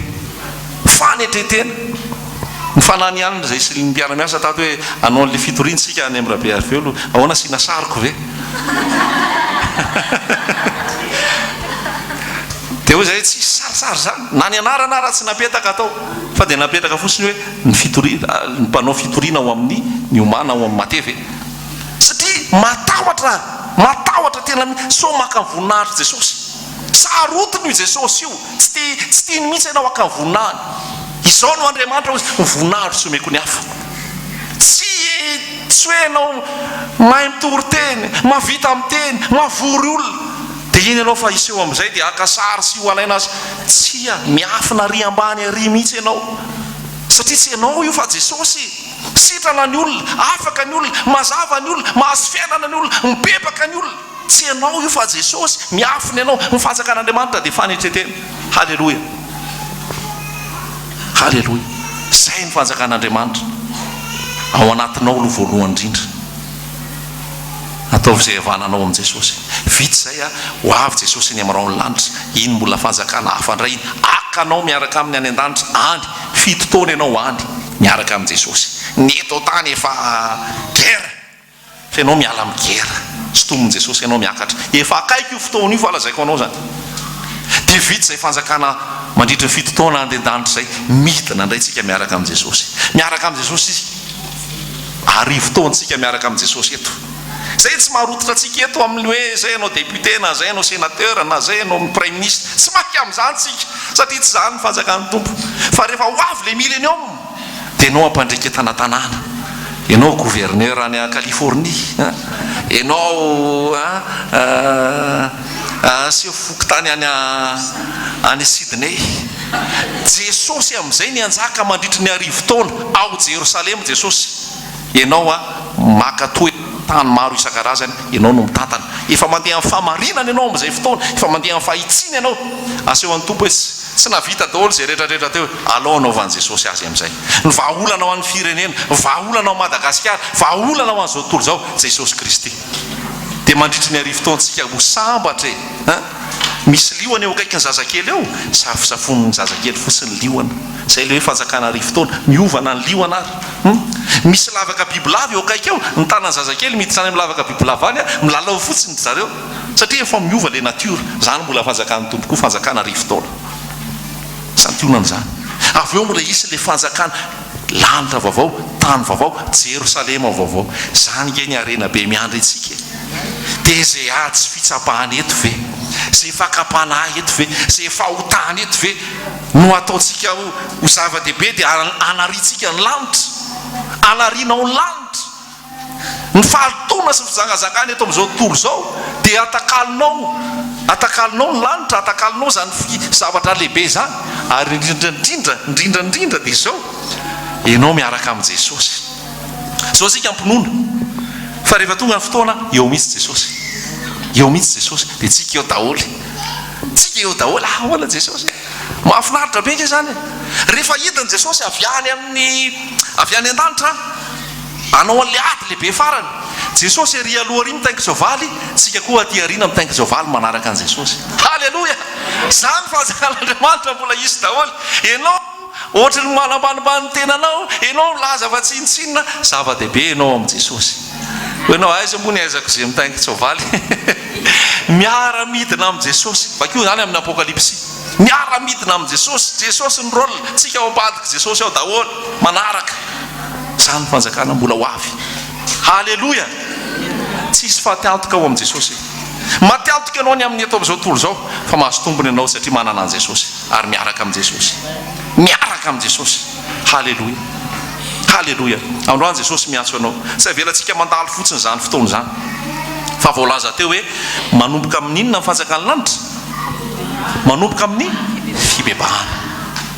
A: Fanetretena. Ny fanahy ihany izay sy ny mpiara-miasa tato hoe hanao an'ilay fitoriana isika any amin'ny Rabearivelo, ahoana asiana sariko ve? Dia hoy izahay tsisy sarisary izany, na ny anarana ara tsy napetaka tao, fa dia napetraka fotsiny hoe ny fitoriana, ny mpanao fitoriana ao amin'ny miomàna ao amin'ny matv. Satria matahotra, matahotra tena mihitsy sao maka ny voninahitr'i Jesosy. Sarotiny io Jesosy io, tsy te, tsy tiany mihitsy ianao haka ny voninahiny. Izao no Andriamanitra hoy izy, ny voninahitro tsy omeko ny hafa. Tsy, tsy hoe ianao mahay mitory teny, mahavita miteny, mahavory olona, dia iny ianao fa hiseho amin'izay dia haka sary sy ho alaina azy. Tsia, miafina ary ambany ary mihitsy ianao. Satria tsy ianao io fa Jesosy. Sitrana ny olona, afaka ny olona, mazava ny olona, mahazo fiainana ny olona, mibebaka ny olona. Tsy ianao io fa Jesosy, miafina ianao. Ny fanjakan'Andriamanitra dia fanetretena. Haleloia. Haleloia. Izay ny fanjakan'Andriamanitra. Ao anatinao aloha voalohany indrindra. Ataovy izay havananao amin'i Jesosy. Vita izay a, ho avy Jesosy eny amin'ny rahon'ny lanitra. Iny mbola fanjakana hafa indray iny. Haka anao miaraka aminy any an-danitra any. Fito taona ianao any miaraka amin'i Jesosy. Ny eto an-tany efa guerre. Fa ianao miala amin'ny guerre. Sintomin'i Jesosy ianao miakatra. Efa akaiky io fotoana io fa lazaiko anao izany. Dia vita izay fanjakana mandritry ny fito taona any an-danitra izay. Midina indray tsika miaraka amin'i Jesosy. Miaraka amin'i Jesosy isika. Arivo taona tsika miaraka amin'i Jesosy eto. Izay tsy maharototra antsika eto amin'ny hoe izay ianao député na izay ianao sénateur na izay ianao praiminisitra. Tsy maika amin'izany tsika satria tsy izany ny fanjakan'ny Tompo. Fa rehefa ho avy ilay millenium dia ianao ampandreketana tanàna. Ianao gouverneur any Californie, ianao sefo fokontany any any Sydney. Jesosy amin'izay ny hanjaka mandritry ny arivotaona ao Jerosalema Jesosy. Ianao a maka toerana tany maro isan-karazany, ianao no mitantana. Efa mandeha amin'ny fahamarinana ianao amin'izay fotoana, efa mandeha amin'ny fahitsiana ianao. Asehon'ny Tompo hoe tsy nahavita daholo izay rehetra rehetra teo, alao hanaovan'i Jesosy azy amin'izay. Ny vahaolana ho an'ny firenena, ny vahaolana ao Madagasikara, vahaolana ho an'izao tontolo izao, Jesosy Kristy. Dia mandritry ny arivotaontsika ho sambatra e! An! Misy liona eo akaikin'ny zazakely eo, safosafonin'ny zazakely fotsiny liona. Izay ilay hoe fanjakana arivotaona, miova na ny liona ary. Hum! Misy lavaka bibilava eo akaiky eo, ny tanan'ny zazakely miditra any amin'ny lavaka bibilava any, milalao fotsiny ry zareo. Satria efa miova ilay natiora. Izany mbola fanjakan'ny Tompo koa, fanjakana arivotaona. Santionany izany. Avy eo mbola hisy ilay fanjakana lanitra vaovao, tany vaovao, Jerosalema vaovao. Izany nge ny harena be miandry antsika e. Dia izay ady sy fitsapana eto ve, izay fakam-panahy eto ve, izay fahotana eto ve no ataontsika ho zava-dehibe dia anariantsika ny lanitra? Anarianao ny lanitra? Ny fahalotoana sy ny fijangajangana eto amin'izao tontolo izao dia atakalonao, atakalonao ny lanitra, atakalonao izany zavatra lehibe izany, ary indrindra indrindra, indrindra indrindra dia izao, ianao miaraka amin'i Jesosy. Izao isika am-pinoana, fa rehefa tonga ny fotoana, eo mihitsy Jesosy. Eo mihitsy Jesosy, dia tsika eo daholo. Tsika eo daholo, ahoana Jesosy? Mahafinaritra be ange izany e! Rehefa hidin'i Jesosy avy any amin'ny, avy any an-danitra, Hanao an'ilay ady lehibe farany. Jesosy ery aloha ery mitaingin-tsoavaly, tsika koa aty aoriana mitaingin-tsoavaly manaraka an'i Jesosy. Haleloia! Izany fanjakan'Andriamanitra mbola hisy daholo. Ianao ohatry ny manambanimbany ny tenanao, ianao milaza fa tsinontsinona, zava-dehibe ianao amin'i Jesosy. Hoy ianao, aiza moa ny ahaizako izay mitaingin-tsoavaly? Miara-midina amin'i Jesosy. Vakio izany amin'ny Apokalypsy. Miara-midina amin'i Jesosy. Jesosy ny rôle, tsika ao ambadik'i Jesosy ao daholo, manaraka. Izany fanjakana mbola ho avy. Haleloia! Tsy hisy faty antoka ao amin'i Jesosy. Maty antoka ianao ny amin'ny eto amin'izao tontolo izao, fa mahazo tombony ianao satria manana an'i Jesosy ary miaraka amin'i Jesosy. Miaraka amin'i Jesosy. Haleloia! Haleloia! Androany Jesosy miantso anao. Tsy avelantsika mandalo fotsiny izany fotoana izany. Fa voalaza teo hoe manomboka amin'inona ny fanjakan'ny lanitra? Manomboka amin'ny fibebahana.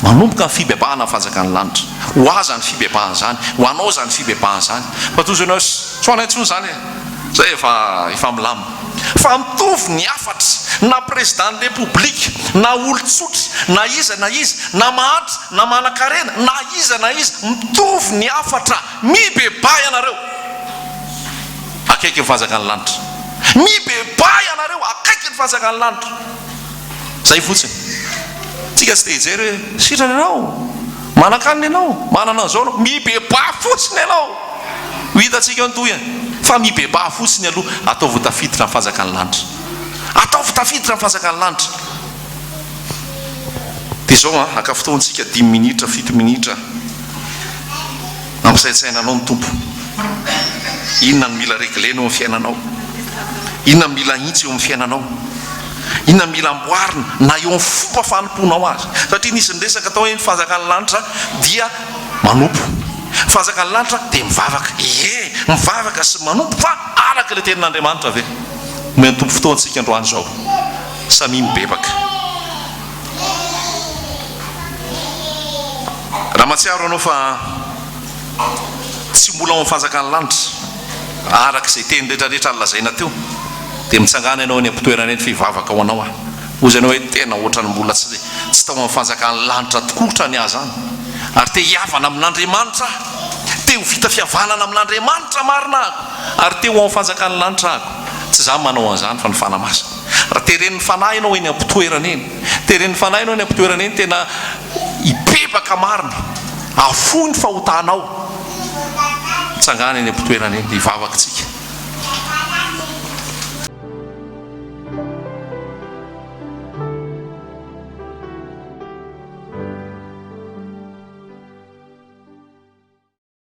A: Manomboka ny fibebahana ny fanjakan'ny lanitra. Ho ahy izany fibebahana izany, ho anao izany fibebahana izany. Fa toa izao ianao, tsy ho anay intsony izany e! Izay efa efa milamina. Fa mitovy ny hafatra, na président ny Repoblika, na olon-tsotra, na iza na iza, na mahantra, na manan-karena, na iza na iza, mitovy ny hafatra, mibebaha ianareo! Akaiky ny fanjakan'ny lanitra. Mibebaha ianareo, akaiky ny fanjakan'ny lanitra. Zay fotsiny. Tsika tsy te hijery hoe sitrana ianao, manan-kanina ianao, manana an'izao ianao. Mibebaha fotsiny ianao. Ho hitantsika eo ny tohiny. Fa mibebaha fotsiny aloha, ataovy ho tafiditra ny fanjakan'ny lanitra. Ataovy tafiditra ny fanjakan'ny lanitra. Dia izao an, haka fotoantsika dimy minitra, fito minitra. Ampisaintsaina anao ny Tompo. Inona no mila reglena eo amin'ny fiainanao? Inona no mila ahitsy eo amin'ny fiainanao? Inona no mila amboarina na eo amin'ny fomba fanompoanao aza? Satria nisy niresaka tao hoe ny fanjakan'ny lanitra dia manompo. Ny fanjakan'ny lanitra dia mivavaka. Ie, mivavaka sy manompo fa araka ilay tenin'Andriamanitra ve? Omen'ny Tompo fotoana isika androany izao. Samia mibebaka. Raha mahatsiaro ianao fa tsy mbola ao amin'ny fanjakan'ny lanitra, araka izay teny rehetra rehetra nolazaina teo, dia mitsangàna ianao eny am-pitoerana eny fa hivavaka ho anao aho. Hoy ianao hoe, Tena ohatran'ny mbola tsy tsy tao amin'ny fanjakan'ny lanitra tokoa ohatran'ny ahy izany. Ary te hihavana amin'Andriamanitra aho. Te ho vita fihavanana amin'Andriamanitra marina aho. Ary te ho ao amin'ny fanjakan'ny lanitra aho. Tsy izaho manao an'izany fa ny Fanahy Masina. Raha teren'ny Fanahy ianao eny am-pitoerana eny, teren'ny Fanahy ianao eny am-pitoerana eny, tena hibebaka marina, hahafoy ny fahotanao. Mitsangàna eny am-pitoerana eny dia hivavaka isika.